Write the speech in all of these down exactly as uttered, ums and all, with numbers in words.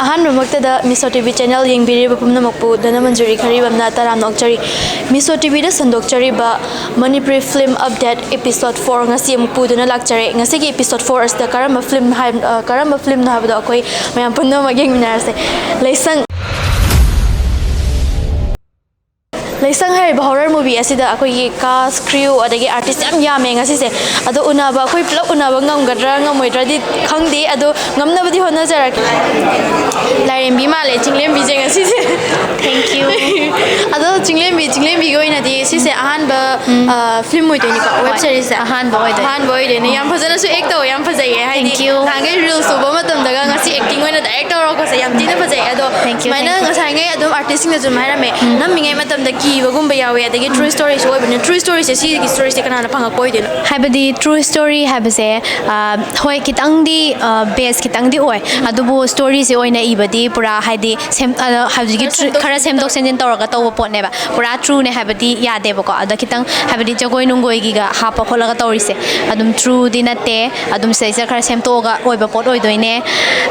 ꯑꯍꯥꯟꯕꯃꯛꯇꯗ ꯃꯤꯁꯣ T V channel ꯌꯦꯡꯕꯤꯔꯤꯕ ꯄꯨꯝꯅꯃꯛꯄꯨ ꯙꯅꯃꯟꯖꯨꯔꯤ ꯈꯔꯤꯕꯝꯅ ꯇꯔꯥꯝꯅ ꯑꯣꯛꯆꯔꯤ꯫ ꯃꯤꯁꯣ ꯇꯤ ꯚꯤꯗ ꯁꯟꯗꯣꯛꯆꯔꯤꯕ Manipuri film update episode four ꯉꯁꯤ ꯑꯃꯨꯛ ꯄꯨꯗꯨꯅ ꯂꯥꯛꯆꯔꯦ꯫ ꯉꯁꯤꯒꯤ ꯑꯦꯄꯤꯁꯣꯠ ꯐꯣꯔ ꯑꯁꯤꯗ ꯀꯔꯝꯕ ꯐꯤꯂꯝ ꯍꯥꯏ-, ꯑ, ꯀꯔꯝꯕ ꯐꯤꯂꯝꯅꯣ ꯍꯥꯏꯕꯗꯣ ꯑꯩꯈꯣꯏ ꯃꯌꯥꯝ ꯄꯨꯝꯅꯃꯛ ꯌꯦꯡꯃꯤꯟꯅꯔꯁꯦ꯫ ꯂꯩꯁꯪ꯫ ꯂꯩꯁꯪ ꯍꯥꯏꯔꯤꯕ ꯍꯣꯔꯔ ꯃꯨꯚꯤ ꯑꯁꯤꯗ ꯑꯩꯈꯣꯏꯒꯤ ꯀꯥꯁ, ꯀ꯭ꯔꯤꯌꯨ, ꯑꯗꯒꯤ ꯑꯥꯔꯇꯤꯁ ꯌꯥꯝ ꯌꯥꯝꯃꯦ ꯉꯁꯤꯁꯦ꯫ ꯑꯗꯣ ꯎꯅꯕ, ꯑꯩꯈꯣꯏ ꯄꯨꯂꯞ ꯎꯅꯕ ꯉꯝꯒꯗ꯭ꯔꯥ ꯉꯝꯃꯣꯏꯗ꯭ꯔꯥꯗꯤ ꯈꯪꯗꯦ, ꯑꯗꯣ ꯉꯝꯅꯕꯗꯤ ꯍꯣꯠꯅꯖꯔꯛꯀꯦ꯫ ꯂꯥꯏꯔꯦꯝꯕꯤ ꯃꯥꯜꯂꯦ ꯆꯤꯡꯂꯦꯝꯕꯤꯁꯦ ꯉꯁꯤꯁꯦ꯫ Thank you. ꯑꯗꯣ ꯆꯤꯡꯂꯦꯝꯕꯤ, ꯆꯤꯡꯂꯦꯝꯕꯤꯒꯤ ꯑꯣꯏꯅꯗꯤ ꯁꯤꯁꯦ ꯑꯍꯥꯟꯕ, ꯎꯝ꯫ ꯑ, ꯐꯤꯂꯝ ꯑꯣꯏꯗꯣꯏꯅꯤꯀꯣ, ꯋꯦꯕ ꯍꯣꯏ, ꯁꯤꯔꯤꯁꯁꯦ꯫ ꯑꯍꯥꯟꯕ ꯑꯣꯏꯗꯣꯏꯅꯦ꯫ ꯑꯍꯥꯟꯕ ꯑꯣꯏꯗꯣꯏꯅꯦ꯫ ꯌꯥꯝ ꯐꯖꯅꯁꯨ ꯑꯦꯛ ꯇꯧꯋꯦ, ꯌꯥꯝ ꯐꯖꯩꯌꯦ꯫ ꯍꯥꯏꯗꯤ Thank you. ꯅꯍꯥꯟꯈꯩ ꯔꯤꯜꯁ ꯎꯕ ꯃꯇꯝꯗꯒ ꯉꯁꯤ ꯑꯦꯛꯇꯤꯡ ꯑꯣꯏꯅ ꯗꯥꯏꯔꯦꯛ ꯇꯧꯔꯛꯄꯁꯦ ꯌꯥꯝ ꯊꯤꯅ ꯐꯖꯩ꯫ ꯑꯗꯣ Thank you, ꯁꯨꯃꯥꯏꯅ thank you. ꯉꯁꯥꯏꯉꯩ ꯑꯗꯨꯝ ꯑꯥꯔꯇꯤꯁꯁꯤꯡꯅꯁꯨ ꯑꯗꯨꯝ ꯍꯥꯏꯔꯝꯃꯦ, ꯎꯝ꯫ ꯅꯝꯃꯤꯉꯩ ꯃꯇꯝꯗ ꯀꯤꯕꯒꯨꯝꯕ ꯌꯥꯎꯋꯦ, ꯑꯗꯒꯤ ꯇ꯭ꯔꯨ ꯁ꯭ꯇꯣꯔꯤꯁꯨ ꯑꯣꯏꯕꯅꯤꯅ, ꯇ꯭ꯔꯨ ꯁ꯭ꯇꯣꯔꯤꯁꯦ, ꯁꯤꯒꯤ ꯁ꯭ꯇꯣꯔꯤꯁꯦ ꯀꯅꯥꯅ ꯐꯪꯉꯛꯄ ꯑꯣꯏꯗꯣꯏꯅꯣ? ꯍꯥꯏꯕꯗꯤ ꯇ꯭ꯔꯨ ꯁ꯭ꯇꯣꯔꯤ ꯍꯥꯏꯕꯁꯦ, ꯑ, ꯍꯣꯏ, ꯈꯤꯇꯪꯗꯤ, ꯑ, ꯕꯦꯁ ꯈꯤꯇꯪꯗꯤ ꯑꯣꯏ, ꯑꯗꯨꯕꯨ ꯁ꯭ꯇꯣꯔꯤꯁꯦ ꯑꯣꯏꯅ ꯏꯕꯗꯤ ꯄꯨꯔꯥ ꯍꯥꯏꯗꯤ ꯁꯦꯝ-, ꯑ, ꯍꯧꯖꯤꯛꯀꯤ ꯈꯔ ꯇ꯭ꯔꯨ-, ꯁꯦꯝꯗꯣꯛ ꯈꯔ ꯁꯦꯝꯗꯣꯛ ꯁꯦꯝꯖꯤꯟ ꯇꯧꯔꯒ ꯇꯧꯕ ꯄꯣꯠꯅꯦꯕ꯫ ꯄꯨꯔꯥ ꯇ꯭ꯔꯨꯅꯦ ꯍꯥꯏꯕꯗꯤ ꯌꯥꯗꯦꯕꯀꯣ꯫ ꯑꯗ ꯈꯤꯇꯪ ꯍꯥꯏꯕꯗꯤ ꯖꯒꯣꯏ ꯅꯨꯡꯒꯣꯏꯒꯤꯒ ꯍꯥꯞꯄ ꯈꯣꯠꯂꯒ ꯇꯧꯔꯤꯁꯦ ꯑꯗꯨꯝ ꯇ꯭ꯔꯨꯗꯤ ꯅꯠꯇꯦ, ꯑꯗꯨꯝ ꯁꯤꯗꯩꯁꯤꯗ ꯈꯔ ꯁꯦꯝꯗꯣꯛꯑꯒ ꯑꯣꯏꯕ ꯄꯣꯠ ꯑꯣꯏꯗꯣꯏꯅꯦ꯫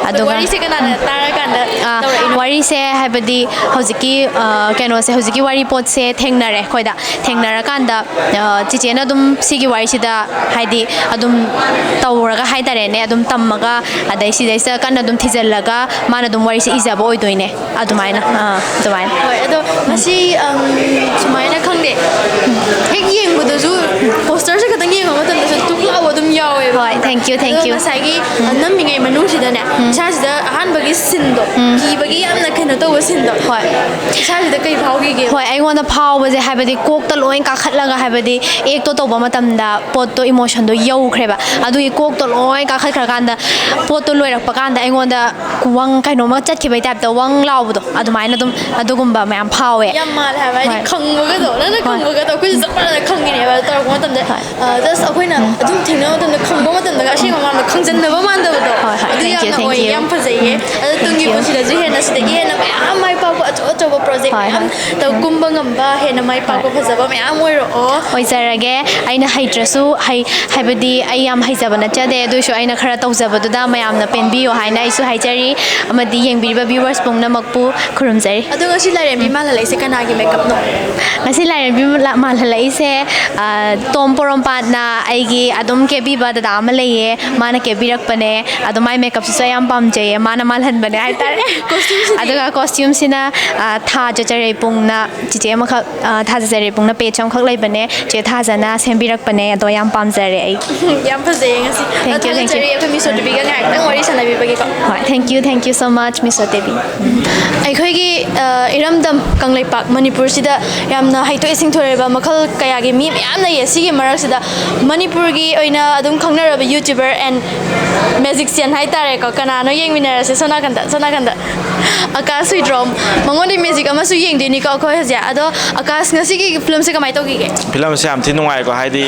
ꯑꯗꯨꯒ ꯋꯥꯔꯤꯁꯦ ꯀꯅꯥꯅ ꯇꯥꯔꯀꯥꯟꯗ ꯑꯥ, ꯇꯧꯔꯛꯏꯅꯣ? ꯋꯥꯔꯤꯁꯦ ꯍꯥꯏꯕꯗꯤ ꯍꯧꯖꯤꯛꯀꯤ, ꯑ, ꯀꯩꯅꯣꯁꯦ, ꯍꯧꯖꯤꯛꯀꯤ ꯋꯥꯔꯤ ꯄꯣꯠꯁꯦ ꯊꯦꯡꯅꯔꯦ ꯑꯩꯈꯣꯏꯗ꯫ ꯊꯦꯡꯅꯔꯀꯥꯟꯗ, ꯑ, ꯆꯤꯆꯦꯅ ꯑꯗꯨꯝ ꯁꯤꯒꯤ ꯋꯥꯔꯤꯁꯤꯗ ꯍꯥꯏꯗꯤ ꯑꯗꯨꯝ ꯇꯧꯔꯒ ꯍꯥꯏꯇꯥꯔꯦꯅꯦ, ꯑꯗꯨꯝ ꯇꯝꯃꯒ ꯑꯗꯩ ꯁꯤꯗꯩꯁꯤꯗ ꯀꯟꯅ ꯑꯗꯨꯝ ꯊꯤꯖꯤꯜꯂꯒ ꯃꯥꯅ ꯑꯗꯨꯝ ꯋꯥꯔꯤꯁꯦ ꯏꯖꯕ ꯑꯣꯏꯗꯣꯏꯅꯦ꯫ ꯑꯗꯨꯃꯥꯏꯅ, ꯑꯥ, ꯑꯗꯨꯃꯥꯏꯅ꯫ ꯍꯣꯏ, ꯑꯗꯣ ꯉꯁꯤ, ꯑꯝ, ꯁꯨꯃꯥꯏꯅ ꯈꯪꯗꯦ, ꯍꯦꯛ ꯌꯦꯡꯕꯗꯁꯨ, ꯄꯣꯁꯇꯔꯁꯦ ꯈꯛꯇꯪ ꯌꯦꯡꯕ ꯃꯇꯝꯗꯁꯨ ꯊꯨꯛ ꯂꯥꯎꯕ ꯑꯗꯨꯝ ꯌꯥꯎꯋꯦꯕ, ꯍꯣꯏ, ꯈꯪꯕ꯭ꯔꯥ? Thank you, thank ꯑꯗꯣ you. ꯉꯁꯥꯏꯒꯤ, ꯎꯝ꯫ ꯑ, ꯅꯝꯃꯤꯉꯩ ꯃꯅꯨꯡꯁꯤꯗꯅꯦ, ꯎꯝ꯫ ꯏꯁꯥꯁꯤꯗ ꯑꯍꯥꯟꯕꯒꯤ ꯁꯤꯟꯗꯣ, ꯎꯝ꯫ ꯀꯤꯕꯒꯤ ꯌꯥꯝꯅ ꯀꯩꯅꯣ ꯇꯧꯕ ꯁꯤꯟꯗꯣ, ꯍꯣꯏ꯫ ꯏꯁꯥꯁꯤꯗ ꯀꯩ ꯐꯥꯎꯈꯤꯒꯦ? ꯍꯣꯏ, ꯑꯩꯉꯣꯟꯗ ꯐꯥꯎꯕꯁꯦ ꯍꯥꯏꯕꯗꯤ ꯀꯣꯛꯇ ꯂꯣꯏ ꯀꯥꯈꯠꯂꯒ, ꯍꯥꯏꯕꯗꯤ ꯑꯦꯛꯇꯣ ꯇꯧꯕ ꯃꯇꯝꯗ ꯄꯣꯠꯇꯣ, ꯏꯃꯣꯁꯟꯗꯣ ꯌꯧꯈ꯭ꯔꯦꯕ꯫ ꯑꯗꯨꯒꯤ ꯀꯣꯛꯇꯣ ꯂꯣꯏ ꯀꯥꯈꯠꯈ꯭ꯔꯀꯥꯟꯗ, ꯄꯣꯠꯇꯣ ꯂꯣꯏꯔꯛꯄ ꯀꯥꯟꯗ ꯑꯩꯉꯣꯟꯗ ꯈꯨꯋꯪ ꯀꯩꯅꯣꯝꯃ ꯆꯠꯈꯤꯕꯩ ꯇꯥꯏꯞꯇ ꯋꯪ ꯂꯥꯎꯕꯗꯣ, ꯑꯗꯨꯃꯥꯏꯅ ꯑꯗꯨꯝ ꯑꯗꯨꯒꯨꯝꯕ ꯃꯌꯥꯝ ꯐꯥꯎꯋꯦ꯫ ꯌꯥꯝ ꯃꯥꯜꯂꯦ ꯍꯥꯏꯕ, ꯍꯥꯏꯗꯤ ꯍꯣꯏ꯫ ꯈꯪꯕꯒꯗꯣ, ꯅꯪꯅ ꯍꯣꯏ꯫ ꯈꯪꯕꯒꯗꯣ ꯑꯩꯈꯣꯏꯁꯨ ꯆꯞ ꯃꯥꯟꯅꯅ ꯈꯪꯉꯤꯅꯦꯕ, ꯑꯗꯨ ꯇꯧꯔꯛꯄ ꯃꯇꯝꯗ꯫ ꯍꯣꯏ꯫ ꯑ, just ꯑꯩꯈꯣꯏꯅ ꯎꯝ꯫ ꯑꯗꯨꯝ ꯊꯦꯡꯅꯕ ꯃꯇꯝꯗ ꯈꯪꯕ ꯃꯇꯝꯗꯒ ꯑꯁꯦꯡꯕ ꯃꯥꯟꯕ, ꯈꯪꯖꯟꯅꯕ ꯃꯥꯟꯗꯕꯗꯣ꯫ ꯍꯣꯏ, ꯍꯣꯏ. ꯑꯗꯨ Thank you, ꯌꯥꯝꯅ thank ꯑꯣꯏꯌꯦ꯫ you. ꯌꯥꯝ ꯐꯖꯩꯌꯦ꯫ ꯑꯗꯣ ꯇꯨꯡꯒꯤ Thank you. ꯄꯨꯟꯁꯤꯗꯁꯨ ꯍꯦꯟꯅ ꯁꯤꯗꯒꯤ ꯍꯦꯟꯅ ꯃꯌꯥꯝ ꯃꯥꯏ ꯄꯥꯛꯄ ꯑꯆꯧ ꯑꯆꯧꯕ ꯄ꯭ꯔꯣꯖꯦꯛ ꯍꯣꯏ, ꯃꯌꯥꯝ ꯍꯣꯏ. ꯇꯧ-, ꯀꯨꯝꯕ ꯉꯝꯕ, ꯍꯦꯟꯅ ꯃꯥꯏ ꯄꯥꯛꯄ ꯐꯖꯕ ꯃꯌꯥꯝ ꯑꯣꯏꯔꯛꯑꯣ꯫ ꯑꯣꯏꯖꯔꯒꯦ꯫ ꯑꯩꯅ ꯍꯩꯇ꯭ꯔꯁꯨ, ꯍꯩ-, ꯍꯥꯏꯕꯗꯤ ꯑꯩ ꯌꯥꯝ ꯍꯩꯖꯕ ꯅꯠꯆꯗꯦ, ꯑꯗꯨ ꯑꯣꯏꯁꯨ ꯑꯩꯅ ꯈꯔ ꯇꯧꯖꯕꯗꯨꯗ ꯃꯌꯥꯝꯅ ꯄꯦꯟꯕꯤꯌꯨ ꯍꯥꯏꯅ ꯑꯩꯁꯨ ꯍꯥꯏꯖꯔꯤ, ꯑꯃꯗꯤ ꯌꯦꯡꯕꯤꯔꯤꯕ viewers ꯄꯨꯝꯅꯃꯛꯄꯨ ꯈꯨꯔꯨꯝꯖꯔꯤ꯫ ꯑꯗꯣ ꯉꯁꯤ ꯂꯥꯏꯔꯦꯝꯕꯤ ꯃꯥꯜꯍꯜꯂꯛꯏꯁꯦ ꯀꯅꯥꯒꯤ ꯃꯦꯀꯞꯅꯣ? ꯉꯁꯤ ꯂꯥꯏꯔꯦꯝꯕꯤ ꯃꯥꯜꯍꯜꯂꯛꯏꯁꯦ, ꯑ, ꯇꯣꯝ ꯄꯣꯔꯣꯝꯄꯥꯠꯅ ꯑꯩꯒꯤ ꯑꯗꯨꯝ ꯀꯦꯕꯤꯕ ꯗꯗꯥ ꯑꯃ ꯂꯩꯌꯦ, ꯃꯥꯅ ꯀꯦꯕꯤꯔꯛꯄꯅꯦ꯫ ꯑꯗꯣ ꯃꯥꯏ ꯃꯦꯀꯞꯁꯤꯁꯨ ꯑꯩ ꯌꯥꯝ ꯄꯥꯝꯖꯩꯌꯦ, ꯃꯥꯅ ꯃꯥꯜꯍꯟꯕꯅꯦ ꯍꯥꯏꯇꯥꯔꯦ꯫ ꯑꯗꯨꯒ costumeꯁꯤꯅ, ꯑ, ꯊꯥꯖ ꯆꯔꯩꯄꯨꯡꯅ, ꯆꯤꯆꯦ ꯑꯃꯈꯛ, ꯑ, ꯊꯥꯖ ꯆꯔꯩꯄꯨꯡꯅ page ꯑꯃꯈꯛ ꯂꯩꯕꯅꯦ, ꯆꯦ ꯊꯥꯖꯅ ꯁꯦꯝꯕꯤꯔꯛꯄꯅꯦ꯫ ꯑꯗꯣ ꯌꯥꯝ ꯄꯥꯝꯖꯔꯦ ꯑꯩ꯫ ꯌꯥꯝ ꯐꯖꯩꯌꯦ ꯉꯁꯤ꯫ Thank you, thank you. ꯊꯥꯒꯠꯆꯔꯤ ꯑꯩꯈꯣꯏ ꯃꯤꯁ ꯁꯣꯇꯕꯤꯒ ꯉꯥꯏꯍꯥꯛꯇꯪ ꯋꯥꯔꯤ ꯁꯥꯟꯅꯕꯤꯕꯒꯤꯀꯣ꯫ ꯍꯣꯏ, thank you, thank you so much, Miss Sotebi. ꯑꯩꯈꯣꯏꯒꯤ, ꯑ, ꯏꯔꯝꯗꯝ ꯀꯪꯂꯩꯄꯥꯛ ꯃꯅꯤꯄꯨꯔꯁꯤꯗ ꯌꯥꯝꯅ ꯍꯩꯊꯣꯏ ꯁꯤꯡꯊꯣꯏꯔꯕ ꯃꯈꯜ ꯀꯌꯥꯒꯤ ꯃꯤ ꯃꯌꯥꯝ ꯂꯩꯌꯦ꯫ ꯁꯤꯒꯤ ꯃꯔꯛꯁꯤꯗ ꯃꯅꯤꯄꯨꯔꯒꯤ ꯑꯣꯏꯅ ꯑꯗꯨꯝ ꯈꯪꯅꯔꯕ YouTuber and magician ꯍꯥꯏꯇꯥꯔꯦꯀꯣ꯫ ꯀꯅꯥꯅꯣ ꯌꯦꯡꯃꯤꯟꯅꯔꯁꯦ ꯁꯣꯝ ꯅꯥꯀꯟꯗ, ꯁꯣꯝ ꯅꯥꯀꯟꯗ꯫ ꯑꯀꯥꯁ ꯍꯨꯏꯗ꯭ꯔꯣꯝ꯫ ꯃꯉꯣꯟꯗꯩ magic ꯑꯃꯁꯨ ꯌꯦꯡꯗꯣꯏꯅꯤꯀꯣ ꯑꯩꯈꯣꯏ ꯍꯧꯖꯤꯛ꯫ ꯑꯗꯣ ꯑꯀꯥꯁ, ꯉꯁꯤꯒꯤ filmꯁꯦ ꯀꯃꯥꯏꯅ ꯇꯧꯈꯤꯒꯦ? Filmꯁꯦ ꯌꯥꯝ ꯊꯤ ꯅꯨꯡꯉꯥꯏꯀꯣ, ꯍꯥꯏꯗꯤ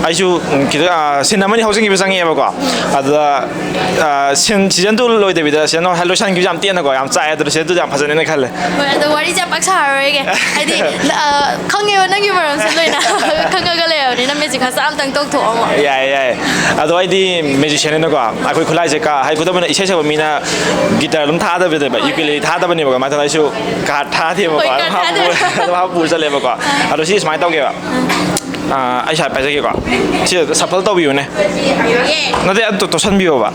ꯑꯩꯁꯨ, ꯎꯝ, ꯈꯤꯇꯪ, ꯑ, scene ꯑꯃꯅꯤ ꯍꯧꯖꯤꯟꯈꯤꯕ ꯆꯪꯉꯛꯑꯦꯕꯀꯣ꯫ ꯑꯗꯨꯗ, ꯑ, scene season two ꯂꯣꯏꯗꯕꯤꯗ season one ꯂꯣꯏꯁꯟꯈꯤꯕꯁꯦ ꯌꯥꯝ ꯇꯦꯟꯅꯀꯣ, ꯌꯥꯝ ꯆꯥꯛꯑꯦ꯫ ꯑꯗꯨꯗ season twoꯗ ꯌꯥꯝ ꯐꯖꯅꯦꯅ ꯈꯜꯂꯦ꯫ ꯍꯣꯏ, ꯑꯗꯣ ꯋꯥꯔꯤꯁꯦ ꯌꯥꯝ ꯄꯥꯛ ꯁꯥꯔꯔꯣꯏꯒꯦ꯫ ꯍꯥꯏꯗꯤ, ꯑ, ꯈꯪꯉꯦꯕ ꯅꯪꯒꯤ ꯃꯔꯝꯁꯦ ꯂꯣꯏꯅ꯫ ꯈꯪꯉꯒ ꯂꯩꯔꯕꯅꯤꯅ magic ꯃꯆꯥ ꯑꯝꯇꯪ ꯇꯧꯊꯣꯛꯑꯝꯃꯣ꯫ ꯌꯥꯏꯌꯦ, ꯌꯥꯏꯌꯦ꯫ ꯑꯗꯣ ꯑꯩꯗꯤ magicianꯅꯤꯅꯀꯣ, ꯑꯩꯈꯣꯏ ꯈꯨꯠꯂꯥꯏꯁꯦ ꯀꯥ-, ꯍꯥꯏ, ꯈꯨꯗꯝ ꯑꯣꯏꯅ ꯏꯁꯩ ꯁꯛꯄ ꯃꯤꯅ guitar ꯑꯗꯨꯝ ꯊꯥꯗꯕꯅꯦꯕ, ukulele ꯊꯥꯗꯕꯅꯦꯕ, ꯀꯃꯥꯏꯅ ꯇꯧꯅ ꯑꯩꯁꯨ card ꯊꯥꯗꯦꯕꯀꯣ, ꯍꯣꯏ, card ꯑꯗꯨꯝ ꯍꯥꯞꯄ ꯊꯥꯗꯦꯕ꯫ ꯄꯨꯔ-, ꯑꯗꯨꯝ ꯍꯥꯞꯄ ꯄꯨꯔ ꯆꯠꯂꯦꯕꯀꯣ꯫ ꯑꯗꯣ ꯁꯤ ꯁꯨꯃꯥꯏꯅ ꯇꯧꯒꯦꯕ꯫ ꯑꯥ, ꯑꯩ ꯁ꯭ꯋꯥꯏ ꯄꯥꯏꯖꯒꯦꯀꯣ꯫ ꯁꯤ shuffle ꯇꯧꯕꯤꯌꯨꯅꯦ꯫ ꯅꯠꯇꯦ, ꯑꯗꯨ ꯇꯣ-, ꯇꯣꯠꯁꯟꯕꯤꯌꯣꯕ꯫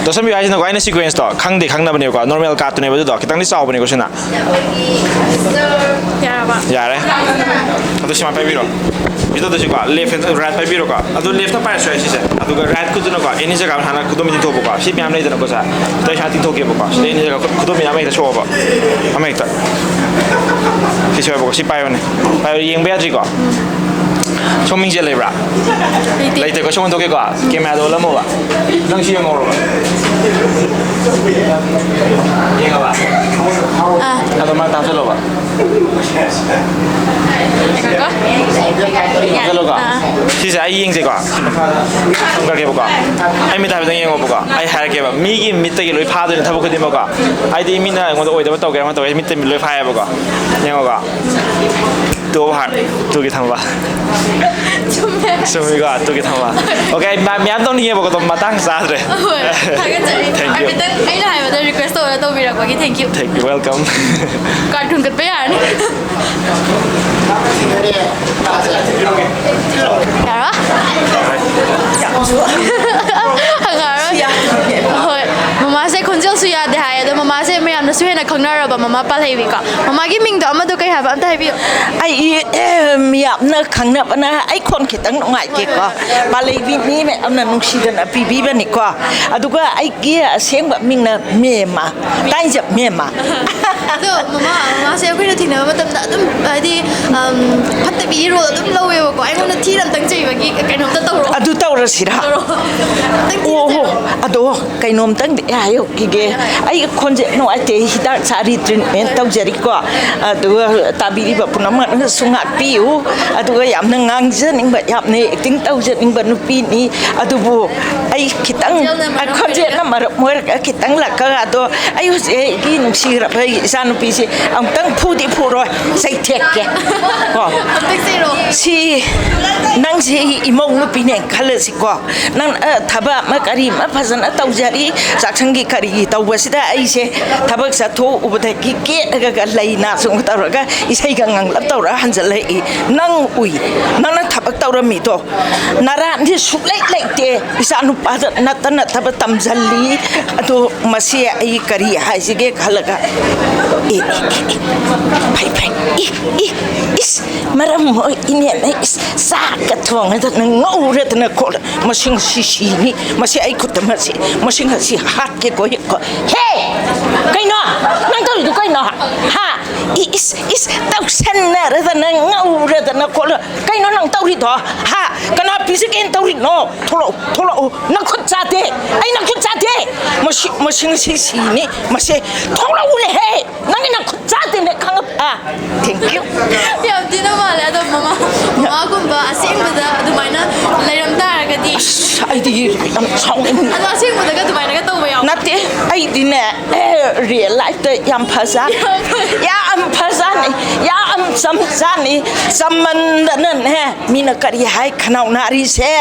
ꯇꯣꯠꯁꯟꯕꯤꯌꯨ ꯍꯥꯏꯁꯤꯅꯀꯣ, ꯑꯩꯅ sequenceꯇꯣ ꯈꯪꯗꯦ, ꯈꯪꯅꯕꯅꯦꯕꯀꯣ, normal cardꯇꯨꯅꯦꯕ ꯑꯗꯨꯗꯣ, ꯈꯤꯇꯪꯗꯤ ꯆꯥꯎꯕꯅꯤꯀꯣ ꯁꯤꯅ꯫ ꯌꯥꯔꯕ? ꯌꯥꯔꯦ꯫ ꯑꯗꯨ ꯁꯤꯃ ꯄꯥꯏꯕꯤꯔꯣ꯫ ꯁꯤ ꯇꯧꯗꯣꯏꯁꯤꯀꯣ, left hand, right ꯄꯥꯏꯕꯤꯔꯣꯀꯣ꯫ ꯑꯗꯨ leftꯇ ꯄꯥꯏꯔꯁꯨ ꯌꯥꯏ ꯁꯤꯁꯦ꯫ ꯑꯗꯨꯒ rightꯀꯨꯗꯨꯅꯀꯣ, any ꯖꯒꯥ ꯍꯥꯟꯅ ꯈꯨꯗꯣꯝꯕꯤ ꯇꯤꯡꯊꯣꯛꯄꯀꯣ꯫ ꯁꯤ ꯃꯌꯥꯝ ꯂꯩꯗꯅꯀꯣ ꯁꯦ꯫ ꯁꯤꯗ ꯑꯩ ꯁꯨꯃꯥꯏꯅ ꯇꯤꯡꯊꯣꯛꯀꯦꯕꯀꯣ꯫ ꯁꯤꯗ any ꯖꯒꯥ ꯈꯨ-, ꯈꯨꯗꯣꯝꯕꯤ ꯃꯌꯥꯝ ꯍꯦꯛꯇ ꯁꯣꯛꯑꯕ꯫ ꯑꯃ ꯍꯦꯛꯇ꯫ ꯁꯤ ꯁꯣꯏꯕꯀꯣ꯫ ꯁꯤ ꯄꯥꯏꯌꯣꯅꯦ꯫ ꯄꯥꯏꯌꯣ, ꯌꯦꯡꯕ ꯌꯥꯗ꯭ꯔꯤꯀꯣ? ꯁꯣꯝ ꯃꯤꯡꯁꯦꯜ ꯂꯩꯕ꯭ꯔꯥ? ꯂꯩꯇꯦꯀꯣ꯫ ꯁꯣꯝ ꯑꯣꯟꯊꯣꯛꯀꯦꯀꯣ꯫ Cameraꯗꯣ ꯑꯣꯜꯂꯝꯃꯣꯕ꯫ ꯅꯪ ꯁꯤ ꯌꯦꯡꯍꯧꯔꯣꯕ꯫ ꯑꯥ꯫ ꯑꯗꯣ ꯃꯔꯛꯇ ꯍꯥꯞꯆꯜꯂꯣꯕ꯫ ꯉꯥꯏꯈꯣꯀꯣ꯫ ꯍꯥꯞꯆꯜꯂꯣꯀꯣ꯫ ꯑꯥ꯫ ꯁꯤꯁꯦ ꯑꯩ ꯌꯦꯡꯁꯦꯀꯣ꯫ ꯁꯤ ꯃꯈꯥꯗ ꯊꯝꯈ꯭ꯔꯒꯦꯕꯀꯣ꯫ ꯑꯩ ꯃꯤꯠꯇ ꯍꯥꯏꯐꯦꯠꯇꯪ ꯌꯦꯡꯉꯣꯕꯀꯣ꯫ ꯑꯩ ꯍꯥꯏꯔꯛꯀꯦꯕ꯫ ꯃꯤꯒꯤ ꯃꯤꯠꯇꯒꯤ ꯂꯣꯏ ꯐꯥꯗꯣꯏꯅꯦ ꯊꯕꯛ ꯈꯨꯗꯤꯡꯃꯛꯀꯣ꯫ ꯍꯥꯏꯗꯤ ꯃꯤꯅ ꯑꯩꯉꯣꯟꯗ ꯑꯣꯏꯗꯕ ꯇꯧꯒꯦꯔꯥ ꯑꯃ ꯇꯧꯒꯦꯔꯥ ꯃꯤꯠꯇ ꯂꯣꯏ ꯐꯥꯏꯌꯦꯕꯀꯣ꯫ ꯌꯦꯡꯉꯣꯀꯣ꯫ Two of heart꯫ Twoꯒꯤ ꯊꯝꯕ꯫ ꯆꯨꯝꯃꯦ꯫ ꯆꯨꯝꯃꯤꯀꯣ? Twoꯒꯤ ꯊꯝꯕ꯫ Okay, ꯑꯩ ꯃꯌꯥꯝ ꯇꯧꯅꯤꯡꯉꯦꯕꯀꯣ, ꯑꯗꯣ ꯃꯇꯥꯡ ꯆꯥꯗ꯭ꯔꯦ꯫ ꯍꯣꯏ, ꯊꯥꯒꯠꯆꯔꯤ꯫ Thank you꯫ ꯍꯥꯏꯐꯦꯠꯇꯪ ꯑꯩꯅ ꯍꯥꯏꯕꯗ request ꯇꯧꯔꯒ ꯇꯧꯕꯤꯔꯛꯄꯒꯤ thank you꯫ Thank you, welcome꯫ Card ꯍꯨꯟꯒꯠꯄ ꯌꯥꯔꯅꯤ꯫ ꯌꯥꯔꯣꯏ? ꯍꯪꯉꯛꯑꯔꯣꯏ꯫ ꯍꯣꯏ, ꯃꯃꯥꯁꯦ ꯈꯣꯟꯖꯦꯜꯁꯨ ꯌꯥꯗꯦ ꯍꯥꯏ, ꯑꯗꯣ ꯃꯃꯥꯁꯦ ꯃꯌꯥꯝꯅꯁꯨ ꯍꯦꯟꯅ ꯈꯪꯅꯔꯕ ꯃꯃꯥ ꯄꯥꯜꯍꯩꯕꯤꯀꯣ꯫ ꯃꯃꯥꯒꯤ ꯃꯤꯡꯗꯣ ꯑꯃꯗꯣ ꯀꯩ ꯍꯥꯏꯕ? ꯑꯝꯇ ꯍꯥꯏꯕꯤꯌꯨ꯫ ꯑꯩ, ꯑꯦ, ꯃꯤꯌꯥꯝꯅ ꯈꯪꯅꯕꯅ ꯑꯩ ꯈꯣꯟ ꯈꯤꯇꯪ ꯅꯨꯡꯉꯥꯏꯇꯦꯀꯣ꯫ ꯄꯥꯜꯂꯩꯕꯤ ꯃꯤ ꯃꯌꯥꯝꯅ ꯅꯨꯡꯁꯤꯗꯅ ꯄꯤꯕꯤꯕꯅꯤꯀꯣ꯫ ꯑꯗꯨꯒ ꯑꯩꯒꯤ ꯑꯁꯦꯡꯕ ꯃꯤꯡꯅ ꯃꯦꯝꯃ꯫ ꯇꯥꯏꯖꯞ ꯃꯦꯝꯃ꯫ ꯑꯗꯣ ꯃꯃꯥ, ꯃꯃꯥꯁꯦ ꯑꯩꯈꯣꯏꯅ ꯊꯦꯡꯅꯕ ꯃꯇꯝꯗ ꯑꯗꯨꯝ, ꯍꯥꯏꯗꯤ, ꯑꯝ, ꯐꯠꯇꯕꯤꯒꯤ role ꯑꯗꯨꯝ ꯂꯧꯋꯦꯕꯀꯣ꯫ ꯑꯩꯉꯣꯟꯗ ꯊꯤꯅ ꯑꯝꯇꯪ ꯆꯩꯕꯒꯤ ꯀꯩꯅꯣꯝꯇ ꯇꯧꯔꯣ꯫ ꯑꯗꯨ ꯇꯧꯔꯁꯤꯔꯥ? ꯇꯧꯔꯣ꯫ ꯑꯝꯇꯪ ꯊꯤꯅ ꯑꯣ ꯍꯣ, ꯆꯩꯔꯣ꯫ ꯑꯗꯣ ꯀꯩꯅꯣꯝꯇꯪꯗꯤ ꯍꯥꯏꯍꯧꯈꯤꯒꯦ꯫ ꯑꯩ ꯈꯣꯟꯁꯦ ꯅꯨꯡꯉꯥꯏꯇꯦ, ꯍꯤꯗꯥꯛ ꯆꯥꯔꯤ, treatment ꯇꯧꯖꯔꯤꯀꯣ꯫ ꯑꯗꯨꯒ ꯇꯥꯕꯤꯔꯤꯕ ꯄꯨꯝꯅꯃꯛꯅꯁꯨ ꯉꯥꯛꯄꯤꯌꯨ꯫ ꯑꯗꯨꯒ ꯌꯥꯝꯅ ꯉꯥꯡꯖꯅꯤꯡꯕ, ꯌꯥꯝꯅ acting ꯇꯧꯖꯅꯤꯡꯕ ꯅꯨꯄꯤꯅꯤ꯫ ꯑꯗꯨꯕꯨ ꯑꯩ ꯈꯤꯇꯪ, ꯈꯣꯟꯖꯦꯜꯅ ꯃꯔꯝ ꯈꯣꯟꯖꯦꯜꯅ ꯑꯣꯏꯔꯒ꯫ ꯃꯔꯝ ꯑꯣꯏꯔꯒ ꯈꯤꯇꯪ ꯂꯥꯛꯀ ꯑꯗꯣ ꯑꯩ ꯍꯧꯖꯤꯛ ꯑꯩꯒꯤ ꯅꯨꯡꯁꯤꯔꯕ ꯑꯩꯒꯤ ꯏꯆꯥꯅꯨꯄꯤꯁꯦ ꯑꯃꯨꯛꯇꯪ ꯐꯨꯗꯤ ꯐꯨꯔꯣꯏ, ꯆꯩꯊꯦꯛꯀꯦ꯫ ꯀꯣ? ꯑꯝꯇꯪ ꯆꯩꯔꯣ꯫ ꯁꯤ ꯅꯪꯁꯤ ꯏꯃꯧ ꯅꯨꯄꯤꯅꯦ ꯈꯜꯂꯁꯤꯀꯣ꯫ ꯅꯪ, ꯑ, ꯊꯕꯛ ꯑꯃ ꯀꯔꯤ ꯑꯃ ꯐꯖꯅ ꯇꯧꯖꯔꯤ, ꯆꯥꯛꯁꯪꯒꯤ ꯀꯔꯤꯒꯤ ꯇꯧꯕꯁꯤꯗ ꯑꯩꯁꯦ ꯊꯕꯛ ꯆꯠꯊꯣꯛꯎꯕꯗꯒꯤ ꯀꯦꯔꯒ ꯂꯩ ꯅꯥ ꯁꯨꯝ ꯇꯧꯔꯒ ꯏꯁꯩꯒ ꯉꯪꯂꯞ ꯇꯧꯔꯒ ꯍꯟꯖꯜꯂꯛꯏ꯫ ꯅꯪ ꯎꯏ, ꯅꯪꯅ ꯊꯕꯛ ꯇꯧꯔꯝꯃꯤꯗꯣ꯫ ꯅꯔꯥꯟꯗꯤ ꯁꯨꯛꯂꯩ ꯂꯩꯇꯦ꯫ ꯏꯆꯥ ꯅꯨꯄꯥꯗ ꯅꯠꯇ ꯅꯠꯇꯕ ꯇꯝꯖꯜꯂꯤ꯫ ꯑꯗꯣ ꯃꯁꯤ ꯑꯩ ꯀꯔꯤ ꯍꯥꯏꯁꯤꯒꯦ ꯈꯜꯂꯒ, ꯑꯦ, ꯑꯦ, ꯑꯦ, ꯑꯦ, ꯐꯩ, ꯐꯩ, ꯏ, ꯏ, ꯏꯁ, ꯃꯔꯝ ꯃꯣꯏ ꯏꯅꯦꯅ, ꯏꯁ, ꯆꯥꯛꯀ ꯊꯣꯡꯉꯗꯅ ꯉꯧꯔꯗꯅ ꯈꯣꯠꯂ, ꯃꯁꯤ ꯉꯁꯤ ꯁꯤꯅꯤ, ꯃꯁꯤ ꯑꯩ ꯈꯨꯠꯇ ꯃꯁꯤ, ꯃꯁꯤ ꯉꯁꯤ ꯍꯥꯠꯀꯦꯀꯣ, ꯍꯦꯛꯀꯣ꯫ ꯍꯦ! ꯀꯩꯅꯣ? ꯅꯪ ꯇꯧꯔꯤꯗꯨ ꯀꯩꯅꯣ? ꯍꯥ? ꯏ, ꯏꯁ, ꯏꯁ, ꯇꯧꯁꯟꯅꯔꯗꯅ ꯉꯧꯔꯗꯅ ꯈꯣꯠꯂ, ꯀꯩꯅꯣ ꯅꯪ ꯇꯧꯔꯤꯗꯣ? ꯍꯥ? ꯀꯅꯥ ꯄꯤꯖꯒꯦꯅ ꯇꯧꯔꯤꯅꯣ? ꯊꯣꯛꯂꯛꯎ, ꯊꯣꯛꯂꯛꯎ꯫ ꯅꯈꯨꯠ ꯆꯥꯗꯦ꯫ ꯑꯩ ꯅꯈꯨꯠ ꯆꯥꯗꯦ꯫ ꯃꯁꯤ ꯃꯁꯤ ꯉꯁꯤ ꯁꯤꯅꯤ꯫ ꯃꯁꯦ ꯊꯣꯛꯂꯛꯎꯅꯦꯍꯦ꯫ ꯅꯪꯒꯤ ꯅꯈꯨꯠ ꯆꯥꯗꯦꯅꯦ, ꯈꯪꯉꯕ? ꯑꯥ, thank you꯫ ꯌꯥꯝ ꯊꯤꯅ ꯃꯥꯜꯂꯦ꯫ ꯑꯗꯣ ꯃꯃꯥ, ꯃꯃꯥꯒꯨꯝꯕ ꯑꯁꯦꯡꯕꯗ ꯑꯗꯨꯃꯥꯏꯅ ꯂꯩꯔꯝ ꯇꯥꯔꯒꯗꯤ꯫ ꯑꯁ, ꯑꯩꯗꯤ ꯌꯥꯝ ꯁꯥꯎꯅꯤꯡꯉꯤ꯫ ꯑꯗꯣ ꯑꯁꯦꯡꯕꯗꯒ ꯑꯗꯨꯃꯥꯏꯅꯒ ꯇꯧꯕ ꯌꯥꯎꯕ꯭ꯔꯣ? ꯅꯠꯇꯦ, ꯑꯩꯗꯤꯅꯦ, ꯑꯦ, real life ꯇ ꯌꯥꯝ ꯐꯖ-, ꯌꯥꯝ ꯐꯖ-, ꯌꯥꯝ ꯐꯖꯅꯤ, ꯌꯥꯝ ꯆꯝꯖꯥꯅꯤ꯫ ꯆꯝꯃꯟꯗꯅꯅꯦ, ꯃꯤꯅ ꯀꯔꯤ ꯍꯥꯏ, ꯈꯅꯥꯎ ꯅꯥꯔꯤꯁꯦ?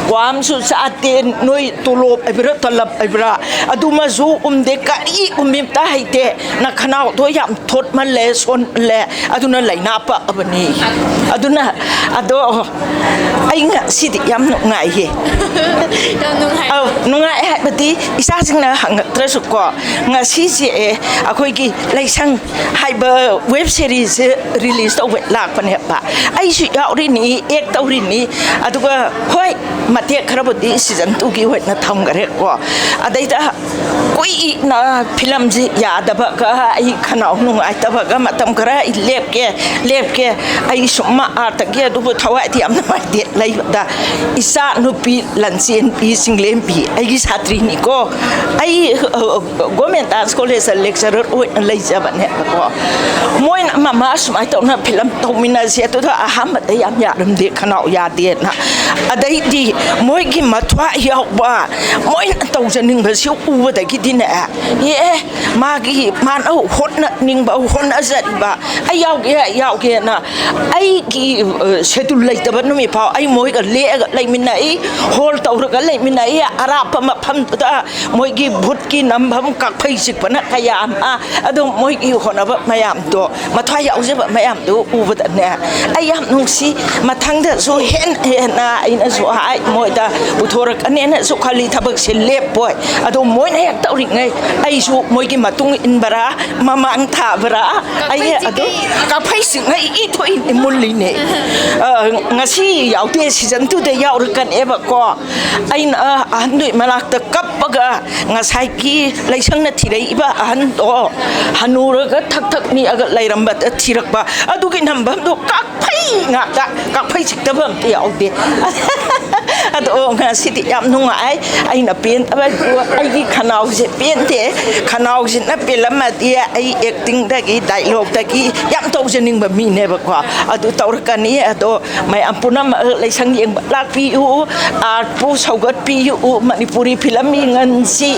ꯀ꯭ꯋꯥ ꯑꯃꯁꯨ ꯆꯥꯗꯦ, ꯅꯣꯏ ꯇꯣꯂꯣꯞ ꯍꯥꯏꯕ꯭ꯔꯥ, ꯇꯂꯞ ꯍꯥꯏꯕ꯭ꯔꯥ, ꯑꯗꯨꯃꯁꯨ ꯎꯝꯗꯦ, ꯀꯔꯤ ꯎꯝꯃꯤꯕꯇ ꯍꯩꯇꯦ꯫ ꯅꯈꯅꯥꯎꯗꯣ ꯌꯥꯝ ꯊꯣꯠꯃꯜꯂꯦ, ꯁꯣꯟꯃꯜꯂꯦ, ꯑꯗꯨꯅ ꯂꯥꯏꯅꯥ ꯄꯛꯑꯕꯅꯤ꯫ ꯑꯗꯨꯅ, ꯑꯗꯣ ꯑꯩ ꯉꯁꯤꯗꯤ ꯌꯥꯝ ꯅꯨꯡꯉꯥꯏꯌꯦ꯫ ꯌꯥꯝ ꯅꯨꯡꯉꯥꯏ꯫ ꯑꯧ, ꯅꯨꯡꯉꯥꯏ ꯍꯥꯏꯕꯗꯤ ꯏꯆꯥꯁꯤꯡꯅ ꯍꯪꯉꯛꯇ꯭ꯔꯁꯨꯀꯣ, ꯉꯁꯤꯁꯦ ꯑꯩꯈꯣꯏꯒꯤ ꯂꯩꯁꯪ ꯍꯥꯏꯕ web series release ꯇꯧꯕ ꯂꯥꯛꯄꯅꯦꯕ꯫ ꯑꯩꯁꯨ ꯌꯥꯎꯔꯤꯅꯤ, act ꯇꯧꯔꯤꯅꯤ꯫ ꯑꯗꯨꯒ ꯍꯣꯏ, ꯃꯇꯦꯛ ꯈꯔꯕꯨꯗꯤ season two ꯒꯤ ꯑꯣꯏꯅ ꯊꯝꯈꯔꯦꯀꯣ꯫ ꯑꯗꯩꯗ ꯀꯨꯏꯅ ꯐꯤꯂꯝꯁꯤ ꯌꯥꯗꯕꯒ, ꯑꯩ ꯈꯅꯥꯎ ꯅꯨꯡꯉꯥꯏꯇꯕꯒ, ꯃꯇꯝ ꯈꯔ ꯑꯩ ꯂꯦꯞꯀꯦ, ꯂꯦꯞꯀꯦ꯫ ꯑꯩ ꯁꯨꯝ ꯑꯥꯔꯠꯇꯒꯤ ꯑꯗꯨꯕꯨ ꯊꯋꯥꯏꯗꯤ ꯌꯥꯝ ꯅꯨꯡꯉꯥꯏꯇꯦ ꯂꯩꯕꯗ꯫ ꯏꯆꯥ ꯅꯨꯄꯤ ꯂꯟꯆꯦꯟꯕꯤ ꯆꯤꯡꯂꯦꯝꯕꯤ ꯑꯩꯒꯤ ꯁꯥꯇ꯭ꯔꯤꯅꯤꯀꯣ꯫ ꯑꯩ, ꯑ, Government Dance College ꯇ lecturer ꯑꯣꯏꯅ ꯂꯩꯖꯕꯅꯦꯕꯀꯣ꯫ ꯃꯣꯏꯅ, "ꯃꯃꯥ, ꯁꯨꯃꯥꯏꯅ ꯇꯧꯅ ꯐꯤꯂꯝ ꯇꯧꯃꯤꯟꯅꯁꯦ", ꯑꯗꯨꯗ ꯑꯍꯥꯟꯕꯗ ꯌꯥꯝ ꯌꯥꯔꯝꯗꯦ, ꯈꯅꯥꯎ ꯌꯥꯗꯦꯅ꯫ ꯑꯗꯩꯗꯤ ꯃꯣꯏꯒꯤ ꯃꯊ꯭ꯋꯥꯏ ꯌꯥꯎꯕ, ꯃꯣꯏꯅ ꯇꯧꯖꯅꯤꯡꯕꯁꯤ ꯎꯕꯗꯒꯤꯗꯤꯅꯦ, ꯑꯦ, ꯃꯥꯒꯤ, ꯃꯥꯅ ꯍꯣꯠꯅꯅꯤꯡꯕ, ꯍꯣꯠꯅꯖꯔꯤꯕ, "ꯑꯩ ꯌꯥꯎꯒꯦ, ꯑꯩ ꯌꯥꯎꯒꯦꯅ", ꯑꯩꯒꯤ, ꯑ, schedule ꯂꯩꯇꯕ ꯅꯨꯃꯤꯠ ꯐꯥꯎ ꯑꯩ ꯃꯣꯏꯒ ꯂꯦꯛꯑꯒ ꯂꯩꯃꯤꯟꯅꯩ, hall ꯇꯧꯔꯒ ꯂꯩꯃꯤꯟꯅꯩ꯫ ꯑꯔꯥꯞꯄ ꯃꯐꯝꯗꯨꯗ ꯃꯣꯏꯒꯤ ꯚꯨꯠꯀꯤ ꯅꯝꯐꯝ ꯀꯥꯛꯐꯩ ꯆꯤꯛꯄꯅ ꯀꯌꯥ ꯑꯃ, ꯑꯗꯨꯝ ꯃꯣꯏꯒꯤ ꯍꯣꯠꯅꯕ ꯃꯌꯥꯝꯗꯣ, ꯃꯊ꯭ꯋꯥꯏ ꯌꯥꯎꯖꯕ ꯃꯌꯥꯝꯗꯣ ꯎꯕꯗꯅꯦ, ꯑꯩ ꯌꯥꯝ ꯅꯨꯡꯁꯤ꯫ ꯃꯊꯪꯗꯁꯨ ꯍꯦꯟꯅ ꯍꯦꯟꯅ ꯑꯩꯅꯁꯨ ꯍꯥꯏ ꯃꯣꯏꯗ, ꯄꯨꯊꯣꯔꯛꯀꯅꯦꯅꯁꯨ ꯈꯜꯂꯤ, ꯊꯕꯛꯁꯦ ꯂꯦꯞꯄꯣꯏ꯫ ꯑꯗꯣ ꯃꯣꯏꯅ ꯍꯦꯛ ꯇꯧꯔꯤꯉꯩ ꯑꯩꯁꯨ ꯃꯣꯏꯒꯤ ꯃꯇꯨꯡ ꯏꯟꯕꯔꯥ, ꯃꯃꯥꯡ ꯊꯥꯕ꯭ꯔꯥ, ꯑꯩ ꯑꯗꯨ ꯀꯥꯛꯐꯩꯁꯤꯡꯅ ꯏ ꯊꯣꯛꯏꯅꯦ, ꯃꯨꯜꯂꯤꯅꯦ꯫ ꯑ, ꯉꯁꯤ ꯌꯥꯎꯗꯦ, season two ꯗ ꯌꯥꯎꯔꯛꯀꯅꯦꯕꯀꯣ꯫ ꯑꯩꯅ, ꯑ, ꯑꯍꯟꯗꯨꯒꯤ ꯃꯅꯥꯛꯇ ꯀꯞꯄꯒ, ꯉꯁꯥꯏꯒꯤ ꯂꯩꯁꯪꯅ ꯊꯤꯔꯛꯏꯕ ꯑꯍꯟꯗꯣ ꯍꯅꯨꯔꯒ ꯊꯛ ꯊꯛ ꯅꯤꯛꯑꯒ ꯂꯩꯔꯝꯕꯗ ꯊꯤꯔꯛꯄ, ꯑꯗꯨꯒꯤ ꯅꯝꯐꯝꯗꯣ ꯀꯥꯛꯐꯩ ꯉꯥꯛꯇ, ꯀꯥꯛꯐꯩ ꯆꯤꯛꯇꯕ ꯑꯝꯇ ꯌꯥꯎꯗꯦ꯫ ꯑꯗꯣ ꯉꯁꯤꯗꯤ ꯌꯥꯝ ꯅꯨꯡꯉꯥꯏ꯫ ꯑꯩꯅ ꯄꯦꯟꯗꯕ ꯍꯥꯏꯕꯨ ꯑꯩꯒꯤ ꯈꯅꯥꯎꯁꯦ ꯄꯦꯟꯗꯦ꯫ ꯈꯅꯥꯎꯁꯤꯅ ꯄꯦꯜꯂꯝꯃꯗꯤ ꯑꯩ ꯑꯦꯛꯇꯤꯡꯗꯒꯤ ꯗꯥꯏꯂꯣꯛꯇꯒꯤ ꯌꯥꯝ ꯇꯧꯖꯅꯤꯡꯕ ꯃꯤꯅꯦꯕꯀꯣ꯫ ꯑꯗꯨ ꯇꯧꯔꯛꯀꯅꯤ꯫ ꯑꯗꯣ ꯃꯌꯥꯝ ꯄꯨꯝꯅꯃꯛ ꯂꯩꯁꯪ ꯌꯦꯡꯕ ꯂꯥꯛꯄꯤꯌꯨ, ꯑꯥꯔꯠꯄꯨ ꯁꯧꯒꯠꯄꯤꯌꯨ, ꯃꯅꯤꯄꯨꯔꯤ ꯐꯤꯂꯝ ꯌꯦꯡꯍꯟꯁꯤ꯫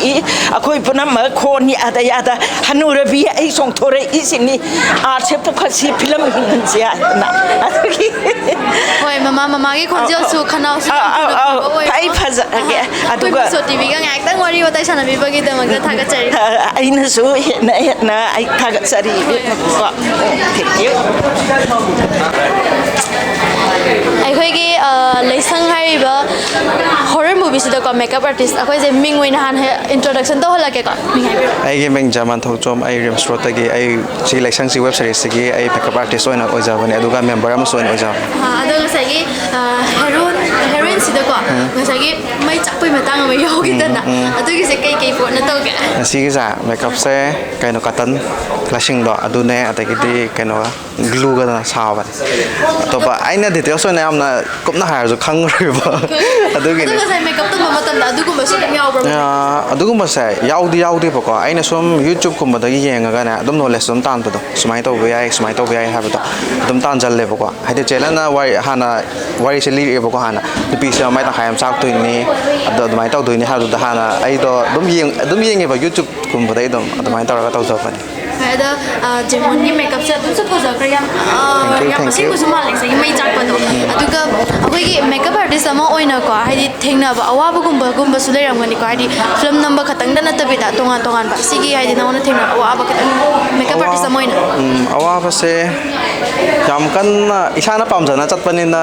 ꯑꯩꯈꯣꯏ ꯄꯨꯝꯅꯃꯛ ꯈꯣꯟ ꯌꯥꯗ ꯌꯥꯗ ꯍꯅꯨꯔꯕꯤ ꯑꯩ ꯆꯣꯡꯊꯣꯔꯛꯏꯁꯤꯅꯤ꯫ ꯑꯥꯔꯠꯁꯦ ꯄꯨꯈꯠꯁꯤ, ꯐꯤꯂꯝ ꯌꯦꯡꯍꯟꯁꯤ ꯍꯥꯏꯗꯅ꯫ ꯑꯗꯨꯒꯤ ꯍꯣꯏ, ꯃꯃꯥ, ꯃꯃꯥꯒꯤ ꯈꯣꯟꯖꯦꯜꯁꯨ, ꯈꯅꯥꯎꯁꯨ ꯑꯧ, ꯑꯧ, ꯑꯧ, ꯌꯥꯝ ꯐꯩ, ꯐꯖꯔꯒꯦ꯫ ꯑꯍꯥ, ꯑꯗꯨꯒ ꯑꯩꯈꯣꯏ ꯃꯤꯁꯣ ꯇꯤꯚꯤꯒ ꯉꯥꯏꯍꯥꯛꯇꯪ ꯋꯥꯔꯤ ꯋꯥꯇꯥꯏ ꯁꯥꯟꯅꯕꯤꯕꯒꯤꯗꯃꯛꯇ ꯊꯥꯒꯠꯆꯔꯤ꯫ ꯑ, ꯑꯩꯅꯁꯨ ꯍꯦꯟꯅ ꯍꯦꯟꯅ ꯑꯩ ꯊꯥꯒꯠꯆꯔꯤ, ꯏꯕꯦꯝꯃꯀꯣ꯫ Thank you. ꯑꯩꯈꯣꯏꯒꯤ, ꯑ, ꯂꯩꯁꯪ ꯍꯥꯏꯔꯤꯕ ꯍꯣꯔꯔ ꯃꯨꯚꯤꯁꯤꯗꯀꯣ, ꯃꯦꯀꯞ ꯑꯥꯔꯇꯤꯁ ꯑꯩꯈꯣꯏꯁꯦ ꯃꯤꯡ ꯑꯣꯏꯅ ꯍꯥꯟꯅ ꯏꯟꯇ꯭ꯔꯣꯗꯛꯁꯟ ꯇꯧꯍꯜꯂꯛꯀꯦꯀꯣ꯫ ꯃꯤꯡ ꯍꯥꯏꯕꯤꯔꯣ꯫ ꯑꯩꯒꯤ ꯃꯤꯡ ꯖꯃꯥꯟ ꯊꯧꯆꯣꯝ, ꯑꯩ ꯔꯤꯝꯁ ꯔꯣꯗꯇꯒꯤ, ꯑꯩ ꯁꯤ ꯂꯩꯁꯪꯁꯤ ꯋꯦꯕ ꯁꯦꯔꯤꯁꯀꯤ ꯑꯩ ꯃꯦꯀꯞ ꯑꯥꯔꯇꯤꯁ ꯑꯣꯏꯅ ꯑꯣꯏꯖꯕꯅꯦ, ꯑꯗꯨꯒ ꯃꯦꯝꯕꯔ ꯑꯃꯁꯨ ꯑꯣꯏꯅ ꯑꯣꯏꯖꯕꯅꯦ꯫ ꯑꯥ, ꯑꯗꯣ ꯉꯁꯥꯏꯒꯤ, ꯑꯥ, ꯍꯦꯔꯣꯏꯟ, ꯍꯦꯔꯣꯏꯟꯁꯤꯗꯀꯣ, ꯎꯝ꯫ ꯉꯁꯥꯏꯒꯤ ꯃꯩ ꯆꯥꯛꯄꯩ ꯃꯇꯥꯡ ꯑꯃ ꯌꯥꯎꯈꯤꯗꯅ, ꯎꯝ, ꯎꯝ꯫ ꯑꯗꯨꯒꯤꯁꯦ ꯀꯩ ꯀꯩ ꯄꯣꯠꯅ ꯇꯧꯒꯦ? ꯉꯁꯤꯒꯤꯁꯦ ꯃꯦꯀꯞꯁꯦ ꯀꯩꯅꯣ, ꯀꯇꯟ ꯂꯁꯤꯡꯗꯣ ꯑꯗꯨꯅꯦ, ꯑꯗꯒꯤꯗꯤ ꯀꯩꯅꯣꯒ, ꯒ꯭ꯂꯨꯒꯗꯅ ꯁꯥꯕꯅꯦ꯫ ꯑꯇꯣꯞꯄ ꯑꯩꯅ ꯗꯤꯇꯦꯜꯁ ꯑꯣꯏꯅ ꯌꯥꯝꯅ ꯀꯨꯞꯅ ꯍꯥꯏꯔꯁꯨ ꯈꯪꯉꯔꯣꯏꯕ꯫ ꯑꯗꯨꯒꯤꯅꯦ꯫ ꯑꯗꯣ ꯉꯁꯥꯏ ꯃꯦꯀꯞ ꯇꯝꯕ ꯃꯇꯝꯗ ꯑꯗꯨꯒꯨꯝꯕꯁꯨ ꯑꯗꯨꯝ ꯌꯥꯎꯕ꯭ꯔꯥ? ꯑꯥ, ꯑꯗꯨꯒꯨꯝꯕꯁꯦ ꯌꯥꯎꯗꯤ ꯌꯥꯎꯗꯦꯕꯀꯣ꯫ ꯑꯩꯅ ꯁꯨꯝ YouTube-ꯀꯨꯝꯕꯗꯒꯤ ꯌꯦꯡꯉꯒꯅꯦ, ꯑꯗꯨꯝ ꯅꯣꯂꯦꯖ ꯑꯗꯨꯝ ꯇꯥꯟꯕꯗꯣ, ꯁꯨꯃꯥꯏꯅ ꯇꯧꯕ ꯌꯥꯏ, ꯁꯨꯃꯥꯏꯅ ꯇꯧꯕ ꯌꯥꯏ ꯍꯥꯏꯕꯗꯣ ꯑꯗꯨꯝ ꯇꯥꯟꯖꯜꯂꯦꯕꯀꯣ꯫ ꯍꯥꯏꯗꯤ ꯆꯦꯅꯦꯜꯅ ꯋꯥꯔꯤ, ꯍꯥꯟꯅ ꯋꯥꯔꯤꯁꯦ ꯂꯤꯔꯛꯑꯦꯕꯀꯣ, ꯍꯥꯟꯅ ꯅꯨꯄꯤꯁꯦ ꯃꯃꯥꯏ ꯇꯪꯈꯥꯏ ꯑꯃ ꯆꯥꯛꯇꯣꯏꯅꯤ, ꯑꯗꯣ ꯑꯗꯨꯃꯥꯏꯅ ꯇꯧꯗꯣꯏꯅꯤ ꯍꯥꯏꯕꯗꯨꯗ ꯍꯥꯟꯅ ꯑꯩꯗꯣ ꯑꯗꯨꯝ ꯌꯦꯡ-, ꯑꯗꯨꯝ ꯌꯦꯡꯉꯦꯕ YouTube-ꯀꯨꯝꯕꯗ ꯑꯗꯨꯝ ꯑꯗꯨꯃꯥꯏꯅ ꯇꯧꯔꯒ ꯇꯧꯖꯕꯅꯤ꯫ ꯍꯣꯏ, ꯑꯗꯣ, ꯑ, ꯖꯦꯃꯣꯟꯒꯤ ꯃꯦꯀꯞꯁꯦ ꯑꯗꯨꯝꯁꯨ ꯐꯖꯈ꯭ꯔꯦ, ꯌꯥꯝ, ꯑ, Thank you, ꯌꯥꯝ thank you. ꯑꯁꯦꯡꯕꯁꯨ ꯃꯥꯜꯂꯦ ꯉꯁꯥꯏꯒꯤ ꯃꯩ ꯆꯥꯛꯄꯗꯣ꯫ ꯎꯝ꯫ ꯑꯗꯨꯒ ꯑꯩꯈꯣꯏꯒꯤ ꯃꯦꯀꯞ ꯑꯥꯔꯇꯤꯁ ꯑꯃ ꯑꯣꯏꯅꯀꯣ, ꯍꯥꯏꯗꯤ ꯊꯦꯡꯅꯕ ꯑꯋꯥꯕꯒꯨꯝꯕꯒꯨꯝꯕꯁꯨ ꯂꯩꯔꯝꯒꯅꯤꯀꯣ, ꯍꯥꯏꯗꯤ ꯐꯤꯂꯝ ꯅꯝꯕ ꯈꯛꯇꯪꯗ ꯅꯠꯇꯕꯤꯗ ꯇꯣꯉꯥꯟ ꯇꯣꯉꯥꯟꯕ ꯁꯤꯒꯤ, ꯍꯥꯏꯗꯤ ꯅꯉꯣꯟꯗ ꯊꯦꯡꯅꯕ ꯑꯋꯥꯕ ꯈꯤꯇꯪ, ꯃꯦꯀꯞ ꯑꯥꯔꯇꯤꯁ ꯑꯃ ꯑꯣꯏꯅ꯫ ꯎꯝ, ꯑꯋꯥꯕꯁꯦ ꯌꯥꯝ ꯀꯟꯅ ꯏꯁꯥꯅ ꯄꯥꯝꯖꯅ ꯆꯠꯄꯅꯤꯅ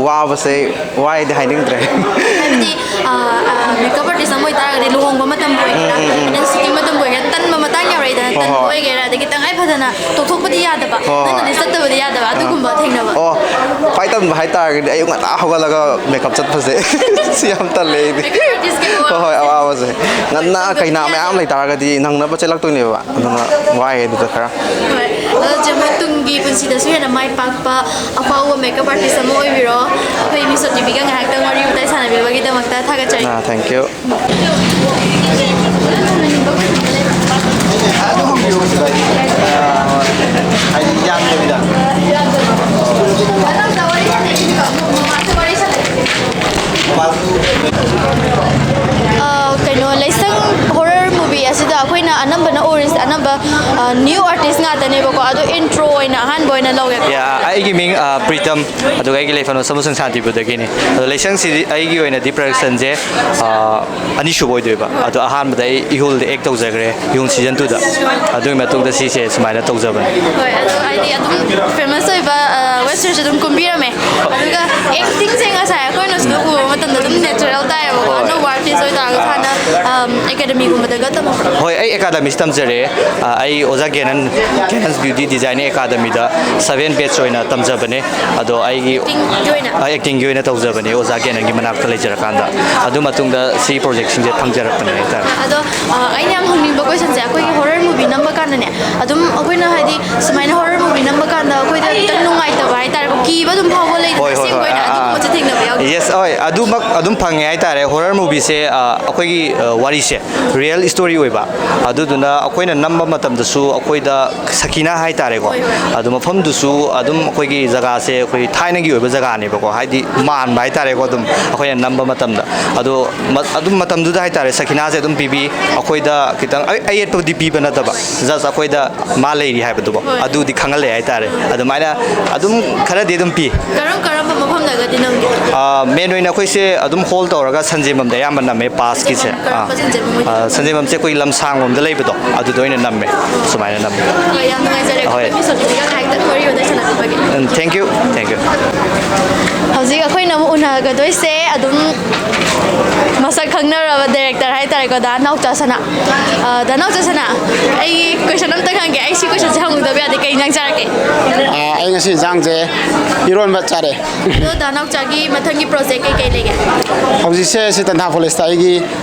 ꯋꯥꯕꯁꯦ ꯋꯥꯏꯗꯤ ꯍꯥꯏꯅꯤꯡꯗ꯭ꯔꯦ꯫ ꯍꯥꯏꯕꯗꯤ, ꯑ, ꯑ, ꯃꯦꯀꯞ ꯑꯥꯔꯇꯤꯁ ꯑꯃ ꯑꯣꯏꯇꯥꯔꯒꯗꯤ ꯂꯨꯍꯣꯡꯕ ꯃꯇꯝꯕꯨ ꯑꯣꯏꯒꯦꯔꯥ, ꯎꯝ, ꯎꯝ, ꯎꯝ꯫ ꯑꯦꯟ ꯁꯤ ꯇꯤ ꯃꯇꯝꯕꯨ ꯑꯣꯏꯒꯦꯔꯥ, ꯇꯟꯕ ꯃꯇꯥꯡ ꯌꯥꯎꯔꯛꯏꯗꯅ꯫ ꯍꯣꯏ, ꯍꯣꯏ꯫ ꯑꯣꯏꯒꯦꯔꯥ, ꯑꯗꯒꯤ ꯇꯉꯥꯏ ꯐꯗꯅ ꯇꯣꯛꯊꯣꯛꯄꯗꯤ ꯌꯥꯗꯕ, ꯍꯣꯏ, ꯍꯣꯏ꯫ ꯅꯪꯅꯗꯤ ꯆꯠꯇꯕꯗꯤ ꯌꯥꯗꯕ, ꯑꯗꯨꯒꯨꯝꯕ ꯊꯦꯡꯅꯕ꯫ ꯑꯣ, ꯈ꯭ꯋꯥꯏ ꯇꯟꯕ ꯍꯥꯏꯇꯥꯔꯒꯗꯤ ꯑꯌꯨꯛ ꯉꯟꯇꯥ ꯍꯧꯒꯠꯂꯒ ꯃꯦꯀꯞ ꯆꯠꯄꯁꯦ꯫ ꯁꯤ ꯌꯥꯝ ꯇꯜꯂꯦ ꯑꯩꯗꯤ꯫ Makeup artistꯀꯤ ꯑꯋꯥꯕꯁꯦ꯫ ꯍꯣꯏ, ꯍꯣꯏ, ꯑꯋꯥꯕꯁꯦ꯫ ꯉꯟꯅ ꯀꯩꯅꯥ ꯃꯌꯥꯝ ꯂꯩꯇꯥꯔꯒꯗꯤ ꯅꯪꯅꯕ ꯆꯦꯜꯂꯛꯇꯣꯏꯅꯦꯕ, ꯑꯗꯨꯅ ꯋꯥꯏꯌꯦ ꯑꯗꯨꯗ ꯈꯔ꯫ ꯍꯣꯏ꯫ ꯑꯗꯣ ꯆꯦ, ꯃꯣꯏ ꯇꯨꯡꯒꯤ ꯄꯨꯟꯁꯤꯗꯁꯨ ꯍꯦꯟꯅ ꯃꯥꯏ ꯄꯥꯛꯄ, ꯑꯐꯥꯎꯕ makeup artist ꯑꯃ ꯑꯣꯏꯕꯤꯔꯣ꯫ ꯑꯩꯈꯣꯏ ꯃꯤꯁꯣ ꯇꯤꯚꯤꯒ ꯉꯥꯏꯍꯥꯛꯇꯪ ꯋꯥꯔꯤ ꯋꯥꯇꯥꯏ ꯁꯥꯟꯅꯕꯤꯕꯒꯤꯗꯃꯛꯇ ꯊꯥꯒꯠꯆꯔꯤ꯫ ꯑꯥ, thank you꯫ ꯑꯗꯨꯝ ꯍꯪꯕꯤꯌꯨ, ꯀꯩꯁꯨ ꯀꯥꯏꯗꯦ꯫ ꯑꯥ, ꯍꯥꯏꯗꯤ ꯌꯥꯝꯗꯕꯤꯗ꯫ ꯑ, ꯀꯩꯅꯣ, ꯂꯩꯁꯪ horror movie ꯑꯁꯤꯗ ꯑꯩꯈꯣꯏꯅ ꯑꯅꯝꯕꯅ ꯎꯔꯤꯁꯦ, ꯑꯅꯝꯕ, ꯑ, new artist ꯉꯥꯛꯇꯅꯦꯕꯀꯣ꯫ ꯑꯗꯣ intro ꯑꯣꯏꯅ ꯑꯍꯥꯟꯕ ꯑꯣꯏꯅ ꯂꯧꯒꯦ꯫ ꯌꯥ, ꯑꯩꯒꯤ ꯃꯤꯡ, ꯑ, ꯄ꯭ꯔꯤꯇꯝ, ꯑꯗꯨꯒ ꯑꯩꯒꯤ ꯂꯩꯐꯝꯅ ꯁꯃꯨꯁꯪ ꯁꯥꯟꯇꯤꯄꯨꯔꯗꯒꯤꯅꯤ꯫ ꯑꯗꯣ ꯂꯩꯁꯪꯁꯤꯗꯤ ꯑꯩꯒꯤ ꯑꯣꯏꯅꯗꯤ productionꯁꯦ, ꯑ, ꯑꯅꯤꯁꯨꯕ ꯑꯣꯏꯗꯣꯏꯕ꯫ ꯑꯗꯣ ꯑꯍꯥꯟꯕꯗ ꯑꯩ ꯏꯍꯨꯜꯗ act ꯇꯧꯖꯈ꯭ꯔꯦ, ꯏꯍꯨꯜ season twoꯗ꯫ ꯑꯗꯨꯒꯤ ꯃꯇꯨꯡꯗ ꯁꯤꯁꯦ ꯁꯨꯃꯥꯏꯅ ꯇꯧꯖꯕꯅꯦ꯫ ꯍꯣꯏ, ꯑꯗꯣ ꯍꯥꯏꯗꯤ ꯑꯗꯨꯝ famous ꯑꯣꯏꯕ, ꯑ, web series ꯑꯗꯨꯝ ꯀꯨꯝꯕꯤꯔꯝꯃꯦ꯫ ꯑꯗꯨꯒ actingꯁꯦ ꯉꯁꯥꯏ ꯑꯩꯈꯣꯏꯅ ꯁꯤꯗ ꯎꯕ ꯃꯇꯝꯗ ꯑꯗꯨꯝ natural ꯇꯥꯏꯌꯦꯕꯀꯣ꯫ ꯍꯣꯏ꯫ ꯑꯅꯧꯕ artist ꯑꯣꯏꯇꯥꯔꯒꯁꯨ ꯍꯥꯟꯅ, ꯑꯝ, academyꯒꯨꯝꯕꯗꯒ ꯇꯝꯃꯛꯄ꯭ꯔꯣ? ꯍꯣꯏ, ꯑꯩ academyꯁꯤ ꯇꯝꯖꯔꯦ꯫ ꯑ, ꯑꯩ ꯑꯣꯖꯥ ꯒꯦꯅꯟ, Genan's Beauty Designing Academyꯗ seven batch ꯑꯣꯏꯅ ꯇꯝꯖꯕꯅꯦ꯫ ꯑꯗꯣ ꯑꯩꯒꯤ Actingꯒꯤ ꯑꯣꯏꯅ? ꯑ, actingꯒꯤ ꯑꯣꯏꯅ ꯇꯧꯖꯕꯅꯦ ꯑꯣꯖꯥ ꯒꯦꯅꯟꯒꯤ ꯃꯅꯥꯛꯇ ꯂꯩꯖꯔꯀꯥꯟꯗ꯫ ꯑꯗꯨ ꯃꯇꯨꯡꯗ ꯁꯤ projectꯁꯤꯡꯁꯦ ꯐꯪꯖꯔꯛꯄꯅꯦ ꯍꯥꯏꯇꯥꯔꯦ꯫ ꯑꯗꯣ, ꯑ, ꯑꯩꯅ ꯌꯥꯝ ꯍꯪꯅꯤꯡꯕ questionꯁꯦ, ꯑꯩꯈꯣꯏꯒꯤ horror movie ꯅꯝꯕ ꯀꯥꯟꯗꯅꯦ, ꯑꯗꯨꯝ ꯑꯩꯈꯣꯏꯅ ꯍꯥꯏꯗꯤ ꯁꯨꯃꯥꯏꯅ horror movie ꯅꯝꯕ ꯀꯥꯟꯗ ꯑꯩꯈꯣꯏꯗ ꯈꯤꯇꯪ ꯅꯨꯡꯉꯥꯏꯇꯕ ꯍꯥꯏꯇꯥꯔꯦꯀꯣ, ꯀꯤꯕ ꯑꯗꯨꯝ ꯐꯥꯎꯕ ꯂꯩꯗꯅ, ꯍꯣꯏ, ꯍꯣꯏ, ꯑꯁꯦꯡꯕ ꯍꯣꯏ, ꯑꯣꯏꯅ ꯑꯥ, ꯑꯥ꯫ ꯑꯗꯨꯒꯨꯝꯕꯁꯦ ꯊꯦꯡꯅꯕ ꯌꯥꯎꯗꯦ? Yes, ꯍꯣꯏ, ꯑꯗꯨꯃꯛ ꯑꯗꯨꯝ ꯐꯪꯉꯦ ꯍꯥꯏꯇꯥꯔꯦ꯫ Horror movieꯁꯦ, ꯑ, ꯑꯩꯈꯣꯏꯒꯤ, ꯑ, ꯋꯥꯔꯤꯁꯦ real story ꯑꯣꯏꯕ, ꯑꯗꯨꯗꯨꯅ ꯑꯩꯈꯣꯏꯅ ꯅꯝꯕ ꯃꯇꯝꯗꯁꯨ ꯑꯩꯈꯣꯏꯗ ꯁꯈꯤꯅꯥ ꯍꯥꯏꯇꯥꯔꯦꯀꯣ, ꯍꯣꯏ, ꯍꯣꯏ꯫ ꯑꯗꯨ ꯃꯐꯝꯗꯨꯁꯨ ꯑꯗꯨꯝ ꯑꯩꯈꯣꯏꯒꯤ ꯖꯒꯥꯁꯦ ꯑꯩꯈꯣꯏ ꯊꯥꯏꯅꯒꯤ ꯑꯣꯏꯕ ꯖꯒꯥꯅꯦꯕꯀꯣ, ꯍꯥꯏꯗꯤ ꯃꯥꯟꯕ ꯍꯥꯏꯇꯥꯔꯦꯀꯣ, ꯑꯗꯨꯝ ꯑꯩꯈꯣꯏꯅ ꯅꯝꯕ ꯃꯇꯝꯗ꯫ ꯑꯗꯣ ꯃ-, ꯑꯗꯨꯝ ꯃꯇꯝꯗꯨꯗ ꯍꯥꯏꯇꯥꯔꯦ, ꯁꯈꯤꯅꯥꯁꯦ ꯑꯗꯨꯝ ꯄꯤꯕꯤ, ꯑꯩꯈꯣꯏꯗ ꯈꯤꯇꯪ ꯑ-, ꯑꯌꯦꯠꯄꯗꯤ ꯄꯤꯕ ꯅꯠꯇꯕ, just ꯑꯩꯈꯣꯏꯗ ꯃꯥ ꯂꯩꯔꯤ ꯍꯥꯏꯕꯗꯨꯀꯣ, ꯍꯣꯏ꯫ ꯑꯗꯨꯗꯤ ꯈꯪꯍꯜꯂꯦ ꯍꯥꯏꯇꯥꯔꯦ꯫ ꯑꯗꯨꯃꯥꯏꯅ ꯑꯗꯨꯝ ꯈꯔꯗꯤ ꯑꯗꯨꯝ ꯄꯤ꯫ ꯀꯔꯝ ꯀꯔꯝꯕ ꯃꯐꯝꯗꯒꯗꯤ ꯅꯝꯒꯦ? ꯑ, main ꯑꯣꯏꯅ ꯑꯩꯈꯣꯏꯁꯦ ꯑꯗꯨꯝ ꯍꯣꯜ ꯇꯧꯔꯒ ꯁꯟꯖꯦꯝꯕꯝꯗ ꯑꯌꯥꯝꯕ ꯅꯝꯃꯦ, ꯄꯥꯁꯀꯤꯁꯦ꯫ ꯀꯔꯝꯕ ꯑꯥ꯫ ꯁꯟꯖꯦꯝꯕꯝ ꯑꯣꯏꯗꯣꯏꯅꯣ? ꯑ, ꯁꯟꯖꯦꯝꯕꯝꯁꯦ ꯑꯩꯈꯣꯏ ꯂꯝꯁꯥꯡ ꯂꯣꯝꯗ ꯂꯩꯕꯗꯣ, ꯑꯗꯨꯗ ꯑꯣꯏꯅ ꯅꯝꯃꯦ꯫ ꯁꯨꯃꯥꯏꯅ ꯅꯝꯃꯦ꯫ ꯍꯣꯏ, ꯌꯥꯝ ꯅꯨꯡꯉꯥꯏꯖꯔꯦ꯫ ꯍꯣꯏ꯫ ꯑꯩꯈꯣꯏ ꯃꯤꯁꯣ ꯇꯤꯚꯤꯒ ꯉꯥꯏꯍꯥꯛꯇꯪ ꯋꯥꯔꯤ ꯋꯥꯇꯥꯏ ꯁꯥꯟꯅꯕꯤꯕꯒꯤ꯫ ꯎꯝ, thank you, thank you꯫ ꯍꯧꯖꯤꯛ ꯑꯩꯈꯣꯏꯅ ꯑꯃꯨꯛ ꯎꯅꯒꯗꯣꯏꯁꯦ ꯑꯗꯨꯝ ꯃꯁꯛ ꯈꯪꯅꯔꯕ ꯗꯥꯏꯔꯦꯛꯇꯔ ꯍꯥꯏꯇꯥꯔꯦꯀꯣ, ꯗꯥ ꯅꯥꯎꯆꯥ ꯁꯅꯥ꯫ ꯑ, ꯗꯥ ꯅꯥꯎꯆꯥ ꯁꯅꯥ, ꯑꯩ ꯀꯣꯏꯁꯟ ꯑꯝꯇ ꯍꯪꯒꯦ꯫ ꯑꯩ ꯁꯤ ꯀꯣꯏꯁꯟꯁꯦ ꯍꯪꯗꯕ ꯌꯥꯗꯦ꯫ ꯀꯩ ꯏꯟꯖꯥꯡ ꯆꯥꯔꯛꯀꯦ? ꯑꯥ, ꯑꯩ ꯉꯁꯤ ꯏꯟꯖꯥꯡꯁꯦ ꯏꯔꯣꯟꯕ ꯆꯥꯔꯦ꯫ ꯑꯗꯣ ꯗꯥ ꯅꯥꯎꯆꯥꯒꯤ ꯃꯊꯪꯒꯤ ꯄ꯭ꯔꯣꯖꯦꯛ ꯀꯩꯀꯩ ꯂꯩꯒꯦ? ꯍꯧꯖꯤꯛꯁꯦ ꯁꯤ ꯇꯟꯊꯥ ꯐꯣꯂꯦꯁꯇ ꯑꯩꯒꯤ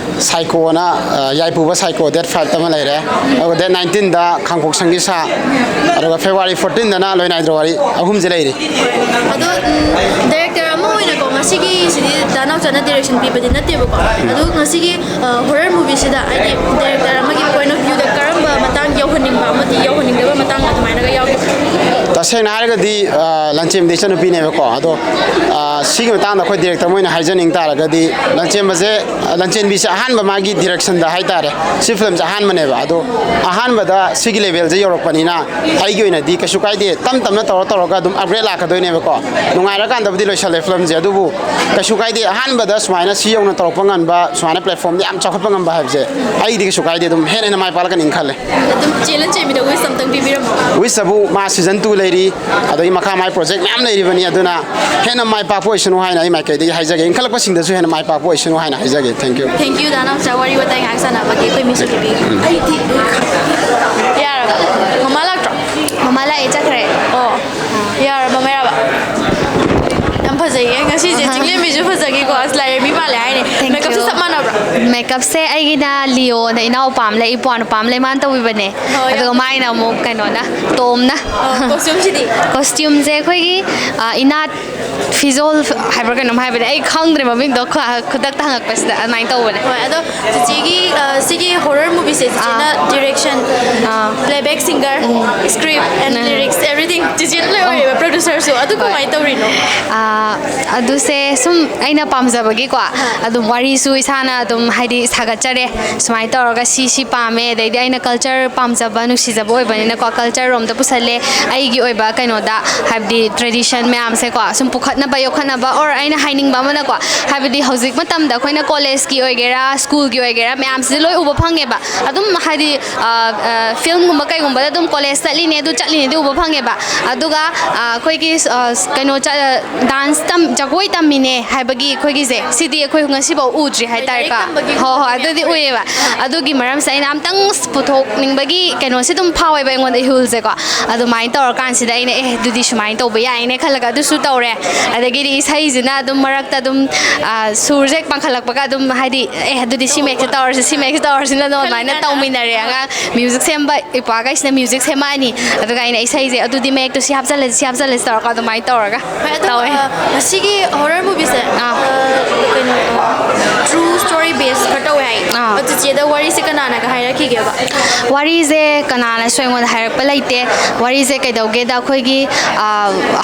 ꯁꯥꯏꯀꯣꯅ, ꯑ, ꯌꯥꯏꯄꯨꯕ ꯁꯥꯏꯀꯣ ꯗꯦꯠ ꯐꯥꯏꯚꯇ ꯑꯃ ꯂꯩꯔꯦ꯫ ꯑꯗꯨꯒ ꯗꯦꯠ ꯅꯥꯏꯟꯇꯤꯟꯗ ꯈꯥꯡꯄꯣꯛꯁꯪꯒꯤ ꯁꯥ, ꯑꯗꯨꯒ ꯐꯦꯕ꯭ꯔꯨꯋꯥꯔꯤ ꯐꯣꯔꯇꯤꯟꯗꯅ ꯂꯣꯏꯅꯥꯏꯗ꯭ꯔꯣ ꯋꯥꯔꯤ, ꯑꯍꯨꯝꯁꯦ ꯂꯩꯔꯤ꯫ ꯑꯗꯣ, ꯎꯝ, ꯗꯥꯏꯔꯦꯛꯇꯔ ꯑꯃ ꯑꯣꯏꯅꯀꯣ, ꯉꯁꯤꯒꯤ ꯁꯤꯗꯤ ꯗꯥ ꯅꯥꯎꯆꯥꯅ ꯗꯥꯏꯔꯦꯛꯁꯟ ꯄꯤꯕꯗꯤ ꯅꯠꯇꯦꯕꯀꯣ꯫ ꯑꯗꯣ ꯉꯁꯤꯒꯤ, ꯑ, ꯍꯣꯔꯔ ꯃꯨꯚꯤꯁꯤꯗ ꯍꯥꯏꯗꯤ ꯗꯥꯏꯔꯦꯛꯇꯔ ꯑꯃꯒꯤ ꯄꯣꯏꯟ ꯑꯣꯐ ꯚ꯭ꯌꯨꯗ ꯀꯔꯝꯕ ꯃꯇꯥꯡ ꯌꯧꯍꯟꯅꯤꯡꯕ ꯑꯃꯗꯤ ꯌꯧꯍꯟꯅꯤꯡꯗꯕ ꯃꯇꯥꯡ ꯑꯗꯨꯃꯥꯏꯅꯒ ꯌꯥꯎꯒꯦ? ꯇꯁꯦꯡꯅ ꯍꯥꯏꯔꯒꯗꯤ, ꯑ, ꯂꯟꯆꯦꯝꯕꯗꯤ ꯏꯆꯟꯅꯨꯄꯤꯅꯦꯕꯀꯣ꯫ ꯑꯗꯣ, ꯑ, ꯁꯤꯒꯤ ꯃꯇꯥꯡꯗ ꯑꯩꯈꯣꯏ ꯗꯥꯏꯔꯦꯛꯇꯔ ꯑꯃ ꯑꯣꯏꯅ ꯍꯥꯏꯖꯅꯤꯡ ꯇꯥꯔꯒꯗꯤ, ꯂꯟꯆꯦꯝꯕꯁꯦ, ꯑ, ꯂꯟꯆꯦꯟꯕꯤꯁꯦ ꯑꯍꯥꯟꯕ ꯃꯥꯒꯤ ꯗꯥꯏꯔꯦꯛꯁꯟꯗ ꯍꯥꯏꯇꯥꯔꯦ꯫ ꯁꯤ ꯐꯤꯂꯝꯁꯦ ꯑꯍꯥꯟꯕꯅꯦꯕ꯫ ꯑꯗꯣ ꯑꯍꯥꯟꯕꯗ ꯁꯤꯒꯤ ꯂꯦꯚꯦꯜꯁꯦ ꯌꯧꯔꯛꯄꯅꯤꯅ ꯑꯩꯒꯤ ꯑꯣꯏꯅꯗꯤ ꯀꯩꯁꯨ ꯀꯥꯏꯗꯦ, ꯇꯞ ꯇꯞꯅ ꯇꯧꯔ ꯇꯧꯔꯒ ꯑꯗꯨꯝ ꯑꯞꯒ꯭ꯔꯦꯗ ꯂꯥꯛꯀꯗꯣꯏꯅꯦꯕꯀꯣ꯫ ꯅꯨꯡꯉꯥꯏꯔꯀꯥꯟꯗꯕꯨꯗꯤ ꯂꯣꯏꯁꯜꯂꯦ ꯐꯤꯂꯝꯁꯦ, ꯑꯗꯨꯕꯨ ꯀꯩꯁꯨ ꯀꯥꯏꯗꯦ꯫ ꯑꯍꯥꯟꯕꯗ ꯁꯨꯃꯥꯏꯅ ꯁꯤ ꯌꯧꯅ ꯇꯧꯔꯛꯄ ꯉꯝꯕ, ꯁꯨꯃꯥꯏꯅ ꯄ꯭ꯂꯦꯠꯐꯣꯝꯗ ꯌꯥꯝ ꯆꯥꯎꯈꯠꯄ ꯉꯝꯕ ꯍꯥꯏꯕꯁꯦ ꯑꯩꯗꯤ ꯀꯩꯁꯨ ꯀꯥꯏꯗꯦ, ꯑꯗꯨꯝ ꯍꯦꯟꯅ ꯍꯦꯟꯅ ꯃꯥꯏ ꯄꯥꯛꯂꯛꯀꯅꯤꯅ ꯈꯜꯂꯦ꯫ ꯑꯗꯨꯝ ꯆꯦ ꯂꯟꯆꯦꯟꯕꯤꯗ ꯋꯤꯁ ꯑꯝꯇꯪ ꯄꯤꯕꯤꯔꯝꯃꯣ꯫ ꯋꯤꯁ ꯑꯕꯨ ꯃꯥ ꯁꯤꯖꯟ ꯇꯨ ꯂꯩꯔꯤ, ꯑꯗꯒꯤ ꯃꯈꯥ ꯃꯥꯏ ꯄ꯭ꯔꯣꯖꯦꯛ ꯃꯌꯥꯝ ꯂꯩꯔꯤꯕꯅꯤ, ꯑꯗꯨꯅ ꯍꯦꯟꯅ ꯃꯥꯏ ꯄꯥꯛꯄ ꯑꯣꯏꯁꯅꯨ ꯍꯥꯏꯅ ꯑꯩ ꯃꯥꯏꯀꯩꯗꯒꯤ ꯍꯥꯏꯖꯒꯦ, ꯏꯟꯈꯠꯂꯛꯄꯁꯤꯡꯗꯁꯨ ꯍꯦꯟꯅ ꯃꯥꯏ ꯄꯥꯛꯄ ꯑꯣꯏꯁꯅꯨ ꯍꯥꯏꯅ ꯍꯥꯏꯖꯒꯦ꯫ Thank you꯫ Thank you, ꯗꯥ ꯅꯥꯎꯆꯥ, ꯋꯥꯔꯤ ꯋꯥꯇꯥꯏ ꯉꯥꯏꯍꯥꯛ ꯁꯥꯟꯅꯕꯒꯤ꯫ ꯑꯩꯈꯣꯏ ꯃꯤꯁꯨ ꯄꯤꯕꯤꯒꯦ꯫ ꯑꯩꯗꯤ ꯌꯥꯔꯕ? ꯃꯃꯥ ꯂꯥꯛꯇ꯭ꯔꯣ? ꯃꯃꯥ ꯂꯥꯛꯑꯦ, ꯆꯠꯈ꯭ꯔꯦ꯫ ꯑꯣ, ꯌꯥꯔꯕ, ꯃꯌꯥꯕ? ꯌꯥꯝ ꯐꯖꯩꯌꯦ ꯉꯁꯤꯁꯦ꯫ ꯑꯍꯥ꯫ ꯆꯤꯡꯂꯦꯝꯕꯤꯁꯨ ꯐꯖꯈꯤꯀꯣ꯫ ꯑꯁ, ꯂꯥꯏꯔꯦꯝꯕꯤ ꯃꯥꯜꯂꯦ ꯍꯥꯏꯅꯦ꯫ Thank you꯫ ꯃꯦꯀꯞꯁꯦ ꯆꯞ ꯃꯥꯟꯅꯕ꯭ꯔꯥ? ꯃꯦꯀꯞꯁꯦ ꯑꯩꯒꯤꯅ ꯂꯤꯑꯣꯅ ꯏꯅꯥꯎꯄꯥ ꯑꯃ ꯂꯩ, ꯏꯄ꯭ꯋꯥ ꯅꯨꯄꯥ ꯑꯃ ꯂꯩ, ꯃꯥꯅ ꯇꯧꯕꯤꯕꯅꯦ꯫ ꯍꯣꯏ, ꯑꯗꯨꯒ ꯌꯥꯝ ꯃꯥꯏꯅ ꯑꯃꯨꯛ ꯀꯩꯅꯣꯅ, ꯇꯣꯝꯅ꯫ ꯑꯣ, ꯀꯣꯁꯇ꯭ꯌꯨꯝꯁꯤꯗꯤ? ꯀꯣꯁꯇ꯭ꯌꯨꯝꯁꯦ ꯑꯩꯈꯣꯏꯒꯤ, ꯑ, ꯏꯅꯥꯠ ꯐꯤꯖꯣꯜ ꯍꯥꯏꯕ꯭ꯔꯥ ꯀꯩꯅꯣꯝ ꯍꯥꯏꯕꯅꯦ, ꯑꯩ ꯈꯪꯗ꯭ꯔꯦ ꯃꯃꯤꯡꯗꯣ, ꯈꯨ-, ꯈꯨꯗꯛꯇ ꯍꯪꯉꯛꯄꯁꯤꯗ ꯑꯗꯨꯃꯥꯏꯅ ꯇꯧꯕꯅꯦ꯫ ꯍꯣꯏ, ꯑꯗꯣ ꯆꯤꯆꯦꯒꯤ, ꯑ, ꯁꯤꯒꯤ ꯍꯣꯔꯔ ꯃꯨꯚꯤꯁꯦ ꯆꯤꯆꯦꯅ ah. Direction, ah. Playback singer, um. Script and um. Lyrics, everything ꯆꯤꯆꯦꯅ ꯂꯣꯏ ꯍꯣꯏ꯫ ꯑꯣꯏꯔꯦꯕ, ꯄ꯭ꯔꯣꯗ꯭ꯌꯨꯁꯔꯁꯨ꯫ ꯑꯗꯨ ꯍꯣꯏ꯫ ꯀꯃꯥꯏꯅ ꯇꯧꯔꯤꯅꯣ? ꯑꯥ, ꯑꯗꯨꯁꯦ ꯁꯨꯝ ꯑꯩꯅ ꯄꯥꯝꯖꯕꯒꯤꯀꯣ, ꯑꯥ꯫ ꯑꯗꯨꯝ ꯋꯥꯔꯤꯁꯨ ꯏꯁꯥꯅ ꯑꯗꯨꯝ ꯍꯥꯏꯗꯤ ꯁꯥꯒꯠꯆꯔꯦ, ꯁꯨꯃꯥꯏꯅ ꯇꯧꯔꯒ ꯁꯤ, ꯁꯤ ꯄꯥꯝꯃꯦ, ꯑꯗꯩꯗꯤ ꯑꯩꯅ ꯀꯜꯆꯔ ꯄꯥꯝꯖꯕ, ꯅꯨꯡꯁꯤꯖꯕ ꯑꯣꯏꯕꯅꯤꯅꯀꯣ, ꯀꯜꯆꯔ ꯔꯣꯝꯗ ꯄꯨꯁꯜꯂꯦ꯫ ꯑꯩꯒꯤ ꯑꯣꯏꯕ ꯀꯩꯅꯣꯗ, ꯍꯥꯏꯕꯗꯤ ꯇ꯭ꯔꯦꯗꯤꯁꯟ ꯃꯌꯥꯝꯁꯦꯀꯣ, ꯁꯨꯝ ꯄꯨꯈꯠꯅꯕ, ꯌꯣꯛꯈꯠꯅꯕ, or ꯑꯩꯅ ꯍꯥꯏꯅꯤꯡꯕ ꯑꯃꯅꯀꯣ, ꯍꯥꯏꯕꯗꯤ ꯍꯧꯖꯤꯛ ꯃꯇꯝꯗ ꯑꯩꯈꯣꯏꯅ ꯀꯣꯂꯦꯖꯀꯤ ꯑꯣꯏꯒꯦꯔꯥ, ꯁ꯭ꯀꯨꯜꯒꯤ ꯑꯣꯏꯒꯦꯔꯥ, ꯃꯌꯥꯝꯁꯤꯗ ꯂꯣꯏ ꯎꯕ ꯐꯪꯉꯦꯕ꯫ ꯑꯗꯨꯝ ꯍꯥꯏꯗꯤ ꯐꯤꯂꯝꯒꯨꯝꯕ ꯀꯩꯒꯨꯝꯕꯗ ꯑꯗꯨꯝ ꯀꯣꯂꯦꯖ ꯆꯠꯂꯤꯅꯦ, ꯑꯗꯨ ꯆꯠꯂꯤꯅꯦ, ꯑꯗꯨ ꯎꯕ ꯐꯪꯉꯦꯕ꯫ ꯑꯗꯨꯒ ꯑꯩꯈꯣꯏꯒꯤ ꯀꯩꯅꯣ, ꯗꯥꯟꯁ ꯇꯝ ꯖꯒꯣꯏ ꯇꯝꯃꯤꯅꯦ ꯍꯥꯏꯕꯒꯤ ꯑꯩꯈꯣꯏꯒꯤꯁꯦ, ꯁꯤꯗꯤ ꯑꯩꯈꯣꯏ ꯉꯁꯤꯐꯥꯎ ꯎꯗ꯭ꯔꯤ ꯍꯥꯏꯇꯥꯔꯦꯀꯣ꯫ ꯍꯣꯏ ꯍꯣꯏ, ꯑꯗꯨꯗꯤ ꯎꯏꯌꯦꯕ꯫ ꯑꯗꯨꯒꯤ ꯃꯔꯝꯁꯦ ꯑꯩꯅ ꯑꯝꯇꯪ ꯄꯨꯊꯣꯛꯅꯤꯡꯕꯒꯤ ꯀꯩꯅꯣꯁꯦ ꯑꯗꯨꯝ ꯐꯥꯎꯋꯦꯕ ꯑꯩꯉꯣꯟꯗ, ꯏꯍꯨꯜꯁꯦꯀꯣ꯫ ꯑꯗꯨꯃꯥꯏꯅ ꯇꯧꯔꯀꯥꯟꯁꯤꯗ ꯑꯩꯅ, ꯑꯦ, ꯑꯗꯨꯗꯤ ꯁꯨꯃꯥꯏꯅ ꯇꯧꯕ ꯌꯥꯏꯅꯦ ꯈꯜꯂꯒ ꯑꯗꯨꯁꯨ ꯇꯧꯔꯦ꯫ ꯑꯗꯒꯤꯗꯤ ꯏꯁꯩꯁꯤꯅ ꯑꯗꯨꯝ ꯃꯔꯛꯇ ꯑꯗꯨꯝ ꯁꯨꯔꯁꯦ ꯄꯥꯡꯈꯠꯂꯛꯄꯒ ꯑꯗꯨꯝ ꯍꯥꯏꯗꯤ, ꯑꯦ, ꯑꯗꯨꯗꯤ ꯁꯤ ꯃꯌꯦꯛꯁꯦ ꯇꯧꯔꯁꯤ, ꯁꯤ ꯃꯌꯦꯛꯁꯦ ꯇꯧꯔꯁꯤꯅ ꯑꯗꯨꯝ ꯑꯗꯨꯃꯥꯏꯅ ꯇꯧꯃꯤꯟꯅꯔꯦ꯫ ꯑꯉꯥꯡ ꯃ꯭ꯌꯨꯖꯤꯛ ꯁꯦꯝꯕ ꯏꯄ꯭ꯋꯥꯈꯩꯁꯤꯅ ꯃ꯭ꯌꯨꯖꯤꯛ ꯁꯦꯝꯃꯛꯑꯅꯤ, ꯑꯗꯨꯒ ꯑꯩꯅ ꯏꯁꯩꯁꯦ ꯑꯗꯨꯗꯤ ꯃꯌꯦꯛꯇꯣ ꯁꯤ ꯍꯥꯞꯆꯜꯂꯁꯤ, ꯁꯤ ꯍꯥꯞꯆꯜꯂꯁꯤ ꯇꯧꯔꯒ ꯑꯗꯨꯃꯥꯏꯅ ꯇꯧꯔꯒ ꯍꯣꯏ, ꯑꯗꯣ, ꯇꯧꯋꯦ꯫ ꯑ, ꯃꯁꯤꯒꯤ ꯍꯣꯔꯔ ꯃꯨꯚꯤꯁꯦ, ꯑꯥ꯫ ꯑ, ꯀꯩꯅꯣ, ꯇ꯭ꯔꯨ ꯁ꯭ꯇꯣꯔꯤ ꯕꯦꯁ ꯈꯔ ꯇꯧꯋꯦ ꯍꯥꯏꯌꯦ꯫ ꯑꯥ꯫ ꯑꯗꯣ ꯆꯤꯆꯦꯗ ꯋꯥꯔꯤꯁꯦ ꯀꯅꯥꯅꯒ ꯍꯥꯏꯔꯛꯈꯤꯒꯦꯕ? ꯋꯥꯔꯤꯁꯦ ꯀꯅꯥꯅꯁꯨ ꯑꯩꯉꯣꯟꯗ ꯍꯥꯏꯔꯛꯄ ꯂꯩꯇꯦ꯫ ꯋꯥꯔꯤꯁꯦ ꯀꯩꯗꯧꯒꯦꯗ, ꯑꯩꯈꯣꯏꯒꯤ, ꯑ,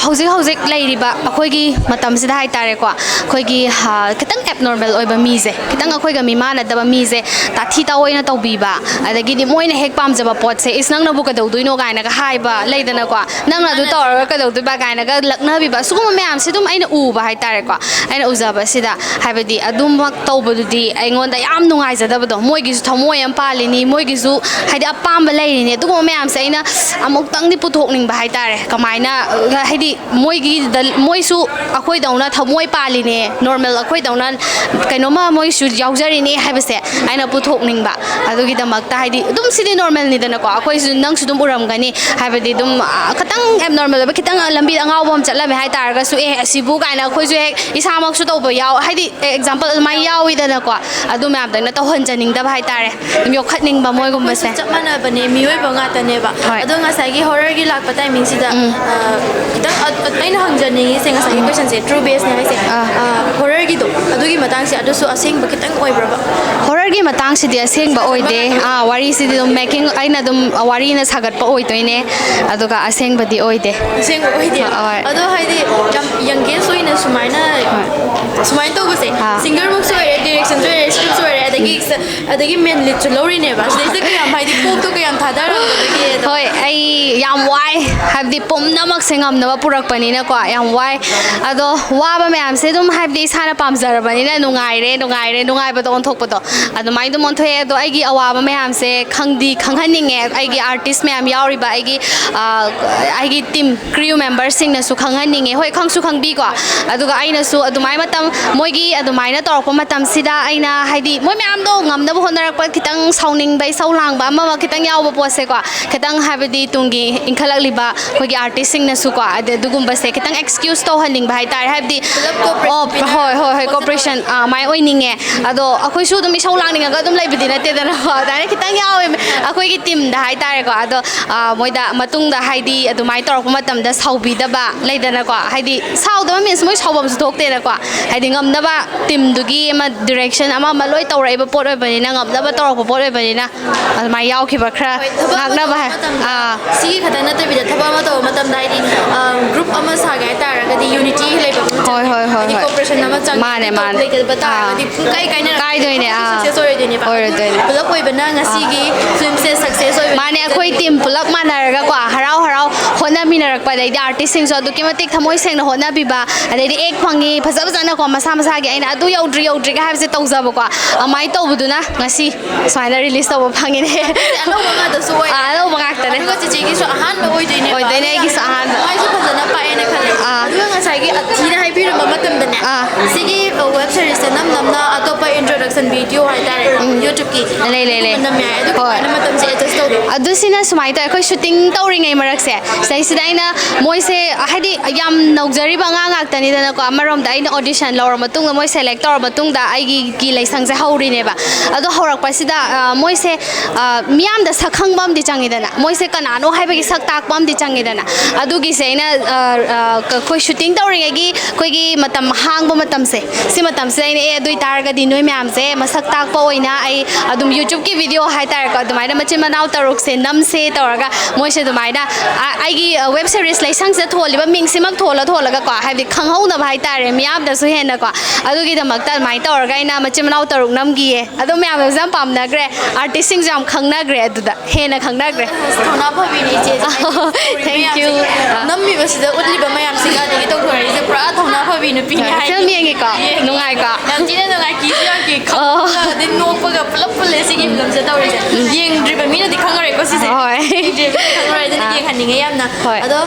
ꯍꯧꯖꯤꯛ ꯍꯧꯖꯤꯛ ꯂꯩꯔꯤꯕ ꯑꯩꯈꯣꯏꯒꯤ ꯃꯇꯝꯁꯤꯗ ꯍꯥꯏꯇꯥꯔꯦꯀꯣ, ꯑꯩꯈꯣꯏꯒꯤ, ꯑ, ꯈꯤꯇꯪ ꯑꯦꯕꯅꯣꯔꯃꯦꯜ ꯑꯣꯏꯕ ꯃꯤꯁꯦ, ꯈꯤꯇꯪ ꯑꯩꯈꯣꯏꯒ ꯃꯤꯃꯥꯟꯅꯗꯕ ꯃꯤꯁꯦ ꯇꯥꯊꯤ ꯇꯥꯑꯣꯏꯅ ꯇꯧꯕꯤꯕ, ꯑꯗꯒꯤꯗꯤ ꯃꯣꯏꯅ ꯍꯦꯛ ꯄꯥꯝꯖꯕ ꯄꯣꯠꯁꯦ, "ꯏꯁ, ꯅꯪꯅꯕꯨ ꯀꯩꯗꯧꯗꯣꯏꯅꯣ?" ꯀꯥꯏꯅꯒ ꯍꯥꯏꯕ ꯂꯩꯗꯅꯀꯣ, "ꯅꯪꯅ ꯑꯗꯨ ꯇꯧꯔꯒ ꯀꯩꯗꯧꯗꯣꯏꯕ?" ꯀꯥꯏꯅꯒ ꯂꯛꯅꯕꯤꯕ, ꯁꯤꯒꯨꯝꯕ ꯃꯌꯥꯝꯁꯦ ꯑꯗꯨꯝ ꯑꯩꯅ ꯎꯕ ꯍꯥꯏꯇꯥꯔꯦꯀꯣ꯫ ꯑꯩꯅ ꯎꯖꯕꯁꯤꯗ, ꯍꯥꯏꯕꯗꯤ ꯑꯗꯨꯃꯛ ꯇꯧꯕꯗꯨꯗꯤ ꯑꯩꯉꯣꯟꯗ ꯌꯥꯝ ꯅꯨꯡꯉꯥꯏꯖꯗꯕꯗꯣ, ꯃꯣꯏꯒꯤꯁꯨ ꯊꯃꯣꯏ ꯑꯃ ꯄꯥꯜꯂꯤꯅꯤ, ꯃꯣꯏꯒꯤꯁꯨ ꯍꯥꯏꯗꯤ ꯑꯄꯥꯝꯕ ꯂꯩꯔꯤꯅꯤ, ꯑꯗꯨꯒꯨꯝꯕ ꯃꯌꯥꯝꯁꯦ ꯑꯩꯅ ꯑꯃꯨꯛꯇꯪꯗꯤ ꯄꯨꯊꯣꯛꯅꯤꯡꯕ ꯍꯥꯏꯇꯥꯔꯦ꯫ ꯀꯃꯥꯏꯅ, ꯍꯥꯏꯗꯤ ꯃꯣꯏꯒꯤꯗ, ꯃꯣꯏꯁꯨ ꯑꯩꯈꯣꯏꯗꯧꯅ ꯊꯃꯣꯏ ꯄꯥꯜꯂꯤꯅꯦ, ꯅꯣꯔꯃꯦꯜ ꯑꯩꯈꯣꯏꯗꯧꯅ ꯀꯩꯅꯣꯝꯃ ꯃꯣꯏꯁꯨ ꯌꯥꯎꯖꯔꯤꯅꯦ ꯍꯥꯏꯕꯁꯦ ꯑꯩꯅ ꯄꯨꯊꯣꯛꯅꯤꯡꯕ꯫ ꯑꯗꯨꯒꯤꯗꯃꯛꯇ ꯍꯥꯏꯗꯤ ꯑꯗꯨꯝ ꯁꯤꯗꯤ ꯅꯣꯔꯃꯦꯜꯅꯤꯗꯅꯀꯣ, ꯑꯩꯈꯣꯏꯁꯨ, ꯅꯪꯁꯨ ꯑꯗꯨꯝ ꯎꯔꯝꯒꯅꯤ꯫ ꯍꯥꯏꯕꯗꯤ ꯑꯗꯨꯝ, ꯑ, ꯈꯤꯇꯪ ꯑꯦꯕꯅꯣꯔꯃꯦꯜ ꯑꯣꯏꯕ, ꯈꯤꯇꯪ ꯂꯝꯕꯤꯗ ꯑꯉꯥꯎꯕ ꯑꯃ ꯆꯠꯂꯝꯃꯦ ꯍꯥꯏ ꯇꯥꯔꯒꯁꯨ, "ꯑꯦ, ꯑꯁꯤꯕꯨ?" ꯀꯥꯏꯅ ꯑꯩꯈꯣꯏꯁꯨ ꯍꯦꯛ, ꯏꯁꯥꯃꯛꯁꯨ ꯇꯧꯕ ꯌꯥꯎ-, ꯍꯥꯏꯗꯤ ꯑꯦꯛꯖꯥꯝꯄꯜ ꯑꯗꯨꯃꯥꯏꯅ ꯌꯥꯎꯋꯤꯗꯅꯀꯣ꯫ ꯑꯗꯨ ꯃꯌꯥꯝꯗꯣ ꯑꯩꯅ ꯇꯧꯍꯟꯖꯅꯤꯡꯗꯕ ꯍꯥꯏꯇꯥꯔꯦ, ꯑꯗꯨꯝ ꯌꯣꯛꯈꯠꯅꯤꯡꯕ ꯃꯣꯏꯒꯨꯝꯕꯁꯦ꯫ ꯑꯩꯈꯣꯏꯁꯨ ꯆꯞ ꯃꯥꯟꯅꯕꯅꯦ, ꯃꯤꯑꯣꯏꯕ ꯉꯥꯛꯇꯅꯦꯕ꯫ ꯍꯣꯏ꯫ ꯑꯗꯣ ꯉꯁꯥꯏꯒꯤ ꯍꯣꯔꯔꯒꯤ ꯂꯥꯛꯄ ꯇꯥꯏꯃꯤꯡꯁꯤꯗ, ꯎꯝ꯫ ꯑ, ꯈꯤꯇꯪ ꯑ-, ꯑ-, ꯑꯩꯅ ꯍꯪꯖꯅꯤꯡꯉꯤꯁꯦ ꯉꯁꯥꯏꯒꯤ ꯎꯝ꯫ ꯀꯣꯏꯁꯟꯁꯦ, ꯇ꯭ꯔꯨ ꯕꯦꯁꯅꯦ ꯍꯥꯏꯁꯦ, ꯑꯥ꯫ ꯑ, ꯍꯣꯔꯔꯒꯤꯗꯣ, ꯑꯗꯨꯒꯤ ꯃꯇꯥꯡꯁꯦ ꯑꯗꯨꯁꯨ ꯑꯁꯦꯡꯕ ꯈꯤꯇꯪ ꯑꯣꯏꯕ꯭ꯔꯕ? ꯍꯣꯔꯔꯒꯤ ꯃꯇꯥꯡꯁꯤꯗꯤ ꯑꯁꯦꯡꯕ ꯑꯣꯏꯗꯦ꯫ ꯑꯥ, ꯋꯥꯔꯤꯁꯤꯗꯤ ꯑꯗꯨꯝ ꯃꯦꯀꯤꯡ, ꯑꯩꯅ ꯑꯗꯨꯝ, ꯑ, ꯋꯥꯔꯤꯅ ꯁꯥꯒꯠꯄ ꯑꯣꯏꯗꯣꯏꯅꯦ, ꯑꯗꯨꯒ ꯑꯁꯦꯡꯕꯗꯤ ꯑꯣꯏꯗꯦ꯫ ꯑꯁꯦꯡꯕ ꯑꯣꯏꯗꯦ꯫ ꯍꯣꯏ꯫ ꯑꯗꯣ ꯍꯥꯏꯗꯤ ꯌꯥꯝ ꯌꯪꯒꯦꯁ ꯑꯣꯏꯅ ꯁꯨꯃꯥꯏꯅ, ꯍꯣꯏ꯫ ꯁꯨꯃꯥꯏꯅ ꯇꯧꯕꯁꯦ, ꯑꯥ꯫ ꯁꯤꯡꯒꯔꯃꯛꯁꯨ ꯑꯣꯏꯔꯦ, ꯗꯤꯔꯦꯛꯁꯟꯁꯨ ꯑꯣꯏꯔꯦ, ꯁ꯭ꯀ꯭ꯔꯤꯞꯁꯨ ꯑꯣꯏꯔꯦ, ꯑꯗꯩ ꯑꯗꯒꯤ ꯃꯦꯟ ꯂꯤꯗꯁꯨ ꯂꯧꯔꯤꯅꯦꯕ, ꯁꯤꯗꯩꯁꯤꯗ ꯀꯌꯥꯝ, ꯍꯥꯏꯗꯤ, ꯀꯣꯛꯇꯣ ꯀꯌꯥꯝ ꯊꯥꯗꯔꯝꯒꯗꯒꯦ ꯑꯗꯣ? ꯍꯣꯏ, ꯑꯩ ꯌꯥꯝ ꯋꯥꯏ, ꯍꯥꯏꯕꯗꯤ ꯄꯨꯝꯅꯃꯛꯁꯦ ꯉꯝꯅꯕ ꯄꯨꯔꯛꯄꯅꯤꯅꯀꯣ, ꯌꯥꯝ ꯋꯥꯏ꯫ ꯑꯗꯣ ꯋꯥꯕ ꯃꯌꯥꯝꯁꯦ ꯑꯗꯨꯝ, ꯍꯥꯏꯕꯗꯤ, ꯏꯁꯥꯅ ꯄꯥꯝꯖꯔꯕꯅꯤꯅ ꯅꯨꯡꯉꯥꯏꯔꯦ, ꯅꯨꯡꯉꯥꯏꯔꯦ, ꯅꯨꯡꯉꯥꯏꯕꯗꯣ ꯑꯣꯟꯊꯣꯛꯄꯗꯣ ꯑꯗꯨꯃꯥꯏꯅ ꯑꯗꯨꯝ ꯑꯣꯟꯊꯣꯛꯑꯦ꯫ ꯑꯗꯣ ꯑꯩꯒꯤ ꯑꯋꯥꯕ ꯃꯌꯥꯝꯁꯦ ꯈꯪꯗꯤ ꯈꯪꯍꯟꯅꯤꯡꯉꯦ, ꯑꯩꯒꯤ ꯑꯥꯔꯇꯤꯁ ꯃꯌꯥꯝ ꯌꯥꯎꯔꯤꯕ ꯑꯩꯒꯤ, ꯑ, ꯑꯩꯒꯤ ꯇꯤꯝ ꯀ꯭ꯔꯤꯌꯨ ꯃꯦꯝꯕꯔꯁꯤꯡꯅꯁꯨ ꯈꯪꯍꯟꯅꯤꯡꯉꯦ꯫ ꯍꯣꯏ, ꯈꯪꯁꯨ ꯈꯪꯕꯤꯀꯣ꯫ ꯑꯗꯨꯒ ꯑꯩꯅꯁꯨ ꯑꯗꯨꯃꯥꯏꯅ ꯃꯇꯝ, ꯃꯣꯏꯒꯤ ꯑꯗꯨꯃꯥꯏꯅ ꯇꯧꯔꯛꯄ ꯃꯇꯝꯁꯤꯗ ꯑꯩꯅ, ꯍꯥꯏꯗꯤ, ꯃꯣꯏ ꯃꯌꯥꯝꯗꯣ ꯉꯝꯅꯕ ꯍꯣꯠꯅꯔꯛꯄ, ꯈꯤꯇꯪ ꯁꯥꯎꯅꯤꯡꯕ, ꯏꯁꯧ ꯂꯥꯡꯕ, ꯑꯃ ꯑꯃ ꯈꯤꯇꯪ ꯌꯥꯎꯕ ꯄꯣꯠꯁꯦꯀꯣ, ꯈꯤꯇꯪ, ꯍꯥꯏꯕꯗꯤ, ꯇꯨꯡꯒꯤ ꯏꯟꯈꯠꯂꯛꯂꯤꯕ ꯑꯩꯈꯣꯏꯒꯤ ꯑꯥꯔꯇꯤꯁꯁꯤꯡꯅꯁꯨꯀꯣ, ꯑꯗ ꯑꯗꯨꯒꯨꯝꯕꯁꯦ ꯈꯤꯇꯪ ꯑꯦꯛꯁꯀ꯭ꯌꯨꯁ ꯇꯧꯍꯟꯅꯤꯡꯕ ꯍꯥꯏꯇꯥꯔꯦ꯫ ꯍꯥꯏꯕꯗꯤ, ꯄꯨꯂꯞ cooperation ꯑꯣ, ꯄꯤꯅꯔꯒ ꯍꯣꯏ, ꯍꯣꯏ, ꯍꯣꯏ, ꯄꯣꯠꯁꯦ cooperation, ꯑꯥ, ꯃꯥꯏ ꯑꯣꯏꯅꯤꯡꯉꯦ꯫ ꯑꯗꯣ ꯑꯩꯈꯣꯏꯁꯨ ꯑꯗꯨꯝ ꯏꯁꯧ ꯂꯥꯡꯅꯤꯡꯉꯒ ꯑꯗꯨꯝ ꯂꯩꯕꯗꯤ ꯅꯠꯇꯦꯗꯅꯀꯣ, ꯑꯗꯨꯃꯥꯏꯅ ꯈꯤꯇꯪ ꯌꯥꯎꯋꯦ ꯑꯩꯈꯣꯏꯒꯤ ꯇꯤꯝꯗ ꯍꯥꯏꯇꯥꯔꯦꯀꯣ꯫ ꯑꯗꯣ, ꯑꯥ, ꯃꯣꯏꯗ ꯃꯇꯨꯡꯗ, ꯍꯥꯏꯗꯤ, ꯑꯗꯨꯃꯥꯏꯅ ꯇꯧꯔꯛꯄ ꯃꯇꯝꯗ ꯁꯥꯎꯕꯤꯗꯕ ꯂꯩꯗꯅꯀꯣ, ꯍꯥꯏꯗꯤ, ꯁꯥꯎꯗꯕ ꯃꯤꯟꯁ ꯃꯣꯏ ꯁꯥꯎꯐꯝꯁꯨ ꯊꯣꯛꯇꯦꯅꯀꯣ, ꯍꯥꯏꯗꯤ, ꯉꯝꯅꯕ ꯇꯤꯝꯗꯨꯒꯤ ꯑꯃ ꯗꯤꯔꯦꯛꯁꯟ ꯑꯃ ꯑꯃ ꯂꯣꯏ ꯇꯧꯔꯛꯏꯕ ꯄꯣꯠ ꯑꯣꯏꯕꯅꯤꯅ, ꯉꯝꯅꯕ ꯇꯧꯔꯛꯄ ꯄꯣꯠ ꯑꯣꯏꯕꯅꯤꯅ, ꯑꯗꯨꯃꯥꯏꯅ ꯌꯥꯎꯈꯤꯕ ꯈꯔ ꯍꯣꯏ, ꯊꯕꯛ ꯑꯃ ꯉꯥꯛꯅꯕ ꯇꯧꯕ ꯍꯥꯏ-, ꯃꯇꯝꯗ, ꯑꯥ꯫ ꯁꯤꯒꯤ ꯈꯛꯇꯪ ꯅꯠꯇꯕꯤꯗ, ꯊꯕꯛ ꯑꯃ ꯇꯧꯕ ꯃꯇꯝꯗ, ꯍꯥꯏꯗꯤ, ꯑ, ꯒ꯭ꯔꯨꯞ ꯑꯃ ꯁꯥꯒꯦ ꯍꯥꯏꯇꯥꯔꯒꯗꯤ, ꯌꯨꯅꯤꯇꯤ ꯂꯩꯕ ꯑꯃ ꯍꯣꯏ, ꯆꯪꯉꯦ꯫ ꯍꯣꯏ, ꯍꯣꯏ, ꯍꯥꯏꯗꯤ, ꯍꯣꯏ꯫ ꯀꯣꯑꯣꯄꯔꯦꯁꯟ ꯑꯃ ꯆꯪꯉꯦ꯫ ꯃꯥꯅꯦ, ꯑꯗꯨ ꯃꯥꯅꯦ꯫ ꯂꯩꯇꯕ ꯑꯥ꯫ ꯇꯥꯔꯒꯗꯤ ꯄꯨꯡꯀꯥꯏ ꯀꯥꯏꯅꯔꯒ ꯀꯥꯏꯗꯣꯏꯅꯦ, ꯊꯕꯛꯇꯣ ꯑꯥ꯫ ꯁꯛꯁꯦꯁ ꯑꯣꯏꯔꯣꯏꯗꯣꯏꯅꯦꯕ꯫ ꯑꯣꯏꯔꯣꯏꯗꯣꯏꯅꯦ꯫ ꯑꯗꯨ ꯄꯨꯂꯞ ꯑꯣꯏꯕꯅ ꯉꯁꯤꯒꯤ ꯐꯤꯂꯝꯁꯦ ꯁꯛꯁꯦꯁ ꯑꯣꯏꯕ ꯃꯥꯅꯦ, ꯑꯩꯈꯣꯏ ꯇꯤꯝ ꯄꯨꯂꯞ ꯃꯥꯟꯅꯔꯒꯀꯣ, ꯍꯔꯥꯎ ꯍꯔꯥꯎ ꯍꯣꯠꯅꯃꯤꯟꯅꯔꯛꯄ, ꯑꯗꯩꯗꯤ ꯑꯥꯔꯇꯤꯁꯁꯤꯡꯁꯨ ꯑꯗꯨꯛꯀꯤ ꯃꯇꯤꯛ ꯊꯃꯣꯏ ꯁꯦꯡꯅ ꯍꯣꯠꯅꯕꯤꯕ, ꯑꯗꯩꯗꯤ ꯑꯦꯛ ꯐꯪꯉꯤ ꯐꯖ ꯐꯖꯅꯀꯣ, ꯃꯁꯥ ꯃꯁꯥꯒꯤ ꯑꯩꯅ ꯑꯗꯨ ꯌꯧꯗ꯭ꯔꯤ ꯌꯧꯗ꯭ꯔꯤꯒ ꯍꯥꯏꯕꯁꯦ ꯇꯧꯖꯕꯀꯣ, ꯑꯗꯨꯃꯥꯏꯅ ꯇꯧꯕꯗꯨꯅ ꯉꯁꯤ ꯁꯨꯃꯥꯏꯅ ꯔꯤꯂꯤꯁ ꯇꯧꯕ ꯐꯪꯉꯤꯅꯦ꯫ ꯑꯅꯧꯕ ꯉꯥꯛꯇꯁꯨ ꯑꯣꯏꯔꯦ꯫ ꯑꯥ, ꯑꯅꯧꯕ ꯉꯥꯛꯇꯅꯦ꯫ ꯑꯗꯨꯒ ꯆꯤꯆꯦꯒꯤꯁꯨ ꯑꯍꯥꯟꯕ ꯑꯣꯏꯗꯣꯏꯅꯦꯕ꯫ ꯑꯣꯏꯗꯣꯏꯅꯦ, ꯑꯩꯒꯤꯁꯨ ꯑꯍꯥꯟꯕ꯫ ꯃꯥꯏꯁꯨ ꯐꯖꯅ ꯄꯥꯛꯑꯦꯅ ꯈꯜꯂꯦ꯫ ꯑꯥ꯫ ꯑꯗꯨꯒ ꯉꯁꯥꯏꯒꯤ ꯑꯊꯤꯅ ꯍꯥꯏꯕꯤꯔꯝꯕ ꯃꯇꯝꯗꯅꯦ, ꯑꯥ꯫ ꯁꯤꯒꯤ, ꯑ, ꯋꯦꯕ ꯁꯤꯔꯤꯁꯇ ꯅꯝ ꯅꯝꯅ ꯑꯇꯣꯞꯄ ꯏꯟꯇ꯭ꯔꯣꯗꯛꯁꯟ ꯚꯤꯗꯤꯑꯣ ꯍꯥꯏꯇꯥꯔꯦ, ꯎꯝ꯫ ꯌꯨꯇ꯭ꯌꯨꯕꯀꯤ꯫ ꯂꯩ, ꯂꯩ, ꯂꯩ꯫ ꯑꯗꯨꯒꯨꯝꯕ ꯅꯝ ꯌꯥꯏ꯫ ꯑꯗꯨ ꯍꯣꯏ꯫ ꯀꯃꯥꯏꯅ ꯃꯇꯝꯁꯦ ꯑꯦꯗꯖꯁ ꯇꯧꯗꯣꯏꯅꯣ? ꯑꯗꯨ ꯁꯤꯅ ꯁꯨꯃꯥꯏꯅ ꯇꯧꯋꯦ, ꯑꯩꯈꯣꯏ ꯁꯨꯇꯤꯡ ꯇꯧꯔꯤꯉꯩ ꯃꯔꯛꯁꯦ, ꯁꯤꯗꯩꯁꯤꯗ ꯑꯩꯅ ꯃꯣꯏꯁꯦ, ꯍꯥꯏꯗꯤ, ꯌꯥꯝ ꯅꯧꯖꯔꯤꯕ ꯑꯉꯥꯡ ꯉꯥꯛꯇꯅꯤꯗꯅꯀꯣ꯫ ꯑꯃꯔꯣꯝꯗ ꯑꯩꯅ ꯑꯣꯗꯤꯁꯟ ꯂꯧꯔ ꯃꯇꯨꯡꯗ, ꯃꯣꯏ ꯁꯦꯂꯦꯛ ꯇꯧꯔ ꯃꯇꯨꯡꯗ ꯑꯩꯒꯤ ꯂꯩꯁꯪꯁꯦ ꯍꯧꯔꯤꯅꯦꯕ꯫ ꯑꯗꯣ ꯍꯧꯔꯛꯄꯁꯤꯗ, ꯑ, ꯃꯣꯏꯁꯦ, ꯑ, ꯃꯤꯌꯥꯝꯗ ꯁꯛ ꯈꯪꯕ ꯑꯃꯗꯤ ꯆꯪꯉꯤꯗꯅ, ꯃꯣꯏꯁꯦ ꯀꯅꯥꯅꯣ ꯍꯥꯏꯕꯒꯤ ꯁꯛ ꯇꯥꯛꯄ ꯑꯃꯗꯤ ꯆꯪꯉꯤꯗꯅ꯫ ꯑꯗꯨꯒꯤꯁꯦ ꯑꯩꯅ, ꯑ, ꯑ, ꯑꯩꯈꯣꯏ ꯁꯨꯇꯤꯡ ꯇꯧꯔꯤꯉꯩꯒꯤ ꯑꯩꯈꯣꯏꯒꯤ ꯃꯇꯝ ꯍꯥꯡꯕ ꯃꯇꯝꯁꯦ, ꯁꯤ ꯃꯇꯝꯁꯤꯗ ꯑꯩꯅ, "ꯑꯦ, ꯑꯗꯨ ꯑꯣꯏꯇꯥꯔꯒꯗꯤ ꯅꯣꯏ ꯃꯌꯥꯝꯁꯦ ꯃꯁꯛ ꯇꯥꯛꯄ ꯑꯣꯏꯅ ꯑꯩ ꯑꯗꯨꯝ ꯌꯨꯇ꯭ꯌꯨꯕꯀꯤ ꯚꯤꯗꯤꯑꯣ ꯍꯥꯏꯇꯥꯔꯦꯀꯣ, ꯑꯗꯨꯃꯥꯏꯅ ꯃꯆꯤꯟ ꯃꯅꯥꯎ ꯇꯔꯨꯛꯁꯦ ꯅꯝꯁꯦ" ꯇꯧꯔꯒ, ꯃꯣꯏꯁꯦ ꯑꯗꯨꯃꯥꯏꯅ, ꯑ, ꯑꯩꯒꯤ, ꯑ, ꯋꯦꯕ ꯁꯤꯔꯤꯁ ꯂꯩꯁꯪꯁꯤꯗ ꯊꯣꯜꯂꯤꯕ ꯃꯤꯡꯁꯤꯃꯛ ꯊꯣꯜꯂ ꯊꯣꯜꯂꯒꯀꯣ, ꯍꯥꯏꯕꯗꯤ ꯈꯪꯍꯧꯅꯕ ꯍꯥꯏꯇꯥꯔꯦ, ꯃꯤꯌꯥꯝꯗꯁꯨ ꯍꯦꯟꯅꯀꯣ꯫ ꯑꯗꯨꯒꯤꯗꯃꯛꯇ ꯑꯗꯨꯃꯥꯏꯅ ꯇꯧꯔꯒ ꯑꯩꯅ ꯃꯆꯤꯟ ꯃꯅꯥꯎ ꯇꯔꯨꯛ ꯅꯝꯈꯤ꯫ ꯏꯌꯦ꯫ ꯑꯗꯣ ꯃꯌꯥꯝꯅꯁꯨ ꯌꯥꯝ ꯄꯥꯝꯅꯈ꯭ꯔꯦ, ꯑꯥꯔꯇꯤꯁꯁꯤꯡꯁꯨ ꯌꯥꯝ ꯈꯪꯅꯈ꯭ꯔꯦ ꯑꯗꯨꯗ, ꯍꯦꯟꯅ ꯈꯪꯅꯈ꯭ꯔꯦ꯫ ꯊꯧꯅꯥ ꯐꯕꯤꯅꯤ ꯏꯆꯦꯁꯦ꯫ Thank you꯫ ꯃꯌꯥꯝꯁꯦ, ꯅꯝꯃꯤꯕꯁꯤꯗ ꯎꯠꯂꯤꯕ ꯃꯌꯥꯝꯁꯤꯒ ꯑꯗꯒꯤ ꯇꯧꯊꯣꯔꯛꯏꯁꯦ ꯄꯨꯔꯥ ꯊꯧꯅꯥ ꯐꯕꯤ ꯅꯨꯄꯤꯅꯤ ꯍꯥꯏ꯫ ꯐꯤꯂꯝ ꯌꯦꯡꯉꯤꯀꯣ? ꯌꯦꯡꯉꯤ꯫ ꯅꯨꯡꯉꯥꯏꯀꯣ? ꯌꯥꯝ ꯊꯤꯅ ꯅꯨꯡꯉꯥꯏ, ꯀꯤꯁꯨ ꯌꯥꯝ ꯀꯤ, ꯑꯣ꯫ ꯈꯪꯉꯒ ꯑꯗꯩ ꯅꯣꯛꯄꯒ ꯄꯨꯂꯞ ꯄꯨꯜꯂꯦ ꯁꯤꯒꯤ ꯐꯤꯂꯝꯁꯦ ꯇꯧꯔꯤꯁꯦ꯫ ꯌꯦꯡꯗ꯭ꯔꯤꯕ ꯃꯤꯅꯗꯤ ꯈꯪꯉꯔꯣꯏꯀꯣ ꯁꯤꯁꯦ꯫ ꯍꯣꯏ꯫ ꯌꯦꯡꯗ꯭ꯔꯤꯕ ꯃꯤꯅ ꯈꯪꯉꯔꯣꯏ, ꯑꯗꯨꯅ ꯑꯥ꯫ ꯌꯦꯡꯍꯟꯅꯤꯡꯉꯦ ꯌꯥꯝꯅ꯫ ꯍꯣꯏ꯫ ꯑꯗꯣ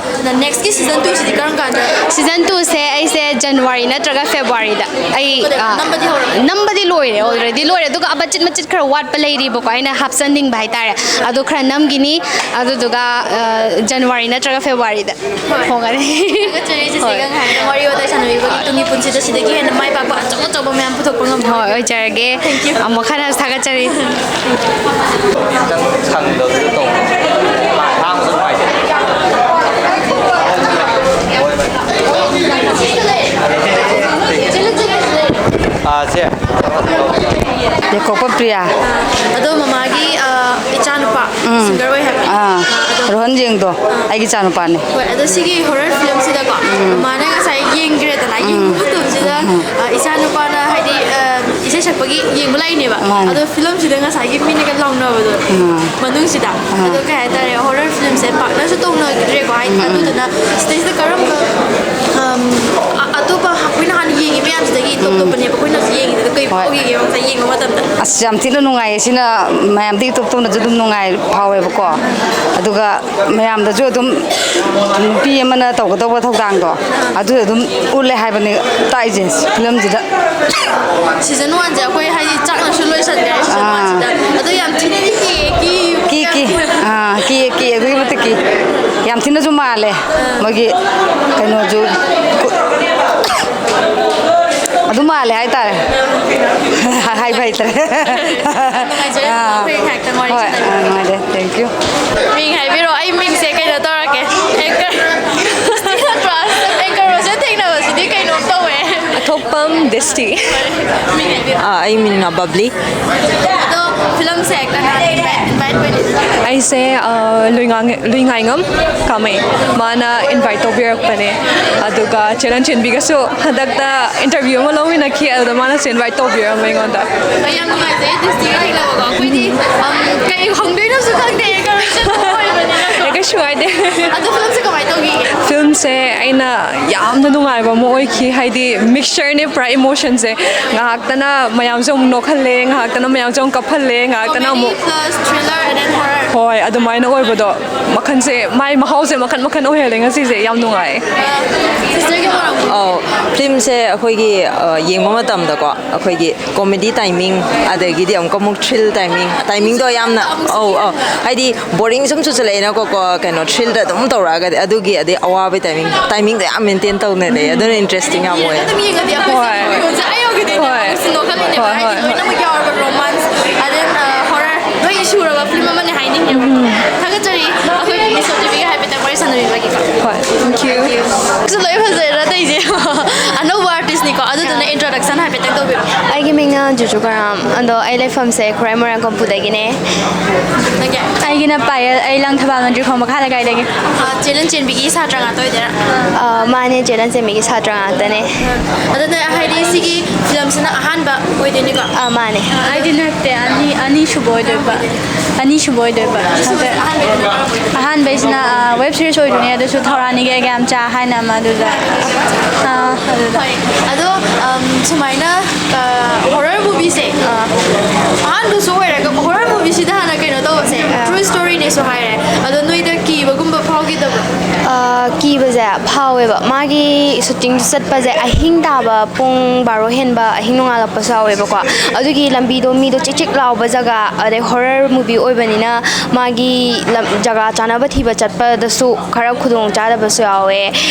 next ꯀꯤ season two ꯁꯤꯗꯤ ꯀꯔꯝ ꯀꯥꯟꯗ? Season two ꯁꯦ ꯑꯩꯁꯦ January ꯅꯠꯇ꯭ꯔꯒ February ꯗ꯫ ꯑꯩ, ꯑꯗꯣ ꯑꯥ, ꯅꯝꯕꯗꯤ ꯍꯧꯔꯕꯣ? ꯅꯝꯕꯗꯤ ꯂꯣꯏꯔꯦ, already ꯂꯣꯏꯔꯦ꯫ ꯑꯗꯨꯒ ꯑꯃꯆꯤꯠ ꯃꯆꯤꯠ ꯈꯔ ꯋꯥꯠꯄ ꯂꯩꯔꯤꯕꯀꯣ, ꯑꯩꯅ ꯍꯥꯞꯆꯟꯅꯤꯡꯕ ꯍꯥꯏꯇꯥꯔꯦ꯫ ꯑꯗꯨ ꯈꯔ ꯅꯝꯈꯤꯅꯤ꯫ ꯑꯗꯨꯗꯨꯒ, ꯑ, January ꯅꯠꯇ꯭ꯔꯒ February ꯗ ꯍꯣꯏ꯫ ꯍꯣꯡꯒꯅꯤ꯫ ꯊꯥꯒꯠꯆꯔꯤ ꯍꯣꯏ꯫ ꯆꯦꯆꯦꯒ ꯉꯥꯏꯔꯒ ꯋꯥꯔꯤ ꯋꯥꯇꯥꯏ ꯁꯥꯟꯅꯕꯤꯕꯒꯤ ꯇꯨꯡꯒꯤ ꯄꯨꯟꯁꯤꯗ ꯁꯤꯗꯒꯤ ꯍꯦꯟꯅ ꯃꯥꯏ ꯄꯥꯛꯄ ꯑꯆꯧ ꯑꯆꯧꯕ ꯃꯌꯥꯝ ꯄꯨꯊꯣꯛꯄ ꯉꯝꯕ ꯍꯣꯏ, ꯑꯣꯏꯖꯔꯒꯦ꯫ Thank you꯫ ꯑꯃꯨꯛ ꯍꯟꯅ ꯊꯥꯒꯠꯆꯔꯤ꯫ ꯅꯪ ꯁꯪꯗꯕꯗꯨꯗ ꯇꯧꯕ꯫ ꯍꯥꯡꯕꯁꯨ ꯅꯨꯡꯉꯥꯏꯇꯦ꯫ ꯑꯥ, ꯁꯦ꯫ ꯌꯥꯏꯈꯣꯛꯄ ꯄ꯭ꯔꯤꯌꯥ꯫ ꯑꯗꯣ ꯃꯃꯥꯒꯤ, ꯑ, ꯏꯆꯥꯅꯨꯄꯥ ꯎꯝ꯫ Singer ꯑꯣꯏ ꯍꯥꯏꯕꯅꯤ꯫ ꯑꯥ, ꯑꯗꯣ ꯔꯣꯍꯟ ꯌꯦꯡꯗꯣ ꯑꯩꯒꯤ ꯏꯆꯥꯅꯨꯄꯥꯅꯤ꯫ ꯍꯣꯏ, ꯑꯗꯣ ꯁꯤꯒꯤ horror film ꯁꯤꯗꯀꯣ, ꯎꯝ꯫ ꯃꯃꯥꯅ ꯉꯁꯥꯏ ꯌꯦꯡꯈ꯭ꯔꯦꯗꯅ, ꯎꯝ꯫ ꯌꯦꯡꯕ ꯃꯇꯝꯁꯤꯗ, ꯎꯝ꯫ ꯑ, ꯏꯆꯥꯅꯨꯄꯥꯅ ꯍꯥꯏꯗꯤ, ꯑ, ꯏꯁꯩ ꯁꯛꯄꯒꯤ ꯌꯦꯡꯕ ꯂꯥꯛꯏꯅꯦꯕ꯫ ꯃꯥꯅꯦ꯫ ꯑꯗꯣ film ꯁꯤꯗ ꯉꯁꯥꯏꯒꯤ ꯃꯤꯅꯒ ꯂꯥꯎꯅꯕꯗꯣ, ꯑꯥ꯫ ꯃꯅꯨꯡꯁꯤꯗ꯫ ꯑꯥ꯫ ꯑꯗꯣ ꯀꯩ ꯍꯥꯏꯇꯥꯔꯦ, horror film ꯁꯦ ꯄꯥꯛꯅꯁꯨ ꯇꯧꯅꯈꯤꯗ꯭ꯔꯦꯀꯣ, ꯍꯥꯏꯗꯤ ꯎꯝ, ꯎꯝ꯫ ꯑꯗꯨꯗꯨꯅ ꯁꯤꯗꯩꯁꯤꯗ ꯀꯔꯝꯕ, ꯑꯝ, ꯑ-, ꯑꯇꯣꯞꯄ ꯑꯩꯈꯣꯏꯅ ꯍꯥꯟꯅ ꯌꯦꯡꯉꯤ ꯃꯌꯥꯝꯁꯤꯗꯒꯤ ꯇꯣꯞ ꯎꯝ꯫ ꯇꯣꯞꯄꯅꯦꯕ ꯑꯩꯈꯣꯏꯅ ꯍꯧꯖꯤꯛ ꯌꯦꯡꯉꯤꯁꯤꯗ꯫ ꯀꯩ ꯍꯣꯏ꯫ ꯐꯥꯎꯈꯤꯒꯦꯕ ꯉꯁꯥꯏ ꯌꯦꯡꯕ ꯃꯇꯝꯗ? ꯑꯁ, ꯌꯥꯝ ꯊꯤꯅ ꯅꯨꯡꯉꯥꯏꯌꯦ꯫ ꯁꯤꯅ ꯃꯌꯥꯝꯗꯒꯤ ꯏꯇꯣꯞ ꯇꯣꯞꯅꯁꯨ ꯑꯗꯨꯝ ꯅꯨꯡꯉꯥꯏ ꯐꯥꯎꯋꯦꯕꯀꯣ꯫ ꯑꯗꯨꯒ ꯃꯌꯥꯝꯗꯁꯨ ꯑꯗꯨꯝ ꯅꯨꯄꯤ ꯑꯃꯅ ꯇꯧꯒꯗꯧꯕ ꯊꯧꯗꯥꯡꯗꯣ ꯑꯗꯨ ꯑꯗꯨꯝ ꯎꯠꯂꯦ ꯍꯥꯏꯕꯅꯤ ꯇꯥꯛꯏꯁꯦ film ꯁꯤꯗ꯫ Season one ꯁꯦ ꯑꯩꯈꯣꯏ ꯍꯥꯏꯗꯤ ꯆꯥꯛꯅꯁꯨ ꯂꯣꯏꯁꯟꯈ꯭ꯔꯦ season ꯑꯥ꯫ One ꯁꯤꯗ꯫ ꯑꯗꯣ ꯌꯥꯝ ꯊꯤꯅ ꯀꯤ, ꯀꯤ, ꯀꯤ, ꯀꯤ꯫ ꯑꯥ, ꯀꯤ, ꯀꯤ, ꯑꯗꯨꯛꯀꯤ ꯃꯇꯤꯛ ꯀꯤ꯫ ꯌꯥꯝ ꯊꯤꯅꯁꯨ ꯃꯥꯜꯂꯦ꯫ ꯑꯥ꯫ ꯃꯣꯏꯒꯤ ꯀꯩꯅꯣꯁꯨ ꯀꯨ-, ꯑꯗꯨ ꯃꯥꯜꯂꯦ ꯍꯥꯏꯇꯥꯔꯦ꯫ ꯍꯥꯏꯕ ꯍꯩꯇ꯭ꯔꯦ꯫ ꯅꯨꯡꯉꯥꯏꯖꯔꯦ, ꯑꯥ꯫ ꯑꯩꯈꯣꯏ ꯉꯥꯏꯍꯥꯛꯇꯪ ꯋꯥꯔꯤ ꯍꯣꯏ, ꯁꯥꯟꯅꯔꯤꯁꯦ꯫ ꯑꯥ, ꯅꯨꯡꯉꯥꯏꯖꯔꯦ꯫ Thank you꯫ ꯃꯤꯡ ꯍꯥꯏꯕꯤꯔꯣ, ꯑꯩ ꯃꯤꯡꯁꯦ ꯀꯩꯅꯣ ꯇꯧꯔꯛꯀꯦ꯫ Anchor ꯅꯠꯇ꯭ꯔꯣ? Anchor ꯔꯣꯁꯦ ꯊꯦꯡꯅꯕꯁꯤꯗꯤ ꯀꯩꯅꯣꯝ ꯇꯧꯋꯦ꯫ ꯑꯊꯣꯛꯄꯝ ꯗꯤꯁꯇꯤ꯫ ꯃꯤꯡ ꯍꯥꯏꯕꯤꯔꯣ꯫ ꯑꯥ, ꯑꯩ ꯃꯤꯡꯅ ꯕꯕ꯭ꯂꯤ꯫ ꯑꯗꯣ, ꯐꯤꯂꯝꯁꯦ ꯀꯅꯥꯅ invite ꯑꯣꯏꯅ? ꯑꯩꯁꯦ ꯑ, ꯂꯨꯏꯉꯥꯡ- ꯂꯨꯏꯉꯥꯏꯉꯝ ꯀꯥꯃꯩ, ꯃꯥꯅ invite ꯇꯧꯕꯤꯔꯛꯄꯅꯦ꯫ ꯑꯗꯨꯒ ꯆꯦ ꯂꯟꯆꯦꯟꯕꯤꯒꯁꯨ ꯍꯟꯗꯛꯇ interview ꯑꯃ ꯂꯧꯃꯤꯟꯅꯈꯤ, ꯑꯗꯨꯗ ꯃꯥꯅꯁꯨ invite ꯇꯧꯕꯤꯔꯝꯃꯦ ꯑꯩꯉꯣꯟꯗ꯫ ꯑꯩ ꯌꯥꯝ ꯅꯨꯡꯉꯥꯏꯖꯩ ꯗꯤꯁꯇ꯭ꯔꯤꯛ ꯊꯦꯡꯅꯕꯀꯣ꯫ ꯑꯩꯈꯣꯏꯗꯤ, ꯎꯝ, ꯀꯩ ꯍꯪꯗꯣꯏꯅꯣꯁꯨ ꯈꯪꯗꯦ, ꯀꯔꯞꯁꯟ ꯑꯣꯏꯕꯅꯤꯅꯀꯣ꯫ ꯑꯦ, ꯀꯩꯁꯨ ꯀꯥꯏꯗꯦ꯫ ꯑꯗꯣ ꯐꯤꯂꯝꯁꯦ ꯀꯃꯥꯏꯅ ꯇꯧꯈꯤꯒꯦ? ꯐꯤꯂꯝꯁꯦ ꯑꯩꯅ ꯌꯥꯝꯅ ꯅꯨꯡꯉꯥꯏꯕ ꯑꯃ ꯑꯣꯏꯈꯤ, ꯍꯥꯏꯗꯤ mixture ꯅꯦ ꯄꯨꯔꯥ emotion ꯁꯦ꯫ ꯉꯥꯏꯍꯥꯛꯇꯅ ꯃꯌꯥꯝꯁꯦ ꯑꯃꯨꯛ ꯅꯣꯛꯍꯜꯂꯦ, ꯉꯥꯏꯍꯥꯛꯇꯅ ꯃꯌꯥꯝꯁꯦ ꯑꯃꯨꯛ ꯀꯞꯍꯜꯂꯦ, ꯉꯥꯏꯍꯥꯛꯇꯅ ꯑꯃꯨꯛ Comedy plus thriller and then horror. ꯍꯣꯏ, ꯑꯗꯨꯃꯥꯏꯅ ꯑꯣꯏꯕꯗꯣ, ꯃꯈꯜꯁꯦ, ꯃꯥꯏ ꯃꯍꯥꯎꯁꯦ ꯃꯈꯜ ꯃꯈꯜ ꯑꯣꯏꯍꯜꯂꯦ ꯉꯁꯤꯁꯦ꯫ ꯌꯥꯝ ꯅꯨꯡꯉꯥꯏ꯫ ꯑ, sister ꯒꯤ ꯃꯔꯝ? ꯑꯧ, ꯐꯤꯂꯝꯁꯦ ꯑꯩꯈꯣꯏꯒꯤ, ꯑ, ꯌꯦꯡꯕ ꯃꯇꯝꯗꯀꯣ, ꯑꯩꯈꯣꯏꯒꯤ comedy timing, ꯑꯗꯒꯤꯗꯤ ꯑꯃꯨꯛꯀ ꯑꯃꯨꯛ thrill timing, timing ꯗꯣ ꯌꯥꯝꯅ, ꯑꯧ, ꯑꯧ, ꯍꯥꯏꯗꯤ boring ꯁꯨꯝ ꯆꯨꯁꯜꯂꯛꯑꯦꯅꯀꯣ, ꯀꯣ, ꯀꯩꯅꯣ, thrill ꯗ ꯑꯗꯨꯝ ꯇꯧꯔꯛꯑꯒꯗꯤ, ꯑꯗꯨꯒꯤ, ꯑꯗꯩ ꯑꯋꯥꯕ timing, timing ꯗꯣ ꯌꯥꯝ maintain ꯇꯧꯅ ꯂꯩ, ꯑꯗꯨꯅ interesting ꯌꯥꯝ ꯑꯣꯏ꯫ ꯑꯗꯨꯝ ꯌꯦꯡꯉꯗꯤ ꯑꯩꯈꯣꯏꯁꯦ ꯍꯣꯏ꯫ ꯐꯤꯂꯝꯁꯦ ꯑꯩ ꯌꯧꯈꯤꯗꯣꯏꯅꯦ, ꯍꯣꯏ꯫ ꯑꯃꯨꯛꯁꯨ ꯅꯣꯛꯍꯜꯂꯤꯅꯦꯕ, ꯍꯣꯏ, ꯍꯥꯏꯗꯤ ꯍꯣꯏ꯫ ꯂꯣꯏꯅꯃꯛ ꯌꯥꯎꯔꯕ romance, ꯑꯗꯩ, ꯑ, horror ꯂꯣꯏ ꯁꯨꯔꯕ ꯐꯤꯂꯝ ꯑꯃꯅꯦ ꯍꯥꯏꯅꯤꯡꯉꯦꯕ꯫ ꯊꯥꯒꯠꯆꯔꯤ ꯑꯩꯈꯣꯏ ꯃꯤꯁ ꯁꯣꯇꯤꯕꯤꯒ ꯍꯥꯏꯐꯦꯠꯇꯪ ꯋꯥꯔꯤ ꯁꯥꯟꯅꯕꯤꯕꯒꯤꯀꯣ꯫ ꯍꯣꯏ, thank you꯫ ꯁꯨ ꯂꯣꯏ ꯐꯖꯩꯔ ꯑꯇꯩꯁꯦ꯫ ꯑꯅꯧꯕ artist ꯅꯤꯀꯣ, ꯑꯗꯨꯗꯨꯅ introduction ꯍꯥꯏꯐꯦꯠꯇꯪ ꯇꯧꯕꯤꯔꯣ꯫ ꯑꯩꯒꯤ ꯃꯤꯡꯅ ꯖꯨꯖꯨ ꯀꯔꯥꯝ, ꯑꯗꯣ ꯑꯩ ꯂꯩꯐꯝꯁꯦ ꯈꯨꯔꯥꯏ ꯃꯣꯏꯔꯥꯡ ꯀꯝꯄꯨꯗꯒꯤꯅꯦ꯫ ꯅꯪꯒꯤ? ꯑꯩꯒꯤꯅ ꯄꯥꯌꯜ, ꯑꯩ ꯂꯪꯊꯕꯥꯜ ꯃꯟꯗꯤꯔ ꯈꯣꯡ ꯃꯈꯥ ꯂꯩꯀꯥꯏꯗꯒꯤ꯫ ꯑ, ꯆꯦ ꯂꯟꯆꯦꯟꯕꯤꯒꯤ ꯁꯥꯇ꯭ꯔ ꯉꯥꯛꯇ ꯑꯣꯏꯗꯣꯏꯔꯥ? ꯑ, ꯃꯥꯅꯦ, ꯆꯦ ꯂꯟꯆꯦꯟꯕꯤꯒꯤ ꯁꯥꯇ꯭ꯔ ꯉꯥꯛꯇꯅꯦ꯫ ꯑꯗꯨꯅ ꯍꯥꯏꯗꯤ ꯁꯤꯒꯤ ꯐꯤꯂꯝꯁꯤꯅ ꯑꯍꯥꯟꯕ ꯑꯣꯏꯗꯣꯏꯅꯤꯀꯣ? ꯑ, ꯃꯥꯅꯦ꯫ ꯑꯩꯗꯤ ꯅꯠꯇꯦ, ꯑꯅꯤ, ꯑꯅꯤꯁꯨꯕ ꯑꯣꯏꯗꯣꯏꯕ꯫ ꯑꯅꯤꯁꯨꯕ ꯑꯣꯏꯗꯣꯏꯕ꯫ ꯑꯍꯥꯟꯕꯩꯁꯤꯅ, ꯑ, web series ꯑꯣꯏꯗꯣꯏꯅꯦ, ꯑꯗꯨꯁꯨ ꯊꯧꯔꯥꯅꯤꯒꯤ ꯑꯩꯒ ꯌꯥꯝ ꯆꯥ ꯍꯥꯏꯅ ꯑꯃ, ꯑꯗꯨꯗ, ꯑ, ꯑꯗꯨꯗ꯫ ꯍꯣꯏ꯫ ꯑꯗꯣ, ꯑꯝ, ꯁꯨꯃꯥꯏꯅ, ꯑ, horror movie ꯁꯦ, ꯑ, ꯑꯍꯥꯟꯕꯁꯨ ꯑꯣꯏꯔꯒ horror movie ꯁꯤꯗ ꯍꯥꯟꯅ ꯀꯩꯅꯣ ꯇꯧꯕꯁꯦ, ꯑ, true story ꯅꯦꯁꯨ ꯍꯥꯏꯔꯦ꯫ ꯑꯗꯣ ꯅꯣꯏꯗ ꯀꯤꯕꯒꯨꯝꯕ ꯐꯥꯎꯈꯤꯗꯕ꯭ꯔꯣ? ꯑ, ꯀꯤꯕꯁꯦ ꯐꯥꯎꯋꯦꯕ꯫ ꯃꯥꯒꯤ shooting ꯆꯠꯄꯁꯦ ꯑꯍꯤꯡ ꯇꯥꯕ ꯄꯨꯡ ꯕꯥꯔꯣ ꯍꯦꯟꯕ, ꯑꯍꯤꯡ ꯅꯣꯡꯉꯥꯜꯂꯛꯄꯁꯨ ꯌꯥꯎꯋꯦꯕꯀꯣ꯫ ꯑꯗꯨꯒꯤ ꯂꯝꯕꯤꯗꯣ ꯃꯤꯗꯣ ꯆꯤꯛ ꯆꯤꯛ ꯂꯥꯎꯕ ꯖꯒꯥ, ꯑꯗꯩ horror movie ꯑꯣꯏꯕꯅꯤꯅ ꯃꯥꯒꯤ ꯂꯝ, ꯖꯒꯥ ꯆꯥꯅꯕ ꯊꯤꯕ ꯆꯠꯄꯗꯁꯨ ꯈꯔ ꯈꯨꯗꯣꯡ ꯆꯥꯗꯕꯁꯨ ꯌꯥꯎꯋꯦ꯫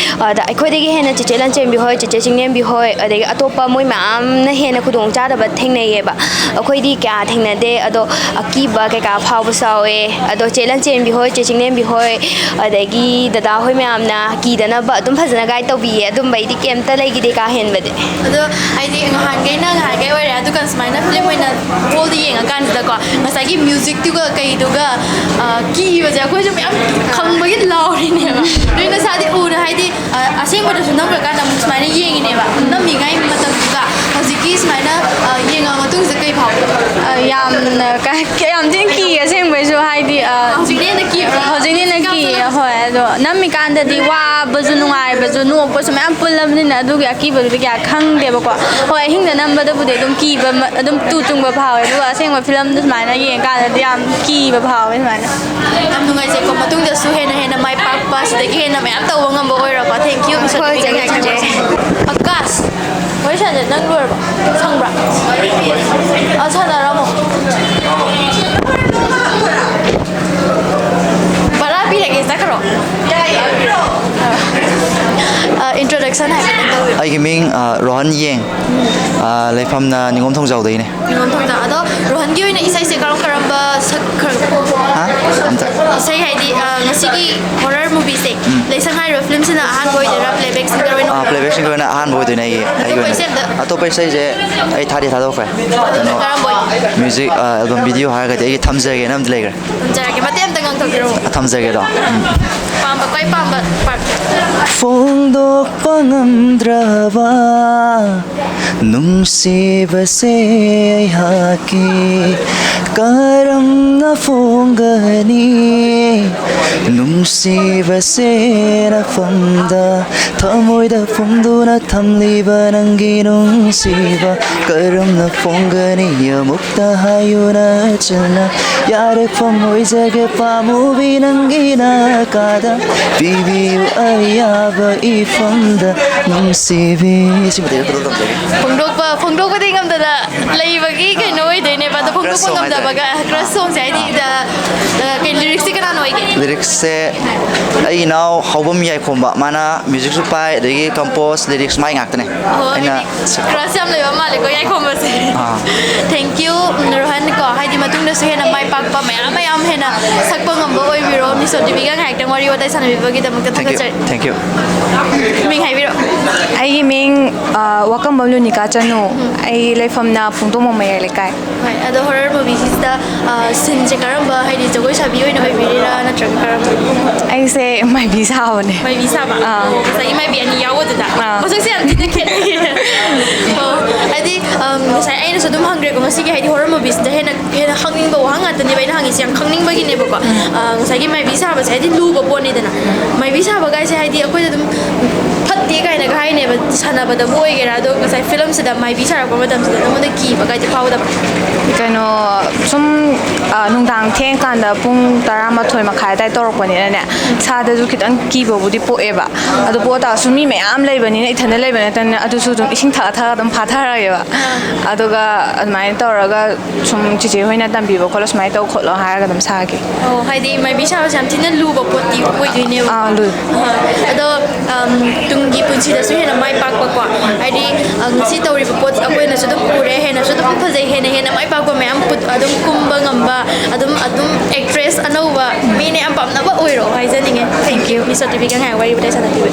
ꯑꯗ ꯑꯩꯈꯣꯏꯗꯒꯤ ꯍꯦꯟꯅ ꯆꯦꯆꯦ ꯂꯟꯆꯦꯟꯕꯤ ꯍꯣꯏ, ꯆꯦꯆꯦ ꯆꯤꯡꯂꯦꯝꯕꯤ ꯍꯣꯏ, ꯑꯗꯒꯤ ꯑꯇꯣꯞꯄ ꯃꯣꯏ ꯃꯌꯥꯝꯅ ꯍꯦꯟꯅ ꯈꯨꯗꯣꯡ ꯆꯥꯗꯕ ꯊꯦꯡꯅꯩꯌꯦꯕ꯫ ꯑꯩꯈꯣꯏꯗꯤ ꯀꯌꯥ ꯊꯦꯡꯅꯗꯦ, ꯑꯗꯣ ꯑꯀꯤꯕ ꯀꯩꯀꯥ ꯐꯥꯎꯕꯁꯨ ꯌꯥꯎꯋꯦ꯫ ꯑꯗꯣ ꯆꯦ ꯂꯟꯆꯦꯟꯕꯤ ꯍꯣꯏ, ꯆꯦ ꯆꯤꯡꯂꯦꯝꯕꯤ ꯍꯣꯏ, ꯑꯗꯒꯤ ꯗꯗꯥ ꯍꯣꯏ ꯃꯌꯥꯝꯅ ꯀꯤꯗꯅꯕ ꯑꯗꯨꯝ ꯐꯖꯅ guide ꯇꯧꯕꯤꯌꯦ꯫ ꯑꯗꯨ ꯀꯨꯝꯕꯩꯗꯤ ꯀꯩꯝꯇ ꯂꯩꯈꯤꯗꯦ ꯀꯥ ꯍꯦꯟꯕꯗꯤ꯫ ꯑꯗꯣ ꯍꯥꯏꯗꯤ ꯉꯍꯥꯟꯈꯩꯅ ꯉꯍꯥꯟꯈꯩ ꯑꯣꯏꯔꯦ, ꯑꯗꯨꯒ ꯁꯨꯃꯥꯏꯅ ꯐꯤꯂꯝ ꯑꯣꯏꯅ ꯍꯣꯜꯗ ꯌꯦꯡꯉꯀꯥꯟꯁꯤꯗꯀꯣ, ꯉꯁꯥꯏꯒꯤ ꯃ꯭ꯌꯨꯖꯤꯛꯇꯨꯒ ꯀꯩꯗꯨꯒ, ꯑ, ꯀꯤꯕꯁꯦ ꯑꯩꯈꯣꯏꯁꯨ ꯃꯌꯥꯝ ꯈꯪꯕꯒꯤ ꯂꯥꯎꯔꯤꯅꯦꯕ꯫ ꯅꯣꯏ ꯅꯁꯥꯗꯤ ꯎꯅ ꯍꯥꯏꯗꯤ, ꯑ, ꯑꯁꯦꯡꯕꯗꯁꯨ ꯅꯝꯈ꯭ꯔꯀꯥꯟꯗ ꯑꯃꯨꯛ ꯁꯨꯃꯥꯏꯅ ꯌꯦꯡꯉꯤꯅꯦꯕ, ꯅꯝꯃꯤꯉꯩ ꯃꯇꯝꯗꯨꯒ ꯍꯧꯖꯤꯛꯀꯤ ꯁꯨꯃꯥꯏꯅ, ꯑ, ꯌꯦꯡꯉꯛꯑ ꯃꯇꯨꯡꯁꯤꯗ ꯀꯩ ꯐꯥꯎꯒꯦ? ꯑ, ꯌꯥꯝꯅ ꯀ-, ꯌꯥꯝ ꯊꯤꯅ ꯀꯤ ꯑꯁꯦꯡꯕꯩꯁꯨ, ꯍꯥꯏꯗꯤ, ꯑ, ꯍꯧꯖꯤꯛꯅ ꯍꯦꯟꯅ ꯀꯤꯕ꯭ꯔꯥ? ꯍꯧꯖꯤꯛꯅ ꯍꯦꯟꯅ ꯀꯤ꯫ ꯍꯣꯏ, ꯑꯗꯣ ꯅꯝꯃꯤꯀꯥꯟꯗꯗꯤ ꯋꯥꯕꯁꯨ ꯅꯨꯡꯉꯥꯏꯕꯁꯨ ꯅꯣꯛꯄꯁꯨ ꯃꯌꯥꯝ ꯄꯨꯜꯂꯕꯅꯤꯅ ꯑꯗꯨꯒꯤ ꯑꯀꯤꯕꯗꯨꯗꯤ ꯀꯌꯥ ꯈꯪꯗꯦꯕꯀꯣ꯫ ꯍꯣꯏ, ꯑꯍꯤꯡꯗ ꯅꯝꯕꯗꯕꯨꯗꯤ ꯑꯗꯨꯝ ꯀꯤꯕ ꯃ-, ꯑꯗꯨꯝ ꯇꯨ ꯆꯨꯡꯕ ꯐꯥꯎꯋꯦ, ꯑꯗꯨꯒ ꯑꯁꯦꯡꯕ ꯐꯤꯂꯝꯗ ꯁꯨꯃꯥꯏꯅ ꯌꯦꯡꯉꯀꯥꯟꯗꯗꯤ ꯌꯥꯝ ꯀꯤꯕ ꯐꯥꯎꯋꯦ ꯁꯨꯃꯥꯏꯅ꯫ ꯌꯥꯝ ꯅꯨꯡꯉꯥꯏꯖꯩꯀꯣ, ꯃꯇꯨꯡꯗꯁꯨ ꯍꯦꯟꯅ ꯍꯦꯟꯅ ꯃꯥꯏ ꯄꯥꯛꯄ, ꯁꯤꯗꯒꯤ ꯍꯦꯟꯅ ꯃꯌꯥꯝ ꯇꯧꯕ ꯉꯝꯕ ꯑꯣꯏꯔꯣꯀꯣ꯫ Thank you, ꯃꯤꯁ ꯍꯣꯏ, ꯆꯦ, ꯉꯥꯏꯖꯒꯦ꯫ ꯑꯀꯥꯁ, ꯋꯥꯔꯤ ꯁꯥꯟꯅ, ꯅꯪ ꯂꯣꯏꯔꯕꯣ? ꯁꯪꯕ꯭ꯔꯥ? ꯑ, ꯁꯥꯟꯅꯔꯝꯃꯣ꯫ ꯕꯔꯥ ꯄꯤꯔꯒꯦ, ꯆꯠꯈ꯭ꯔꯣ꯫ ꯑ, introduction ꯍꯥꯏꯐꯦꯠꯇꯪ ꯇꯧꯕꯤꯔꯣ꯫ ꯑꯩꯒꯤ ꯃꯤꯡ, ꯑ, ꯔꯣꯍꯟ ꯌꯦꯡ꯫ ꯑ, ꯂꯩꯐꯝꯅ ꯅꯤꯉꯣꯝ ꯊꯣꯡꯖꯥꯎꯗꯩꯅꯦ꯫ ꯅꯤꯉꯣꯝ ꯊꯣꯡꯖꯥꯎ꯫ ꯑꯗꯣ ꯔꯣꯍꯟꯒꯤ ꯑꯣꯏꯅ ꯏꯁꯩꯁꯦ ꯀꯔꯝ ꯀꯔꯝꯕ ꯁꯛꯈ꯭ꯔꯒꯦ? ꯍꯥ? ꯑꯝꯇ꯫ ꯏꯁꯩ ꯍꯥꯏꯗꯤ, ꯑ, ꯉꯁꯤꯒꯤ horror movieꯁꯦ, ꯎꯝ꯫ ꯂꯩꯁꯪ ꯍꯥꯏꯔꯤꯕ ꯐꯤꯂꯝꯁꯤꯅ ꯑꯍꯥꯟꯕ ꯑꯣꯏꯗꯣꯏꯔꯥ, playbackꯁꯤꯡꯗ ꯑꯣꯏꯅ ꯑꯥ, ꯑꯣꯏꯗꯣꯏꯔꯥ? Playbackꯁꯤꯡꯒꯤ ꯑꯣꯏꯅ ꯑꯍꯥꯟꯕ ꯑꯣꯏꯗꯣꯏꯅꯦ ꯑꯩꯒꯤ, ꯑꯩꯒꯤ ꯑꯇꯣꯞꯄ ꯑꯣꯏꯅ꯫ ꯏꯁꯩ ꯑꯝꯇ? ꯑꯇꯣꯞꯄ ꯏꯁꯩꯁꯦ ꯑꯩ ꯊꯥꯗꯤ ꯊꯥꯗꯣꯛꯈ꯭ꯔꯦ꯫ ꯀꯩꯅꯣ, ꯀꯔꯝꯕ ꯑꯣꯏ? Music, ꯑ, album video ꯍꯥꯏꯔꯒꯗꯤ ꯑꯩꯒꯤ ꯊꯝꯖꯒꯦꯅ ꯑꯃꯗꯤ ꯂꯩꯈ꯭ꯔꯦ꯫ ꯊꯝꯖꯔꯒꯦ, ꯃꯇꯦꯛ ꯑꯝꯇ ꯉꯥꯡꯊꯣꯛꯄꯤꯔꯛꯑꯣ꯫ ꯊꯝꯖꯒꯦꯗꯣ? ꯎꯝ꯫ ꯄꯥꯝꯕ, ꯈ꯭ꯋꯥꯏ ꯄꯥꯝꯕ part꯫ ꯐꯣꯡꯗꯣꯛꯄ ꯉꯝꯗ꯭ꯔꯕ ꯅꯨꯡꯁꯤꯕꯁꯦ ꯑꯩꯍꯥꯛꯀꯤ ꯀꯔꯝꯅ ꯐꯣꯡꯒꯅꯤ? ꯅꯨꯡꯁꯤꯕꯁꯦ ꯅꯐꯝꯗ ꯊꯃꯣꯏꯗ ꯐꯣꯡꯗꯨꯅ ꯊꯝꯂꯤꯕ ꯅꯪꯒꯤ ꯅꯨꯡꯁꯤꯕ ꯀꯔꯝꯅ ꯐꯣꯡꯒꯅꯤ? ꯑꯃꯨꯛꯇ ꯍꯥꯏꯌꯨ ꯅꯆꯤꯟꯅ ꯌꯥꯔꯦꯐꯝ ꯑꯣꯏꯖꯒꯦ ꯄꯥꯝꯃꯨꯕꯤ ꯅꯪꯒꯤ ꯅꯥꯀꯥꯗ ꯄꯤꯕꯤꯌꯨ ꯑꯌꯥꯕ ꯏꯐꯝꯗ ꯅꯨꯡꯁꯤꯕꯤ꯫ ꯁꯤ ꯃꯇꯦꯛ ꯈꯛꯇ ꯇꯝꯖꯒꯦ꯫ ꯐꯣꯡꯗꯣꯛꯄ, ꯐꯣꯡꯗꯣꯛꯄꯗꯤ ꯉꯝꯗꯅ ꯂꯩꯕꯒꯤ ꯀꯩꯅꯣ ꯑꯣꯏꯗꯣꯏꯅꯦꯕ, ꯑꯗꯣ ꯐꯣꯡꯗꯣꯛꯄ ꯉꯝꯗꯕꯒ ꯀ꯭ꯔꯁ ꯁꯣꯡꯁꯦ ꯍꯥꯏꯗꯤ ꯀꯩ ꯂꯤꯔꯤꯛꯁꯁꯦ ꯀꯅꯥꯅ ꯑꯣꯏꯒꯦ? ꯂꯤꯔꯤꯛꯁꯁꯦ ꯑꯩ ꯏꯅꯥꯎ ꯍꯧꯕꯝ ꯌꯥꯏꯈꯣꯝꯕ, ꯃꯥꯅ ꯃ꯭ꯌꯨꯖꯤꯛꯁꯨ ꯄꯥꯏ, ꯑꯗꯒꯤ ꯀꯝꯄꯣꯁ, ꯂꯤꯔꯤꯛꯁ ꯃꯥꯏ ꯉꯥꯛꯇꯅꯦ꯫ ꯑꯣ, ꯑꯩꯅ ꯍꯥꯏꯗꯤ ꯀ꯭ꯔꯁ ꯌꯥꯝ ꯂꯩꯕ ꯃꯥꯜꯂꯦꯀꯣ ꯌꯥꯏꯈꯣꯝꯕꯁꯦ꯫ ꯑꯥ꯫ Thank you, ꯔꯣꯍꯟ ꯀꯣ, ꯍꯥꯏꯗꯤ ꯃꯇꯨꯡꯗꯁꯨ ꯍꯦꯟꯅ ꯃꯥꯏ ꯄꯥꯛꯄ ꯃꯌꯥꯝ ꯃꯌꯥꯝ ꯍꯦꯟꯅ ꯁꯛꯄ ꯉꯝꯕ ꯑꯣꯏꯕꯤꯔꯣ꯫ ꯃꯤꯁ ꯁꯣꯇꯤꯕꯤꯒ ꯉꯥꯏꯍꯥꯛꯇꯪ ꯋꯥꯔꯤ ꯋꯥꯇꯥꯏ ꯁꯥꯟꯅꯕꯤꯕꯒꯤꯗꯃꯛꯇ ꯊꯥꯒꯠꯆꯔꯤ꯫ Thank you. ꯃꯤꯡ ꯍꯥꯏꯕꯤꯔꯣ꯫ ꯑꯩꯒꯤ ꯃꯤꯡ, ꯑ, ꯋꯥꯀꯝꯕꯝ ꯂꯨꯅꯤꯀꯥ ꯆꯅꯨ꯫ ꯎꯝ꯫ ꯑꯩ ꯂꯩꯐꯝꯅ ꯄꯨꯡꯗꯣꯡꯕꯝ ꯃꯌꯥꯏ ꯂꯩꯀꯥꯏ꯫ ꯍꯣꯏ, ꯑꯗꯣ ꯍꯣꯔꯔ ꯃꯨꯚꯤꯁꯤꯗ, ꯑ, ꯁꯤꯟꯁꯦ ꯀꯔꯝꯕ, ꯍꯥꯏꯗꯤ ꯖꯒꯣꯏ ꯁꯥꯕꯤ ꯑꯣꯏꯅ ꯑꯣꯏꯕꯤꯔꯤꯔꯥ ꯅꯠꯇ꯭ꯔꯒ ꯀꯔꯝꯕ? ꯑꯩꯁꯦ ꯃꯥꯏꯕꯤ ꯁꯥꯕꯅꯦ꯫ ꯃꯥꯏꯕꯤ ꯁꯥꯕ? ꯑꯥ꯫ ꯑꯣ, ꯉꯁꯥꯏꯒꯤ ꯃꯥꯏꯕꯤ ꯑꯅꯤ ꯌꯥꯎꯕꯗꯨꯗ? ꯑꯥ꯫ ꯃꯁꯛꯁꯦ ꯌꯥꯝ ꯊꯤꯅ ꯈꯦꯠꯅꯩꯌꯦ꯫ ꯑꯣ, ꯍꯥꯏꯗꯤ, ꯑꯝ, ꯉꯁꯥꯏ ꯑꯩꯅꯁꯨ ꯑꯗꯨꯝ ꯍꯪꯈ꯭ꯔꯦꯀꯣ, ꯉꯁꯤꯒꯤ ꯍꯥꯏꯗꯤ ꯍꯣꯔꯔ ꯃꯨꯚꯤꯁꯤꯗ ꯍꯦꯟꯅ, ꯍꯦꯟꯅ ꯍꯪꯅꯤꯡꯕ ꯋꯥꯍꯪ ꯉꯥꯛꯇꯅꯦꯕ ꯑꯩꯅ ꯍꯪꯉꯤꯁꯦ, ꯌꯥꯝ ꯈꯪꯅꯤꯡꯕꯒꯤꯅꯦꯕꯀꯣ꯫ ꯎꯝ꯫ ꯑ, ꯉꯁꯥꯏꯒꯤ ꯃꯥꯏꯕꯤ ꯁꯥꯕꯁꯦ ꯍꯥꯏꯗꯤ ꯂꯨꯕ ꯄꯣꯠꯅꯤꯗꯅ꯫ ꯃꯥꯏꯕꯤ ꯁꯥꯕꯒꯥꯏꯁꯦ ꯍꯥꯏꯗꯤ ꯑꯩꯈꯣꯏꯗ ꯑꯗꯨꯝ ꯐꯠꯇꯦ ꯀꯥꯏꯅꯒ ꯍꯥꯏꯅꯦꯕ, ꯁꯥꯟꯅꯕꯗꯕꯨ ꯑꯣꯏꯒꯦꯔꯥ꯫ ꯑꯗꯣ ꯉꯁꯥꯏ ꯐꯤꯂꯝꯁꯤꯗ ꯃꯥꯏꯕꯤ ꯁꯥꯔꯛꯄ ꯃꯇꯝꯁꯤꯗ ꯅꯉꯣꯟꯗ ꯀꯤꯕ ꯀꯥꯏꯗꯤ ꯐꯥꯎꯗꯕ? ꯀꯩꯅꯣ, ꯁꯨꯝ, ꯑ, ꯅꯨꯡꯗꯥꯡ ꯊꯦꯡꯀꯥꯟꯗ ꯄꯨꯡ ꯇꯔꯥꯃꯥꯊꯣꯏ ꯃꯈꯥꯏ ꯑꯗꯥꯏ ꯇꯧꯔꯛꯄꯅꯤꯅꯅꯦ, ꯏꯁꯥꯗꯁꯨ ꯈꯤꯇꯪ ꯀꯤꯕꯕꯨꯗꯤ ꯄꯣꯛꯑꯦꯕ꯫ ꯑꯗꯨ ꯄꯣꯛ ꯇꯥꯔꯁꯨ ꯃꯤ ꯃꯌꯥꯝ ꯂꯩꯕꯅꯤꯅ ꯏꯊꯟꯗ ꯂꯩꯕ ꯅꯠꯇꯅ ꯑꯗꯨꯁꯨ ꯑꯗꯨꯝ ꯏꯁꯤꯡ ꯊꯛꯑ ꯊꯛꯑ ꯑꯗꯨꯝ ꯐꯥꯊꯔꯛꯑꯦꯕ꯫ ꯑꯥ꯫ ꯑꯗꯨꯒ ꯑꯗꯨꯃꯥꯏꯅ ꯇꯧꯔꯒ ꯁꯨꯝ ꯆꯤꯆꯦ ꯍꯣꯏꯅ ꯇꯝꯕꯤꯕ ꯈꯣꯠꯂꯣ, ꯁꯨꯃꯥꯏꯅ ꯇꯧ ꯈꯣꯠꯂꯣ ꯍꯥꯏꯔꯒ ꯑꯗꯨꯝ ꯁꯥꯈꯤ꯫ ꯑꯣ, ꯍꯥꯏꯗꯤ ꯃꯥꯏꯕꯤ ꯁꯥꯕꯁꯦ ꯌꯥꯝ ꯊꯤꯅ ꯂꯨꯕ ꯄꯣꯠꯇꯤ ꯑꯣꯏꯗꯣꯏꯅꯦꯕ꯫ ꯑꯥ, ꯂꯨꯏ꯫ ꯑꯥ, ꯑꯗꯣ, ꯑꯝ, ꯇꯨꯡꯒꯤ ꯄꯨꯟꯁꯤꯗꯁꯨ ꯍꯦꯟꯅ ꯃꯥꯏ ꯄꯥꯛꯄꯀꯣ, ꯍꯥꯏꯗꯤ, ꯑ, ꯉꯁꯤ ꯇꯧꯔꯤꯕ ꯄꯣꯠꯁꯦ ꯑꯩꯈꯣꯏꯅꯁꯨ ꯑꯗꯨꯝ ꯎꯔꯦ, ꯍꯦꯟꯅꯁꯨ ꯑꯗꯨꯝ ꯐꯖꯩ, ꯍꯦꯟꯅ ꯍꯦꯟꯅ ꯃꯥꯏ ꯄꯥꯛꯄ ꯃꯌꯥꯝ ꯄꯨꯠ-, ꯑꯗꯨꯝ ꯀꯨꯝꯕ ꯉꯝꯕ, ꯑꯗꯨꯝ, ꯑꯗꯨꯝ ꯑꯦꯛꯇ꯭ꯔꯦꯁ ꯑꯅꯧꯕ ꯃꯤꯅ ꯌꯥꯝ ꯄꯥꯝꯅꯕ ꯑꯣꯏꯔꯣ ꯍꯥꯏꯖꯅꯤꯡꯉꯦ꯫ Thank you꯫ ꯃꯤꯁ ꯁꯣꯇꯤꯕꯤꯒ ꯉꯥꯏ ꯋꯥꯔꯤ ꯋꯥꯇꯥꯏ ꯁꯥꯟꯅꯕꯤꯕ꯫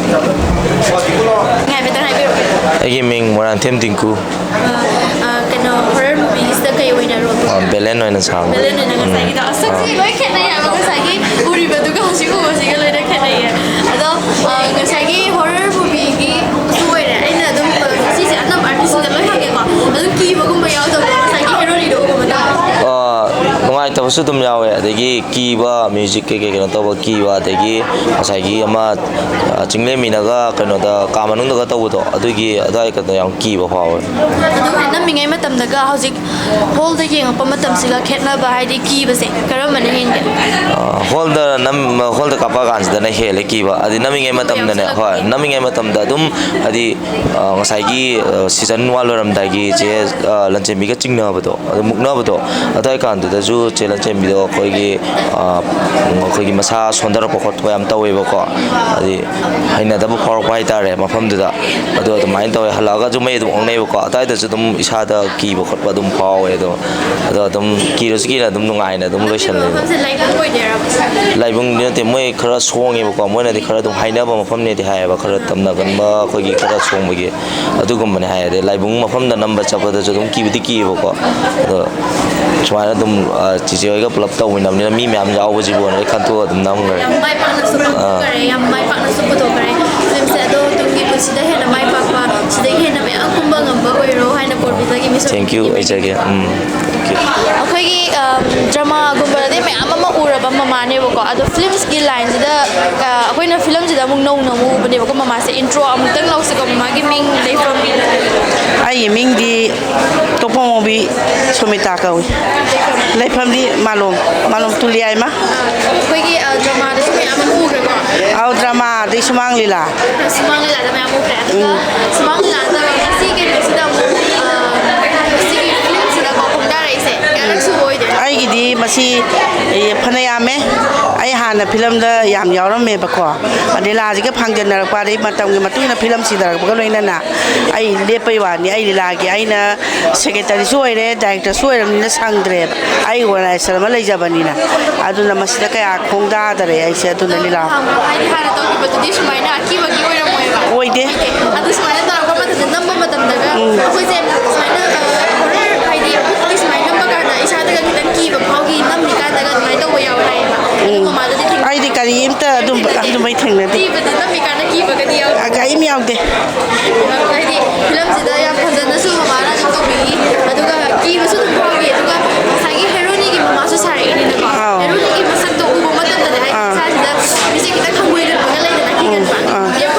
ꯉꯥꯏ ꯍꯥꯏꯐꯦꯠꯇꯪ ꯍꯥꯏꯕꯤꯔꯛꯑꯣ꯫ ꯑꯩꯒꯤ ꯃꯤꯡ ꯃꯣꯏꯔꯥꯡꯊꯦꯝ ꯇꯤꯡꯀꯨ꯫ ꯑ, ꯑ, ꯀꯩꯅꯣ, ꯍꯣꯔꯔ ꯃꯨꯚꯤꯁꯤꯗ ꯀꯩ ꯑꯣꯏꯅ ꯔꯣꯜ? ꯑ, ꯚꯤꯂꯦꯟ ꯑꯣꯏꯅ ꯁꯥꯕ꯫ ꯚꯤꯂꯦꯟ ꯑꯣꯏꯅ ꯉꯁꯥꯏꯒꯤꯗꯣ꯫ ꯑꯁ, ꯁꯛꯁꯤ ꯂꯣꯏ ꯈꯦꯠꯅꯩ ꯍꯥꯏꯕ, ꯉꯁꯥꯏꯒꯤ ꯎꯔꯤꯕꯗꯨꯒ ꯍꯧꯖꯤꯛ ꯎꯕꯁꯤꯒ ꯂꯣꯏꯅ ꯈꯦꯠꯅꯩꯌꯦ꯫ ꯑꯗꯣ, ꯑ, ꯉꯁꯥꯏꯒꯤ ꯍꯣꯔꯔ ꯃꯨꯚꯤꯒꯤ ꯁꯨ ꯑꯣꯏꯔꯦ꯫ ꯑꯩꯅ ꯑꯗꯨꯝ, ꯑ, ꯁꯤꯁꯦ ꯑꯅꯝꯕ ꯑꯥꯔꯇꯤꯁꯁꯤꯡꯗ ꯂꯣꯏ ꯍꯪꯉꯦꯀꯣ꯫ ꯑꯗꯨꯝ ꯀꯤꯕꯒꯨꯝꯕ ꯌꯥꯎꯗꯕ꯭ꯔꯣ ꯉꯁꯥꯏꯒꯤ ꯍꯦꯔꯣꯅꯤꯗꯣ ꯎꯕ ꯃꯇꯝꯗ? ꯑ, ꯅꯨꯡꯉꯥꯏꯇꯕꯁꯨ ꯑꯗꯨꯝ ꯌꯥꯎꯋꯦ, ꯑꯗꯒꯤ ꯀꯤꯕ, ꯃ꯭ꯌꯨꯖꯤꯛ ꯀꯩꯀꯩ ꯀꯩꯅꯣ ꯇꯧꯕ ꯀꯤꯕ, ꯑꯗꯒꯤ ꯉꯁꯥꯏꯒꯤ ꯑꯃ, ꯑ, ꯆꯤꯡꯂꯦꯝꯕꯤꯅꯒ ꯀꯩꯅꯣꯗ ꯀꯥ ꯃꯅꯨꯡꯗꯒ ꯇꯧꯕꯗꯣ, ꯑꯗꯨꯒꯤ ꯑꯗꯨꯋꯥꯏ ꯀꯩꯅꯣ ꯌꯥꯝ ꯀꯤꯕ ꯐꯥꯎꯋꯦ꯫ ꯑꯗꯨ ꯅꯝꯃꯤꯉꯩ ꯃꯇꯝꯗꯒ ꯍꯧꯖꯤꯛ ꯍꯣꯜꯗ ꯌꯦꯡꯉꯛꯄ ꯃꯇꯝꯁꯤꯒ ꯈꯦꯠꯅꯕ, ꯍꯥꯏꯗꯤ ꯀꯤꯕꯁꯦ ꯀꯔꯝꯕꯅ ꯍꯦꯟꯒꯦ? ꯑ, ꯍꯣꯜꯗ ꯅꯝ-, ꯍꯣꯜꯗ ꯀꯥꯞꯄꯛꯑꯀꯥꯟꯁꯤꯗꯅ ꯍꯦꯜꯂꯦ ꯀꯤꯕ꯫ ꯍꯥꯏꯗꯤ ꯅꯝꯃꯤꯉꯩ ꯃꯇꯝꯗꯅꯦ, ꯍꯣꯏ, ꯅꯝꯃꯤꯉꯩ ꯃꯇꯝꯗ ꯑꯗꯨꯝ, ꯍꯥꯏꯗꯤ, ꯑ, ꯉꯁꯥꯏꯒꯤ, ꯑ, ꯁꯤꯖꯟ ꯋꯥꯟ ꯂꯣꯏꯔꯝꯗꯥꯏꯒꯤ ꯆꯦ, ꯑ, ꯂꯟꯆꯦꯟꯕꯤꯒ ꯆꯤꯡꯅꯕꯗꯣ, ꯑꯗꯨ ꯃꯨꯛꯅꯕꯗꯣ, ꯑꯗꯨꯋꯥꯏ ꯀꯥꯟꯗꯨꯗꯁꯨ ꯆꯦ ꯂꯟꯆꯦꯟꯕꯤꯗꯣ ꯑꯩꯈꯣꯏꯒꯤ, ꯑ, ꯑꯩꯈꯣꯏꯒꯤ ꯃꯁꯥ ꯁꯣꯟꯊꯔꯛꯄ ꯈꯣꯠꯄ ꯌꯥꯝ ꯇꯧꯋꯦꯕꯀꯣ꯫ ꯍꯥꯏꯗꯤ ꯍꯩꯅꯗꯕ ꯐꯥꯎꯔꯛꯄ ꯍꯥꯏꯇꯥꯔꯦ ꯃꯐꯝꯗꯨꯗ꯫ ꯑꯗꯣ ꯑꯗꯨꯃꯥꯏꯅ ꯇꯧꯋꯦ꯫ ꯍꯜꯂꯛꯑꯒꯁꯨ ꯃꯩ ꯑꯗꯨꯝ ꯑꯣꯛꯅꯩꯕꯀꯣ꯫ ꯑꯗꯨꯋꯥꯏꯗꯁꯨ ꯑꯗꯨꯝ ꯏꯁꯥꯗ ꯀꯤꯕ ꯈꯣꯠꯄ ꯑꯗꯨꯝ ꯐꯥꯎꯋꯦ꯫ ꯑꯗꯣ, ꯑꯗꯣ ꯑꯗꯨꯝ ꯀꯤꯔꯁꯨ ꯀꯤꯅ ꯑꯗꯨꯝ ꯅꯨꯡꯉꯥꯏꯅ ꯑꯗꯨꯝ ꯂꯣꯏꯁꯜꯂꯦ꯫ ꯃꯐꯝꯁꯦ ꯂꯥꯏꯕꯨꯡ ꯑꯣꯏꯗꯣꯏꯔꯕ? ꯂꯥꯏꯕꯨꯡꯗꯤ ꯅꯠꯇꯦ, ꯃꯣꯏ ꯈꯔ ꯁꯣꯡꯉꯦꯕꯀꯣ꯫ ꯃꯣꯏꯅꯗꯤ ꯈꯔ ꯑꯗꯨꯝ ꯍꯥꯏꯅꯕ ꯃꯐꯝꯅꯦꯗꯤ ꯍꯥꯏꯌꯦꯕ, ꯈꯔ ꯇꯝꯅꯒꯟꯕ ꯑꯩꯈꯣꯏꯒꯤ ꯈꯔ ꯁꯣꯡꯕꯒꯤ꯫ ꯑꯗꯨꯒꯨꯝꯕꯅꯦ ꯍꯥꯏ꯫ ꯑꯗꯩ ꯂꯥꯏꯕꯨꯡ ꯃꯐꯝꯗ ꯅꯝꯕ ꯆꯠꯄꯗꯁꯨ ꯑꯗꯨꯝ ꯀꯤꯕꯗꯤ ꯀꯤꯌꯦꯕꯀꯣ꯫ ꯑꯗꯣ ꯁꯨꯃꯥꯏꯅ ꯑꯗꯨꯝ, ꯑ, ꯆꯤꯆꯦ ꯍꯣꯏꯒ ꯄꯨꯂꯞ ꯇꯧꯃꯤꯟꯅꯕꯅꯤꯅ ꯃꯤ ꯃꯌꯥꯝ ꯌꯥꯎꯕꯁꯤꯕꯨꯅ ꯑꯩ ꯈꯟꯇꯣꯛꯑ ꯑꯗꯨꯝ ꯅꯝꯈ꯭ꯔꯦ꯫ ꯌꯥꯝ ꯃꯥꯏ ꯄꯥꯛꯅꯁꯨ ꯑꯥ꯫ ꯄꯨꯊꯣꯛꯈꯔꯦ, ꯌꯥꯝ ꯃꯥꯏ ꯄꯥꯛꯅꯁꯨ ꯄꯨꯊꯣꯛꯈꯔꯦ ꯐꯤꯂꯝꯁꯦ꯫ ꯑꯗꯣ ꯇꯨꯡꯒꯤ ꯄꯨꯟꯁꯤꯗ ꯍꯦꯟꯅ ꯃꯥꯏ ꯄꯥꯛꯄ, ꯁꯤꯗꯒꯤ ꯍꯦꯟꯅ ꯃꯌꯥꯝ ꯀꯨꯝꯕ ꯉꯝꯕ ꯑꯣꯏꯔꯣ ꯍꯥꯏꯅ ꯀꯣꯔꯕꯤꯗꯒꯤ ꯃꯤꯁ ꯊꯦꯡꯀ꯭ꯌꯨ ꯍꯥꯏꯖꯒꯦ꯫ ꯎꯝ꯫ ꯑꯩꯈꯣꯏꯒꯤ, ꯑ, ꯗ꯭ꯔꯃꯥꯒꯨꯝꯕꯗꯗꯤ ꯃꯌꯥꯝ ꯑꯃ ꯎꯔꯕ ꯃꯃꯥꯅꯦꯕꯀꯣ, ꯑꯗꯣ ꯐꯤꯂꯝꯁꯀꯤ ꯂꯥꯏꯟꯁꯤꯗ, ꯑ, ꯑꯩꯈꯣꯏꯅ ꯐꯤꯂꯝꯁꯤꯗ ꯑꯃꯨꯛ ꯅꯧꯅ ꯑꯃꯨꯛ ꯎꯕꯅꯦꯕꯀꯣ ꯃꯃꯥꯁꯦ꯫ ꯏꯟꯇ꯭ꯔꯣ ꯑꯃꯨꯛꯇꯪ ꯂꯧꯁꯤꯀꯣ, ꯃꯃꯥꯒꯤ ꯃꯤꯡ, ꯂꯩꯐꯝ꯫ ꯑꯩꯒꯤ ꯃꯤꯡꯗꯤ ꯇꯣꯝꯄꯣꯛꯉꯧꯕꯤ ꯁꯨꯃꯤꯇꯥ ꯀꯧꯏ꯫ ꯂꯩꯐꯝꯗꯤ ꯃꯥꯂꯣꯝ, ꯃꯥꯂꯣꯝ ꯇꯨꯂꯤꯌꯥꯏꯃ꯫ ꯑꯩꯈꯣꯏꯒꯤ, ꯑ, ꯗ꯭ꯔꯃꯥꯗꯁꯨ ꯃꯌꯥꯝ ꯑꯃ ꯎꯈ꯭ꯔꯦꯀꯣ꯫ ꯑꯧ, ꯗ꯭ꯔꯃꯥ, ꯑꯗꯩ ꯁꯨꯃꯥꯡ ꯂꯤꯂꯥ꯫ ꯁꯨꯃꯥꯡ ꯂꯤꯂꯥꯗ ꯃꯌꯥꯝ ꯎꯈ꯭ꯔꯦ꯫ ꯑꯗꯨꯒ ꯎꯝ꯫ ꯁꯨꯃꯥꯡ ꯂꯤꯂꯥꯗ ꯉꯁꯤ ꯀꯩꯅꯣꯁꯤꯗ ꯑꯃꯨꯛ, ꯑ, ꯉꯁꯤꯒꯤ ꯐꯤꯂꯝꯁꯤꯗꯀꯣ ꯈꯣꯡꯗꯥꯔꯛꯏꯁꯦ ꯀꯌꯥꯔꯛ ꯁꯨꯕ ꯑꯣꯏꯗꯣꯏꯅꯣ? ꯑꯩꯒꯤꯗꯤ ꯃꯁꯤ, ꯑꯦ, ꯐꯅ ꯌꯥꯝꯃꯦ꯫ ꯑꯩ ꯍꯥꯟꯅ ꯐꯤꯂꯝꯗ ꯌꯥꯝ ꯌꯥꯎꯔꯝꯃꯦꯕꯀꯣ꯫ ꯂꯤꯂꯥꯁꯤꯒ ꯐꯥꯡꯖꯟꯅꯔꯛꯄ, ꯑꯗꯩ ꯃꯇꯝꯒꯤ ꯃꯇꯨꯡ ꯏꯟꯅ ꯐꯤꯂꯝ ꯁꯤꯊꯔꯛꯄꯒ ꯂꯣꯏꯅꯅ ꯑꯩ ꯂꯦꯞꯄꯩ ꯋꯥꯅꯤ꯫ ꯑꯩ ꯂꯤꯂꯥꯒꯤ ꯑꯩꯅ ꯁꯦꯀ꯭ꯔꯦꯇꯔꯤꯁꯨ ꯑꯣꯏꯔꯦ, ꯗꯥꯏꯔꯦꯛꯇꯔꯁꯨ ꯑꯣꯏꯔꯕꯅꯤꯅ ꯁꯪꯗ꯭ꯔꯦꯕ꯫ ꯑꯩ ꯑꯣꯔꯒꯅꯥꯏꯖꯦꯁꯟ ꯑꯃ ꯂꯩꯖꯕꯅꯤꯅ꯫ ꯑꯗꯨꯅ ꯃꯁꯤꯗ ꯀꯌꯥ ꯈꯣꯡꯗꯥꯗꯔꯦ ꯑꯩꯁꯦ꯫ ꯑꯗꯨꯅ ꯂꯤꯂꯥ ꯍꯥꯟꯅ, ꯍꯥꯏꯗꯤ ꯍꯥꯟꯅ ꯇꯧꯈꯤꯕꯗꯨꯗꯤ ꯁꯨꯃꯥꯏꯅ ꯑꯀꯤꯕꯒꯤ ꯑꯣꯏꯔꯝꯃꯣꯏꯕ꯫ ꯑꯣꯏꯗꯦ꯫ ꯑꯗꯨ ꯁꯨꯃꯥꯏꯅ ꯇꯧꯔꯛꯄ ꯃꯇꯝꯗ, ꯅꯝꯕ ꯃꯇꯝꯗꯒ ꯎꯝ꯫ ꯑꯩꯈꯣꯏꯁꯦ ꯁꯨꯃꯥꯏꯅ, ꯑ, ꯍꯣꯔꯔ, ꯍꯥꯏꯗꯤ ꯚꯨꯠꯀꯤ ꯁꯨꯃꯥꯏꯅ ꯅꯝꯕ ꯀꯥꯟꯗ ꯏꯁꯥꯗꯒ ꯈꯤꯇꯪ ꯀꯤꯕ ꯐꯥꯎꯈꯤ, ꯅꯝꯃꯤꯀꯥꯟꯗꯒ ꯑꯗꯨꯃꯥꯏꯅ ꯇꯧꯕ ꯌꯥꯎꯋꯦ ꯍꯥꯏꯌꯦꯕ꯫ ꯑꯗꯨ ꯎꯝ꯫ ꯃꯃꯥꯗꯗꯤ ꯊꯦꯡꯅ- ꯑꯩꯗꯤ ꯀꯔꯤꯝꯇ ꯑꯗꯨꯝ-, ꯀꯤꯕꯗꯤ ꯑꯗꯨꯃꯥꯏ ꯊꯦꯡꯅꯗꯦ꯫ ꯀꯤꯕꯗꯤ ꯅꯝꯃꯤꯀꯥꯟꯗ ꯀꯤꯕꯒꯗꯤ ꯌꯥꯎꯗꯦ꯫ ꯑ, ꯀꯔꯤꯝ ꯌꯥꯎꯗꯦ꯫ ꯍꯥꯏꯗꯤ ꯐꯤꯂꯝꯁꯤꯗ ꯌꯥꯝ ꯐꯖꯅꯁꯨ ꯃꯃꯥꯅ ꯑꯗꯨꯝ ꯇꯧꯕꯤꯈꯤ꯫ ꯑꯗꯨꯒ ꯀꯤꯕꯁꯨ ꯑꯗꯨꯝ ꯐꯥꯎꯈꯤ꯫ ꯑꯗꯨꯒ ꯉꯁꯥꯏꯒꯤ ꯍꯦꯔꯣꯅꯤꯒꯤ ꯃꯃꯥꯁꯨ ꯁꯥꯔꯛꯏꯅꯤꯅꯀꯣ꯫ ꯑꯥꯎ꯫ ꯍꯦꯔꯣꯅꯤꯒꯤ ꯃꯁꯛꯇꯣ ꯎꯕ ꯃꯇꯝꯗꯅꯦ ꯍꯥꯏꯗꯤ ꯑꯥ꯫ ꯏꯁꯥꯁꯤꯗ ꯃꯤꯁꯦ ꯈꯤꯇꯪ ꯍꯪꯒꯣꯏꯒꯟꯕꯒ ꯂꯩꯗꯅ, ꯎꯝ꯫ ꯀꯤꯒꯟꯕ꯫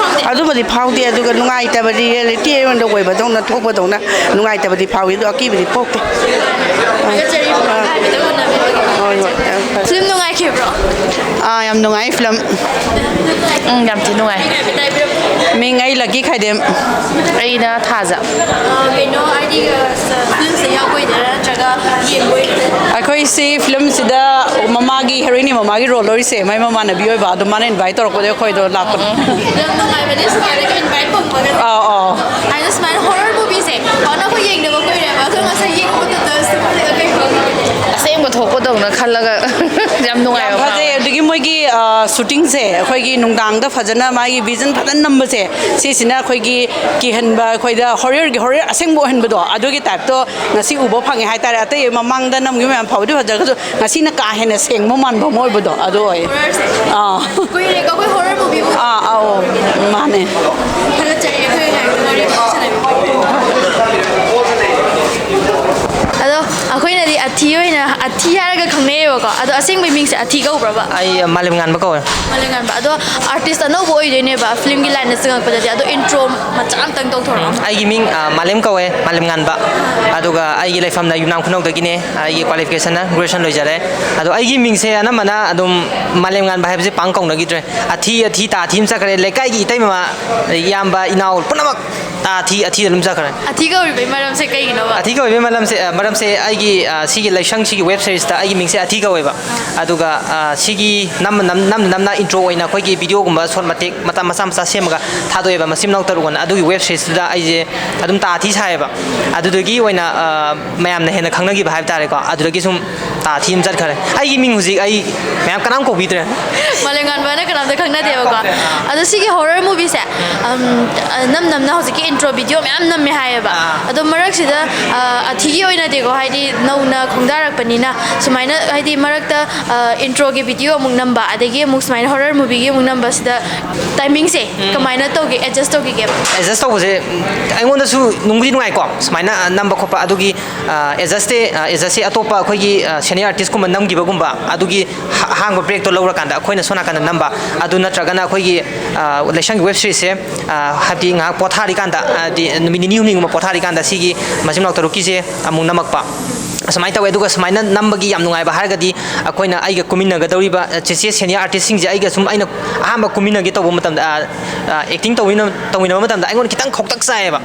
ꯐꯥꯎꯗꯦ꯫ ꯑꯗꯨꯒ ꯅꯨꯡꯉꯥꯏꯇꯕꯗꯤ ꯔꯤꯌꯦꯂꯤꯇꯤ ꯑꯩꯉꯣꯟꯗ ꯑꯣꯏꯕꯗꯧꯅ ꯊꯣꯛꯄꯗꯧꯅ ꯅꯨꯡꯉꯥꯏꯇꯕꯗꯤ ꯐꯥꯎꯏ, ꯑꯗꯣ ꯑꯀꯤꯕꯗꯤ ꯄꯣꯛꯇꯦ꯫ ꯍꯣꯏ, ꯍꯣꯏ꯫ ꯐꯤꯂꯝ ꯅꯨꯡꯉꯥꯏꯈꯤꯕ꯭ꯔꯣ? ꯑꯥ, ꯌꯥꯝ ꯅꯨꯡꯉꯥꯏ ꯐꯤꯂꯝ꯫ ꯎꯝ, ꯌꯥꯝ ꯊꯤ ꯅꯨꯡꯉꯥꯏ꯫ ꯃꯤꯡ ꯑꯩ ꯂꯛꯀꯤ ꯈꯥꯏꯗꯦꯝ꯫ ꯑꯩꯅ ꯊꯥꯖ꯫ ꯀꯩꯅꯣ ꯍꯥꯏꯗꯤ, ꯐꯤꯂꯝꯁꯦ ꯌꯥꯎꯕ ꯑꯣꯏꯗꯣꯏꯔꯥ ꯅꯠꯇ꯭ꯔꯒ ꯌꯦꯡꯕ ꯑꯣꯏꯗꯣꯏꯔꯥ? ꯑꯩꯈꯣꯏꯁꯤ ꯐꯤꯂꯝꯁꯤꯗ ꯃꯃꯥꯒꯤ ꯍꯦꯔꯣꯏꯟꯒꯤ ꯃꯃꯥꯒꯤ ꯔꯣꯜ ꯂꯧꯔꯤꯁꯦ ꯃꯥꯏ ꯃꯃꯥꯟꯅꯕꯤ ꯑꯣꯏꯕ, ꯑꯗꯣ ꯃꯥꯅ ꯏꯟꯚꯥꯏꯠ ꯇꯧꯔꯛꯄꯗꯒꯤ ꯑꯩꯈꯣꯏꯗꯣ ꯂꯥꯛꯄꯅꯦ꯫ ꯌꯥꯝ ꯅꯨꯡꯉꯥꯏꯕꯅꯦ ꯁꯨꯃꯥꯏꯅꯒ ꯏꯟꯚꯥꯏꯠ ꯐꯪꯕꯒ꯫ ꯑꯥꯎ ꯑꯥꯎ꯫ ꯍꯥꯏꯗꯤ ꯁꯨꯃꯥꯏꯅ ꯍꯣꯔꯔ ꯃꯨꯚꯤꯁꯦ ꯄꯥꯛꯅ ꯑꯩꯈꯣꯏ ꯌꯦꯡꯗꯕ ꯀꯨꯏꯔꯦꯕ, ꯑꯗꯣ ꯉꯁꯥꯏ ꯌꯦꯡꯕꯗꯨꯗ ꯁꯨꯝ ꯀꯩ ꯐꯥꯎꯒꯦ? ꯑꯁꯦꯡꯕ ꯊꯣꯛꯄꯗꯧꯅ ꯈꯜꯂꯒ ꯌꯥꯝ ꯅꯨꯡꯉꯥꯏꯕ ꯌꯥꯝ ꯐꯖꯩ꯫ ꯑꯗꯒꯤ ꯃꯣꯏꯒꯤ ꯁꯨꯇꯤꯡꯁꯦ ꯑꯩꯈꯣꯏꯒꯤ ꯅꯨꯡꯗꯥꯡꯗ ꯐꯖꯅ ꯃꯥꯒꯤ ꯚꯤꯖꯟ ꯐꯖꯅ ꯅꯝꯕꯁꯦ, ꯁꯤꯁꯤꯅ ꯑꯩꯈꯣꯏꯒꯤ ꯀꯤꯍꯟꯕ, ꯑꯩꯈꯣꯏꯗ ꯍꯣꯔꯔꯒꯤ ꯍꯣꯔꯔ ꯑꯁꯦꯡꯕ ꯑꯣꯏꯍꯟꯕꯗꯣ ꯑꯗꯨꯒꯤ ꯇꯥꯏꯞꯇꯣ ꯉꯁꯤ ꯎꯕ ꯐꯪꯉꯦ ꯍꯥꯏꯇꯥꯔꯦ꯫ ꯑꯇꯩ ꯃꯃꯥꯡꯗ ꯅꯝꯈꯤꯕ ꯃꯌꯥꯝ ꯐꯕꯨꯗꯤ ꯐꯖꯔꯒꯁꯨ ꯉꯁꯤꯅ ꯀꯥ ꯍꯦꯟꯅ ꯁꯦꯡꯕ ꯃꯥꯟꯕ ꯑꯃ ꯑꯣꯏꯕꯗꯣ ꯑꯗꯨ ꯑꯣꯏ꯫ ꯑꯥ꯫ ꯀꯨꯏꯔꯦꯀꯣ ꯑꯩꯈꯣꯏ ꯍꯣꯔꯔ ꯃꯨꯚꯤ ꯑꯥ ꯑꯧ꯫ ꯃꯥꯅꯦ꯫ ꯊꯥꯒꯠꯆꯔꯤ ꯑꯩꯈꯣꯏ ꯉꯥꯏꯕ ꯋꯥꯔꯤ ꯁꯥꯟꯅꯕꯤꯕꯒꯤ꯫ ꯑꯗꯣ ꯑꯩꯈꯣꯏꯅꯗꯤ ꯑꯊꯤ ꯑꯣꯏꯅ ꯑꯊꯤ ꯍꯥꯏꯔꯒ ꯈꯪꯅꯩꯌꯦꯕꯀꯣ꯫ ꯑꯗꯣ ꯑꯁꯦꯡꯕꯩ ꯃꯤꯡꯁꯦ ꯑꯊꯤ ꯀꯧꯕ꯭ꯔꯕ? ꯑꯩ ꯃꯥꯂꯦꯝ ꯉꯥꯟꯕ ꯀꯧꯋꯦ꯫ ꯃꯥꯂꯦꯝꯉꯥꯟꯕ꯫ ꯑꯗꯣ ꯑꯥꯔꯇꯤꯁ ꯑꯅꯧꯕ ꯑꯣꯏꯗꯣꯏꯅꯦꯕ ꯐꯤꯂꯝꯒꯤ ꯂꯥꯏꯟꯗ ꯆꯪꯉꯛꯄꯗꯗꯤ꯫ ꯑꯗꯣ ꯏꯟꯇ꯭ꯔꯣ ꯃꯆꯥ ꯑꯝꯇꯪ ꯇꯧꯊꯣꯔꯛꯑꯣ꯫ ꯑꯩꯒꯤ ꯃꯤꯡ ꯑ, ꯃꯥꯂꯦꯝ ꯀꯧꯋꯦ, ꯃꯥꯂꯦꯝ ꯉꯥꯟꯕ꯫ ꯑꯗꯨꯒ ꯑꯩꯒꯤ ꯂꯩꯐꯝꯅ ꯌꯨꯝꯅꯥꯝ ꯈꯨꯅꯧꯗꯒꯤꯅꯦ꯫ ꯑꯩꯒꯤ ꯀ꯭ꯋꯥꯂꯤꯐꯤꯀꯦꯁꯟꯅ ꯒ꯭ꯔꯦꯖꯨꯑꯦꯁꯟ ꯂꯣꯏꯖꯔꯦ꯫ ꯑꯗꯣ ꯑꯩꯒꯤ ꯃꯤꯡꯁꯦ ꯑꯅꯝꯕꯅ ꯑꯗꯨꯝ ꯃꯥꯂꯦꯝ ꯉꯥꯟꯕ ꯍꯥꯏꯕꯁꯦ ꯄꯥꯡ ꯀꯧꯅꯈꯤꯗ꯭ꯔꯦ꯫ ꯑꯊꯤ ꯑꯊꯤ ꯇꯥ ꯑꯊꯤ ꯑꯃ ꯆꯠꯈ꯭ꯔꯦ꯫ ꯂꯩꯀꯥꯏꯒꯤ ꯏꯇꯩꯃ ꯏꯌꯥꯝꯕ ꯏꯅꯥꯎ ꯄꯨꯝꯅꯃꯛ ꯇꯥ ꯑꯊꯤ ꯑꯊꯤꯗ ꯑꯗꯨꯝ ꯆꯠꯈ꯭ꯔꯦ꯫ ꯑꯊꯤ ꯀꯧꯔꯤꯕꯩ ꯃꯔꯝꯁꯦ ꯀꯩꯒꯤꯅꯣꯕ? ꯑꯊꯤ ꯀꯧꯔꯤꯕꯩ ꯃꯔꯝꯁꯦ, ꯑ, ꯃꯔꯝꯁꯦ ꯑꯩꯒꯤ, ꯑ, ꯁꯤꯒꯤ ꯂꯩꯁꯪ ꯁꯤꯒꯤ ꯋꯦꯕ ꯁꯤꯔꯤꯁꯇ ꯑꯩꯒꯤ ꯃꯤꯡꯁꯦ ꯑꯊꯤ ꯀꯧꯋꯦꯕ꯫ ꯑꯗꯨꯒ, ꯑ, ꯁꯤꯒꯤ ꯅꯝ-, ꯅꯝ-, ꯅꯝꯅ ꯅꯝꯅ ꯏꯟꯇ꯭ꯔꯣ ꯑꯣꯏꯅ ꯑꯩꯈꯣꯏꯒꯤ ꯚꯤꯗꯤꯑꯣꯒꯨꯝꯕ ꯁꯣꯔꯠ ꯃꯇꯦꯛ ꯃꯇꯝ ꯃꯆꯥ ꯃꯆꯥ ꯁꯦꯝꯃꯒ ꯊꯥꯗꯣꯛꯑꯦꯕ ꯃꯆꯤꯟ ꯃꯅꯥꯎ ꯇꯔꯨꯛ ꯑꯅ꯫ ꯑꯗꯨꯒꯤ ꯋꯦꯕ ꯁꯤꯔꯤꯁꯇꯨꯗ ꯑꯩꯁꯦ ꯑꯗꯨꯝ ꯇꯥ ꯑꯊꯤ ꯁꯥꯏꯌꯦꯕ꯫ ꯑꯗꯨꯗꯒꯤ ꯑꯣꯏꯅ, ꯑ, ꯃꯌꯥꯝꯅ ꯍꯦꯟꯅ ꯈꯪꯅꯈꯤꯕ ꯍꯥꯏꯕ ꯇꯥꯔꯦꯀꯣ꯫ ꯑꯗꯨꯗꯒꯤ ꯁꯨꯝ ꯇꯥ ꯑꯊꯤ ꯑꯃ ꯆꯠꯈ꯭ꯔꯦ꯫ ꯑꯩꯒꯤ ꯃꯤꯡ ꯍꯧꯖꯤꯛ ꯑꯩ ꯃꯌꯥꯝ ꯀꯅꯥꯝ ꯀꯧꯕꯤꯗ꯭ꯔꯦ꯫ ꯃꯥꯂꯦꯝꯉꯥꯟꯕꯅ ꯀꯅꯥꯝꯇ ꯈꯪꯅꯗꯦꯕꯀꯣ꯫ ꯑꯗꯣ ꯁꯤꯒꯤ ꯍꯣꯔꯔ ꯃꯨꯚꯤꯁꯦ, ꯑꯝ, ꯑ, ꯅꯝ ꯅꯝꯅ ꯍꯧꯖꯤꯛꯀꯤ ꯏꯟꯇ꯭ꯔꯣ ꯚꯤꯗꯤꯑꯣ ꯃꯌꯥꯝ ꯅꯝꯃꯦ ꯍꯥꯏꯌꯦꯕ꯫ ꯑꯗꯣ ꯃꯔꯛꯁꯤꯗ, ꯑ, ꯑꯊꯤꯒꯤ ꯑꯣꯏꯅꯗꯤꯀꯣ, ꯍꯥꯏꯗꯤ ꯅꯧꯅ ꯈꯣꯡꯗꯥꯔꯛꯄꯅꯤꯅ ꯁꯨꯃꯥꯏꯅ ꯍꯥꯏꯗꯤ ꯃꯔꯛꯇ, ꯑ, ꯏꯟꯇ꯭ꯔꯣꯒꯤ ꯚꯤꯗꯤꯑꯣ ꯑꯃꯨꯛ ꯅꯝꯕ, ꯑꯗꯒꯤ ꯑꯃꯨꯛ ꯁꯨꯃꯥꯏꯅ ꯍꯣꯔꯔ ꯃꯨꯚꯤꯒꯤ ꯑꯃꯨꯛ ꯅꯝꯕꯁꯤꯗ ꯇꯥꯏꯃꯤꯡꯁꯦ ꯀꯃꯥꯏꯅ ꯇꯧꯒꯦ, ꯑꯦꯗꯖꯁ ꯇꯧꯈꯤꯒꯦꯕ? ꯑꯦꯗꯖꯁ ꯇꯧꯕꯁꯦ ꯑꯩꯉꯣꯟꯗꯁꯨ ꯅꯨꯡꯕꯨꯗꯤ ꯅꯨꯡꯉꯥꯏꯀꯣ, ꯁꯨꯃꯥꯏꯅ ꯅꯝꯕ ꯈꯣꯠꯄ꯫ ꯑꯗꯨꯒꯤ, ꯑ, ꯑꯦꯗꯖꯁꯇꯤ, ꯑ, ꯑꯦꯗꯖꯁꯁꯦ ꯑꯇꯣꯞꯄ ꯑꯩꯈꯣꯏꯒꯤ, ꯑ, ꯁꯦꯅꯤꯌꯔ ꯑꯥꯔꯇꯤꯁꯀꯨꯝꯕ ꯅꯝꯈꯤꯕꯒꯨꯝꯕ, ꯑꯗꯨꯒꯤ ꯍꯥ-, ꯑꯍꯥꯡꯕ ꯕ꯭ꯔꯦꯛꯇꯣ ꯂꯧꯔꯀꯥꯟꯗ ꯑꯩꯈꯣꯏꯅ ꯁꯣꯝ ꯅꯥꯀꯟꯗ ꯅꯝꯕ, ꯑꯗꯨ ꯅꯠꯇ꯭ꯔꯒꯅ ꯑꯩꯈꯣꯏꯒꯤ, ꯑ, ꯂꯩꯁꯪꯒꯤ ꯋꯦꯕ ꯁꯤꯔꯤꯁꯁꯦ, ꯑ, ꯍꯥꯏꯕꯗꯤ ꯉꯥꯏꯍꯥꯛ ꯄꯣꯊꯥꯔꯤꯀꯥꯟꯗ, ꯍꯥꯏꯗꯤ ꯅꯨꯃꯤꯠ ꯅꯤꯅꯤ ꯍꯨꯝꯅꯤꯒꯨꯝꯕ ꯄꯣꯊꯥꯔꯤꯀꯥꯟꯗ ꯁꯤꯒꯤ ꯃꯆꯤꯟ ꯃꯅꯥꯎ ꯇꯔꯨꯛꯀꯤꯁꯦ ꯑꯃꯨꯛ ꯅꯝꯃꯛꯄ, ꯑꯁꯨꯃꯥꯏꯅ ꯇꯧꯋꯦ꯫ ꯑꯗꯨꯒ ꯁꯨꯃꯥꯏꯅ ꯅꯝꯕꯒꯤ ꯌꯥꯝ ꯅꯨꯡꯉꯥꯏꯕ ꯍꯥꯏꯔꯒꯗꯤ ꯑꯩꯈꯣꯏꯅ ꯑꯩꯒ ꯀꯨꯝꯃꯤꯟꯅꯒꯗꯧꯔꯤꯕ, ꯑ, ꯆꯦꯆꯦ ꯁꯦꯅꯤꯌꯔ ꯑꯥꯔꯇꯤꯁꯁꯤꯡꯁꯦ ꯑꯩꯒ ꯁꯨꯝ ꯑꯩꯅ ꯑꯍꯥꯟꯕ ꯀꯨꯝꯃꯤꯟꯅꯒꯦ ꯇꯧꯕ ꯃꯇꯝꯗ, ꯑ, ꯑ, ꯑꯦꯛꯇꯤꯡ ꯇꯧꯃꯤꯟꯅ-, ꯇꯧꯃꯤꯟꯅꯕ ꯃꯇꯝꯗ ꯑꯩꯉꯣꯟꯗ ꯈꯤꯇꯪ ꯈꯧꯇꯛ ꯆꯥꯏꯌꯦꯕ꯫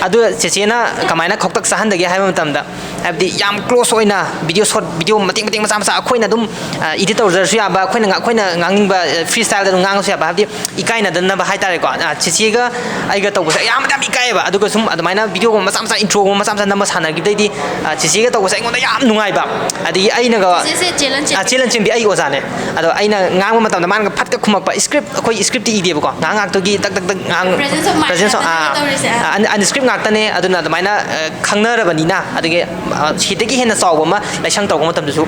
ꯑꯗꯨ ꯆꯦꯆꯦꯅ ꯀꯃꯥꯏꯅ ꯈꯧꯇꯛ ꯆꯥꯍꯟꯗꯒꯦ ꯍꯥꯏꯕ ꯃꯇꯝꯗ, ꯍꯥꯏꯕꯗꯤ ꯌꯥꯝ ꯀ꯭ꯂꯣꯁ ꯑꯣꯏꯅ ꯚꯤꯗꯤꯑꯣ ꯁꯣꯔꯠ, ꯚꯤꯗꯤꯑꯣ ꯃꯇꯦꯛ ꯃꯇꯦꯛ ꯃꯆꯥ ꯃꯆꯥ ꯑꯩꯈꯣꯏꯅ ꯑꯗꯨꯝ, ꯑ, ꯏꯗꯤꯠ ꯇꯧꯖꯔꯁꯨ ꯌꯥꯕ, ꯑꯩꯈꯣꯏꯅ ꯉ-, ꯑꯩꯈꯣꯏꯅ ꯉꯥꯡꯅꯤꯡꯕ, ꯑ, ꯐ꯭ꯔꯤ ꯁ꯭ꯇꯥꯏꯜꯗ ꯑꯗꯨꯝ ꯉꯥꯡꯉꯁꯨ ꯌꯥꯕ, ꯍꯥꯏꯕꯗꯤ ꯏꯀꯥꯏꯅꯗꯅꯕ ꯍꯥꯏꯇꯥꯔꯦꯀꯣ꯫ ꯑ, ꯆꯦꯆꯦꯒ ꯑꯩꯒ ꯇꯧꯕꯁꯦ ꯑꯌꯥꯝꯕꯗ ꯌꯥꯝ ꯏꯀꯥꯏꯌꯦꯕ꯫ ꯑꯗꯨꯒ ꯁꯨꯝ ꯑꯗꯨꯃꯥꯏꯅ ꯚꯤꯗꯤꯑꯣꯒꯨꯝꯕ ꯃꯆꯥ ꯃꯆꯥ, ꯏꯟꯇ꯭ꯔꯣꯒꯨꯝꯕ ꯃꯆꯥ ꯃꯆꯥ ꯅꯝꯕ ꯁꯥꯟꯅꯈꯤꯕꯗꯩꯗꯤ, ꯑ, ꯆꯦꯆꯦꯒ ꯇꯧꯕꯁꯦ ꯑꯩꯉꯣꯟꯗ ꯌꯥꯝ ꯅꯨꯡꯉꯥꯏꯕ꯫ ꯑꯗꯒꯤ ꯑꯩꯅꯒ ꯆꯦꯆꯦꯁꯦ ꯆꯦꯂꯟ ꯆꯦꯟꯕꯤ꯫ ꯑ, ꯆꯦꯂꯟ ꯆꯦꯟꯕꯤ ꯑꯩ ꯑꯣꯖꯥꯅꯦ꯫ ꯑꯗꯣ ꯑꯩꯅ ꯉꯥꯡꯕ ꯃꯇꯝꯗ ꯃꯥꯅꯒ ꯐꯠꯀ ꯈꯨꯝꯃꯛꯄ, ꯁ꯭ꯀ꯭ꯔꯤꯞ, ꯑꯩꯈꯣꯏ ꯁ꯭ꯀ꯭ꯔꯤꯞꯇꯤ ꯏꯗꯦꯕꯀꯣ, ꯉꯥꯏꯍꯥꯛ ꯉꯥꯏꯍꯥꯛꯇꯨꯒꯤ ꯇꯛ ꯇꯛ ꯇꯛ ꯉꯥꯡ-, presence of mind presence of, ꯉꯥꯛꯇꯅꯦ ꯑꯥ, ꯇꯧꯔꯤꯁꯦ, ꯑꯥ꯫ ꯑꯥ, ꯑꯟ-, ꯑꯟꯁ꯭ꯀ꯭ꯔꯤꯞ ꯉꯥꯛꯇꯅꯦ꯫ ꯑꯗꯨꯅ ꯑꯗꯨꯃꯥꯏꯅ, ꯑ, ꯈꯪꯅꯔꯕꯅꯤꯅ, ꯑꯗꯒꯤ, ꯑ, ꯁꯤꯗꯒꯤ ꯍꯦꯟꯅ ꯆꯥꯎꯕ ꯑꯃ ꯂꯩꯁꯪ ꯇꯧꯔꯛꯄ ꯃꯇꯝꯗꯁꯨ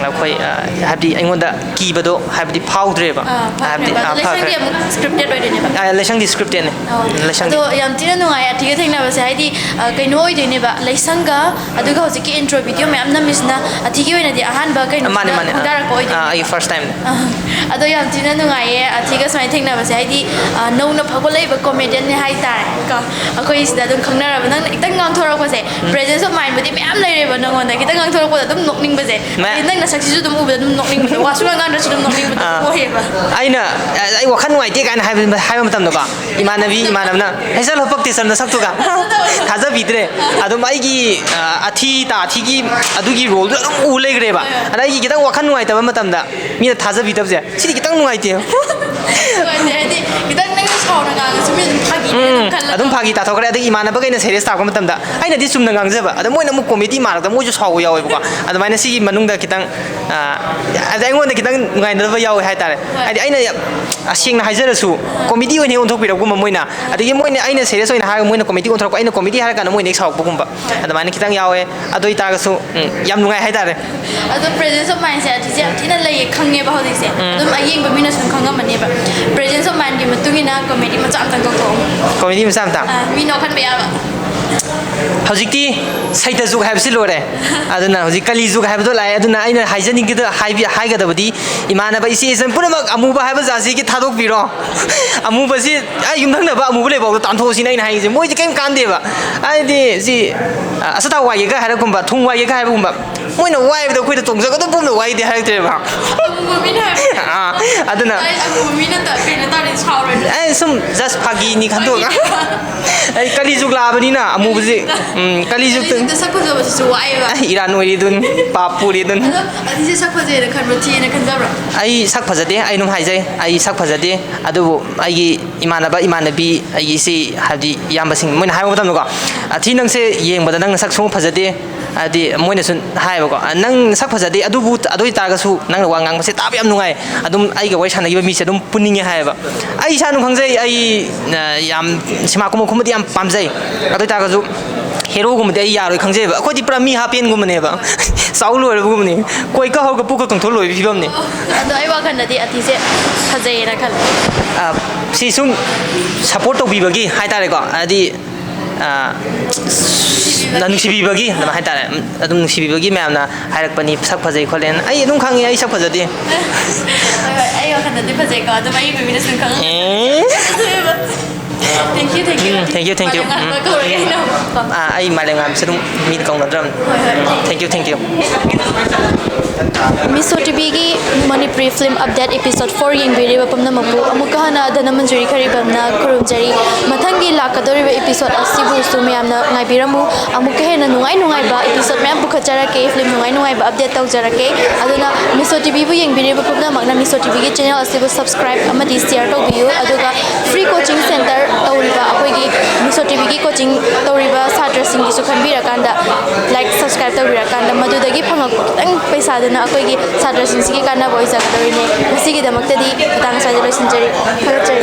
ꯑꯩꯈꯣꯏ, ꯑ, ꯍꯥꯏꯕꯗꯤ ꯑꯩꯉꯣꯟꯗ ꯀꯤꯕꯗꯣ ꯍꯥꯏꯕꯗꯤ ꯐꯥꯎꯗ꯭ꯔꯦꯕ꯫ ꯑꯥ, ꯐꯈ꯭ꯔꯦ꯫ ꯍꯥꯏꯕꯗꯤ, ꯑꯗꯣ ꯑꯥ, ꯂꯩꯁꯪꯗꯤ ꯐꯈ꯭ꯔꯦ꯫ ꯑꯃꯨꯛ scripted ꯑꯣꯏꯗꯣꯏꯅꯦꯕ? ꯑꯥ, ꯂꯩꯁꯪꯗꯤ scriptedꯅꯦ꯫ ꯑꯣ꯫ ꯂꯩꯁꯪꯗꯤ꯫ ꯑꯗꯣ ꯌꯥꯝ ꯊꯤꯅ ꯅꯨꯡꯉꯥꯏ ꯑꯊꯤꯒ ꯊꯦꯡꯅꯕꯁꯦ, ꯍꯥꯏꯗꯤ, ꯑ, ꯀꯩꯅꯣ ꯑꯣꯏꯗꯣꯏꯅꯦꯕ, ꯂꯩꯁꯪꯒ ꯑꯗꯨꯒ ꯍꯧꯖꯤꯛꯀꯤ intro video ꯃꯌꯥꯝ ꯅꯝꯃꯤꯁꯤꯅ ꯑꯊꯤꯒꯤ ꯑꯣꯏꯅꯗꯤ ꯑꯍꯥꯟꯕ ꯀꯩꯅꯣ ꯃꯥꯅꯦ, ꯃꯥꯅꯦ, ꯑꯥ꯫ ꯈꯣꯡꯗꯥꯔꯛꯄ ꯑꯣꯏꯗꯣꯏꯅꯦ꯫ ꯑꯥ, ꯑꯩꯒꯤ first timeꯅꯦ꯫ ꯑꯥ, ꯑꯗꯣ ꯌꯥꯝ ꯊꯤꯅ ꯅꯨꯡꯉꯥꯏꯌꯦ ꯑꯊꯤꯒ ꯁꯨꯃꯥꯏꯅ ꯊꯦꯡꯅꯕꯁꯦ, ꯍꯥꯏꯗꯤ, ꯑ, ꯅꯧꯅ ꯐꯥꯎꯒꯠꯂꯛꯏꯕ comedianꯅꯦ ꯍꯥꯏꯇꯥꯔꯦ ꯀꯣ꯫ ꯑꯩꯈꯣꯏ ꯁꯤꯗ ꯑꯗꯨꯝ ꯈꯪꯅꯔꯕ, ꯅꯪꯅ ꯈꯤꯇꯪ ꯉꯥꯡꯊꯣꯔꯛꯄꯁꯦ, ꯎꯝ꯫ Presence of mindꯕꯨꯗꯤ ꯃꯌꯥꯝ ꯂꯩꯔꯦꯕ ꯅꯉꯣꯟꯗ, ꯈꯤꯇꯪ ꯉꯥꯡꯊꯣꯔꯛꯄꯗ ꯑꯗꯨꯝ ꯅꯣꯛꯅꯤꯡꯕꯁꯦ꯫ ꯃꯌꯥꯝ꯫ ꯍꯥꯏꯗꯤ ꯅꯪ ꯅꯁꯛꯁꯤꯁꯨ ꯑꯗꯨꯝ ꯎꯕꯗ ꯑꯗꯨꯝ ꯅꯣꯛꯅꯤꯡꯕꯗꯣ, ꯋꯥꯁꯨ ꯉꯥꯡ ꯉꯥꯡꯗ꯭ꯔꯁꯨ ꯑꯗꯨꯝ ꯅꯣꯛꯅꯤꯡꯕꯗꯣ ꯑꯥ꯫ ꯑꯣꯏꯌꯦꯕ꯫ ꯑꯩꯅ, ꯑ, ꯑꯩ ꯋꯥꯈꯜ ꯅꯨꯡꯉꯥꯏꯇꯦ ꯀꯥꯏꯅ ꯍꯥꯏꯕ, ꯍꯥꯏꯕ ꯃꯇꯝꯗꯀꯣ, ꯏꯃꯥꯟꯅꯕꯤ, ꯏꯃꯥꯟꯅꯕꯅ, "ꯍꯦ, ꯆꯠꯂꯣ, ꯄꯛꯇꯦ, ꯆꯝꯅ ꯁꯛꯇꯨꯒ꯫ ꯊꯥꯖꯕꯤꯗ꯭ꯔꯦ꯫" ꯑꯗꯨꯝ ꯑꯩꯒꯤ, ꯑ, ꯑꯊꯤ ꯇꯥ ꯑꯊꯤꯒꯤ ꯑꯗꯨꯒꯤ roleꯗꯨ ꯑꯗꯨꯝ ꯎ ꯂꯩꯈ꯭ꯔꯦꯕ꯫ ꯑꯗ ꯑꯩꯒꯤ ꯈꯤꯇꯪ ꯋꯥꯈꯜ ꯅꯨꯡꯉꯥꯏꯇꯕ ꯃꯇꯝꯗ ꯃꯤꯅ ꯊꯥꯖꯕꯤꯗꯕꯁꯦ, ꯁꯤꯗꯤ ꯈꯤꯇꯪ ꯅꯨꯡꯉꯥꯏꯇꯦ꯫ ꯅꯨꯡꯉꯥꯏꯇꯦ, ꯍꯥꯏꯗꯤ ꯈꯤꯇꯪ ꯅꯪꯅ ꯁꯥꯎꯅ ꯉꯥꯡꯉꯁꯨ ꯃꯤ ꯑꯗꯨꯝ ꯐꯥꯒꯤ ꯎꯝ, ꯑꯗꯨꯝ ꯈꯜꯂꯒ꯫ ꯑꯗꯨꯝ ꯐꯥꯒꯤ ꯇꯥꯊꯣꯛꯈ꯭ꯔꯦ꯫ ꯑꯗꯒꯤ ꯏꯃꯥꯟꯅꯕꯈꯩꯅ serious ꯇꯥꯔꯛꯄ ꯃꯇꯝꯗ ꯑꯩꯅꯗꯤ ꯆꯨꯝꯅ ꯉꯥꯡꯖꯕ, ꯑꯗ ꯃꯣꯏꯅ ꯑꯃꯨꯛ comedy ꯃꯥꯜꯂꯛꯇ ꯃꯣꯏꯁꯨ ꯁꯥꯎꯕ ꯌꯥꯎꯋꯦꯕꯀꯣ꯫ ꯑꯗꯨꯃꯥꯏꯅ ꯁꯤꯒꯤ ꯃꯅꯨꯡꯗ ꯈꯤꯇꯪ, ꯑ, ꯑꯗ ꯑꯩꯉꯣꯟꯗ ꯈꯤꯇꯪ ꯅꯨꯡꯉꯥꯏꯅꯗꯕ ꯌꯥꯎꯋꯦ ꯍꯥꯏꯇꯥꯔꯦ꯫ ꯍꯣꯏ꯫ ꯍꯥꯏꯗꯤ ꯑꯩꯅ ꯌꯥꯝ ꯁꯦꯡꯅ ꯍꯥꯏꯖꯔꯁꯨ, comedy ꯑꯣꯏꯅ ꯑꯣꯟꯊꯣꯛꯄꯤꯔꯛꯄꯒꯨꯝꯕ ꯃꯣꯏꯅ꯫ ꯑꯗꯒꯤ ꯃꯣꯏꯅ, ꯑꯩꯅ serious ꯑꯣꯏꯅ ꯍꯥꯏꯔꯒ ꯃꯣꯏꯅ comedy ꯑꯣꯟꯊꯣꯔꯛꯄ, ꯑꯩꯅ comedy ꯍꯥꯏꯔ ꯀꯥꯟꯗ ꯃꯣꯏꯅ ꯍꯦꯛ ꯁꯥꯎꯔꯛꯄꯒꯨꯝꯕ꯫ ꯑꯗꯨꯃꯥꯏꯅ ꯈꯤꯇꯪ ꯌꯥꯎꯋꯦ꯫ ꯑꯗꯨ ꯑꯣꯏꯇꯥꯔꯒꯁꯨ, ꯎꯝ, ꯌꯥꯝ ꯅꯨꯡꯉꯥꯏ ꯍꯥꯏꯇꯥꯔꯦ꯫ ꯑꯗꯣ presence of mindꯁꯦ ꯑꯊꯤꯁꯦ ꯌꯥꯝ ꯊꯤꯅ ꯂꯩꯌꯦ ꯈꯪꯉꯦꯕ ꯍꯧꯖꯤꯛꯁꯦ꯫ ꯎꯝ꯫ ꯑꯗꯨꯝ ꯑꯌꯦꯡꯕ ꯃꯤꯅꯁꯨ ꯑꯗꯨꯝ ꯈꯪꯉꯝꯃꯅꯦꯕ꯫ Presence of mindꯒꯤ ꯃꯇꯨꯡ ꯏꯟꯅ comedy ꯃꯆꯥ ꯑꯝꯇꯪ ꯇꯧꯊꯣꯛꯑꯣ꯫ Comedy ꯃꯆꯥ ꯑꯝꯇ? ꯑꯥ, ꯃꯤ ꯅꯣꯛꯍꯟꯕ ꯌꯥꯕ꯫ ꯍꯧꯖꯤꯛꯇꯤ ꯁꯩꯇ ꯖꯨꯒ ꯍꯥꯏꯕꯁꯤ ꯂꯣꯏꯔꯦ꯫ ꯑꯗꯨꯅ ꯍꯧꯖꯤꯛ ꯀꯂꯤ ꯖꯨꯒ ꯍꯥꯏꯕꯗꯣ ꯂꯥꯛꯑꯦ꯫ ꯑꯗꯨꯅ ꯑꯩꯅ ꯍꯥꯏꯖꯅꯤꯡꯒꯗ-, ꯍꯥꯏꯕꯤ-, ꯍꯥꯏꯒꯗꯕꯗꯤ, ꯏꯃꯥꯟꯅꯕ ꯏꯆꯦ ꯏꯆꯟ ꯄꯨꯝꯅꯃꯛ ꯑꯃꯨꯕ ꯍꯥꯏꯕ ꯖꯥꯠꯁꯤꯒꯤ ꯊꯥꯗꯣꯛꯄꯤꯔꯣ꯫ ꯑꯃꯨꯕꯁꯤ, ꯑꯩ ꯌꯨꯝꯊꯪꯅꯕ ꯑꯃꯨꯕ ꯂꯩꯕꯥꯎꯗꯣ ꯇꯥꯟꯊꯣꯛꯑꯣ ꯁꯤꯅ ꯑꯩꯅ ꯍꯥꯏꯔꯤꯁꯦ꯫ ꯃꯣꯏꯗꯤ ꯀꯩꯝ ꯀꯥꯟꯗꯦꯕ꯫ ꯍꯥꯏꯗꯤ ꯁꯤ, ꯑ, ꯑꯆꯥꯊꯥꯎ ꯋꯥꯏꯒꯦꯒ ꯍꯥꯏꯔꯒꯨꯝꯕ, ꯊꯨꯝ ꯋꯥꯏꯒꯦꯒ ꯍꯥꯏꯕꯒꯨꯝꯕ, ꯃꯣꯏꯅ ꯋꯥꯏꯕꯗ ꯑꯩꯈꯣꯏꯗ ꯇꯣꯡꯖꯒꯗꯕ ꯄꯣꯝꯅ ꯋꯥꯏꯗꯦ ꯍꯥꯏꯔꯛꯇ꯭ꯔꯦꯕ꯫ ꯑꯃꯨꯕ ꯃꯤꯅ ꯍꯥꯏꯕ꯫ ꯑꯥ, ꯑꯗꯨꯅ ꯑꯩ ꯑꯃꯨꯕ ꯃꯤꯅ ꯇ-, ꯀꯩꯅꯣ ꯇꯥꯔꯗꯤ ꯁꯥꯎꯔꯣꯏꯗ꯭ꯔꯣ? ꯑꯩ ꯁꯨꯝ just ꯐꯥꯒꯤꯅꯤ ꯈꯟꯗꯣꯛꯑꯒ꯫ ꯑꯩ ꯀꯂꯤ ꯖꯨꯒ ꯂꯥꯛꯑꯕꯅꯤꯅ ꯑꯃꯨꯕꯁꯤ, ꯎꯝ, ꯀꯂꯤ ꯖꯨꯒꯇ ꯀꯂꯤ ꯖꯨꯒꯇ ꯁꯛ ꯐꯖꯕꯁꯤꯁꯨ ꯋꯥꯏꯑꯦꯕ꯫ ꯑꯩ ꯏꯔꯥꯟ ꯑꯣꯏꯔꯤꯗꯨꯅꯤ, ꯄꯥꯞ ꯄꯨꯔꯤꯗꯨꯅꯤ꯫ ꯑꯗꯣ ꯑꯅꯤꯁꯦ ꯁꯛ ꯐꯖꯩꯅ ꯈꯟꯕ꯭ꯔꯣ, ꯊꯤꯌꯦꯅ ꯈꯟꯖꯕ꯭ꯔꯣ? ꯑꯩ ꯁꯛ ꯐꯖꯗꯦ, ꯑꯩ ꯑꯗꯨꯝ ꯍꯥꯏꯖꯩ, ꯑꯩ ꯁꯛ ꯐꯖꯗꯦ꯫ ꯑꯗꯨꯕꯨ ꯑꯩꯒꯤ ꯏꯃꯥꯟꯅꯕ, ꯏꯃꯥꯟꯅꯕꯤ, ꯑꯩꯒꯤ ꯏꯆꯦ, ꯍꯥꯏꯕꯗꯤ ꯏꯌꯥꯝꯕꯁꯤꯡ, ꯃꯣꯏꯅ ꯍꯥꯏꯕ ꯃꯇꯝꯗꯀꯣ, "ꯑꯊꯤ, ꯅꯪꯁꯦ ꯌꯦꯡꯕꯗ ꯅꯪ ꯅꯁꯛ ꯁꯨꯡꯐ ꯐꯖꯗꯦ", ꯍꯥꯏꯗꯤ ꯃꯣꯏꯅꯁꯨ ꯍꯥꯏꯌꯦꯕꯀꯣ, "ꯅꯪ ꯅꯁꯛ ꯐꯖꯗꯦ, ꯑꯗꯨꯕꯨ ꯑꯗꯨ ꯑꯣꯏ ꯇꯥꯔꯒꯁꯨ ꯅꯪꯅ ꯋꯥ ꯉꯥꯡꯕꯁꯦ ꯇꯥꯕ ꯌꯥꯝ ꯅꯨꯡꯉꯥꯏ, ꯑꯗꯨꯝ ꯑꯩꯒ ꯋꯥꯔꯤ ꯁꯥꯟꯅꯈꯤꯕ ꯃꯤꯁꯦ ꯑꯗꯨꯝ ꯄꯨꯅꯤꯡꯉꯦ" ꯍꯥꯏꯌꯦꯕ꯫ ꯑꯩ ꯏꯁꯥ ꯑꯗꯨꯝ ꯈꯪꯖꯩ, ꯑꯩ, ꯑ, ꯌꯥꯝ ꯁꯤꯃꯥ ꯀꯨꯝꯕ ꯀꯨꯝꯕꯗꯤ ꯌꯥꯝ ꯄꯥꯝꯖꯩ꯫ ꯑꯗꯨ ꯑꯣꯏ ꯇꯥꯔꯒꯁꯨ ꯍꯦꯔꯣꯒꯨꯝꯕꯗꯤ ꯑꯩ ꯌꯥꯔꯣꯏ ꯈꯪꯖꯩꯕ꯫ ꯑꯩꯈꯣꯏꯗꯤ ꯄꯨꯔꯥ ꯃꯤ ꯍꯥꯞꯄꯦꯟꯒꯨꯝꯕꯅꯦꯕ꯫ ꯆꯥꯎ ꯂꯣꯏꯔꯕꯒꯨꯝꯕꯅꯤ꯫ ꯀꯣꯏ ꯀ ꯍꯧꯔꯒ ꯄꯨꯛꯀ ꯀꯪꯊꯣꯛ ꯂꯣꯏꯕꯒꯤ ꯐꯤꯕꯝꯅꯤ꯫ ꯑꯗꯣ ꯑꯩ ꯋꯥꯈꯜꯗꯗꯤ ꯑꯊꯤꯁꯦ ꯐꯖꯩꯌꯦꯅ ꯈꯜꯂꯦ꯫ ꯑ, ꯁꯤ ꯁꯨꯝ support ꯇꯧꯕꯤꯕꯒꯤ ꯍꯥꯏꯇꯥꯔꯦꯀꯣ꯫ ꯍꯥꯏꯗꯤ, ꯑ, ꯅ-, ꯅꯨꯡꯁꯤꯕꯤꯕꯒꯤ ꯑꯗꯨꯝ ꯍꯥꯏꯇꯥꯔꯦ꯫ ꯑꯗꯨꯝ ꯅꯨꯡꯁꯤꯕꯤꯕꯒꯤ ꯃꯌꯥꯝꯅ ꯍꯥꯏꯔꯛꯄꯅꯤ, ꯁꯛ ꯐꯖꯩ ꯈꯣꯠꯂꯦꯅ꯫ ꯑꯩ ꯑꯗꯨꯝ ꯈꯪꯉꯦ ꯑꯩ ꯁꯛ ꯐꯖꯗꯦ꯫ ꯍꯣꯏ, ꯍꯣꯏ, ꯑꯩ ꯋꯥꯈꯜꯗꯗꯤ ꯐꯖꯩꯀꯣ, ꯑꯗꯨꯝ ꯑꯩꯒꯤ ꯃꯤꯅꯁꯨ ꯈꯪꯉꯦ꯫ ꯑꯦ꯫ Thank you, thank you꯫ Um, thank you, thank you꯫ ꯃꯥꯂꯦꯝꯉꯥꯟꯕ ꯎꯝ꯫ ꯀꯧꯔꯒꯦ ꯑꯩꯅ꯫ ꯑꯥ, ꯑꯩ ꯃꯥꯂꯦꯝꯉꯥꯟꯕꯁꯦ ꯑꯗꯨꯝ ꯃꯤꯅ ꯀꯧꯅꯗ꯭ꯔꯕꯅꯤ꯫ ꯍꯣꯏ, ꯍꯣꯏ, thank you꯫ Thank you, thank you꯫ Meesho ꯇꯤꯚꯤꯒꯤ Manipuri film update episode four ꯌꯦꯡꯕꯤꯔꯤꯕ ꯄꯨꯝꯅꯃꯛꯄꯨ ꯑꯃꯨꯛꯀ ꯍꯟꯅ ꯙꯅꯃꯟꯖꯨꯔꯤ ꯈꯔꯤꯕꯝꯅ ꯈꯨꯔꯨꯝꯖꯔꯤ꯫ ꯃꯊꯪꯒꯤ ꯂꯥꯛꯀꯗꯧꯔꯤꯕ episode ꯑꯁꯤꯕꯨꯁꯨ ꯃꯌꯥꯝꯅ ꯉꯥꯏꯕꯤꯔꯝꯃꯨ꯫ ꯑꯃꯨꯛꯀ ꯍꯦꯟꯅ ꯅꯨꯡꯉꯥꯏ ꯅꯨꯡꯉꯥꯏꯕ episode ꯃꯌꯥꯝ ꯄꯨꯈꯠꯆꯔꯛꯀꯦ, film ꯅꯨꯡꯉꯥꯏ ꯅꯨꯡꯉꯥꯏꯕ update ꯇꯧꯖꯔꯛꯀꯦ꯫ ꯑꯗꯨꯅ ꯃꯤꯁꯣ ꯇꯤꯚꯤꯕꯨ ꯌꯦꯡꯕꯤꯔꯤꯕ ꯄꯨꯝꯅꯃꯛꯅ ꯃꯤꯁꯣ ꯇꯤꯚꯤꯒꯤ channel ꯑꯁꯤꯕꯨ subscribe ꯑꯃꯗꯤ share ꯇꯧꯕꯤꯌꯨ꯫ ꯑꯗꯨꯒ free coaching center ꯇꯧꯔꯤꯕ ꯑꯩꯈꯣꯏꯒꯤ ꯃꯤꯁꯣ ꯇꯤꯚꯤꯒꯤ coaching ꯇꯧꯔꯤꯕ ꯁꯥꯇ꯭ꯔꯁꯤꯡꯒꯤꯁꯨ ꯈꯟꯕꯤꯔꯀꯥꯟꯗ, like, subscribe ꯇꯧꯕꯤꯔꯀꯥꯟꯗ ꯃꯗꯨꯗꯒꯤ ꯐꯪꯉꯛꯄ ꯈꯤꯇꯪ ꯄꯩꯁꯥꯗꯨꯅ ꯑꯩꯈꯣꯏꯒꯤ ꯁꯥꯇ꯭ꯔꯁꯤꯡꯁꯤꯒꯤ ꯀꯥꯟꯅꯕ ꯑꯣꯏꯖꯒꯗꯧꯔꯤꯅꯦ꯫ ꯉꯁꯤꯒꯤꯗꯃꯛꯇꯗꯤ ꯃꯇꯥꯡ ꯑꯁ꯭ꯋꯥꯏꯗ ꯂꯣꯏꯁꯤꯟꯖꯔꯤ꯫ ꯊꯥꯒꯠꯆꯔꯤ꯫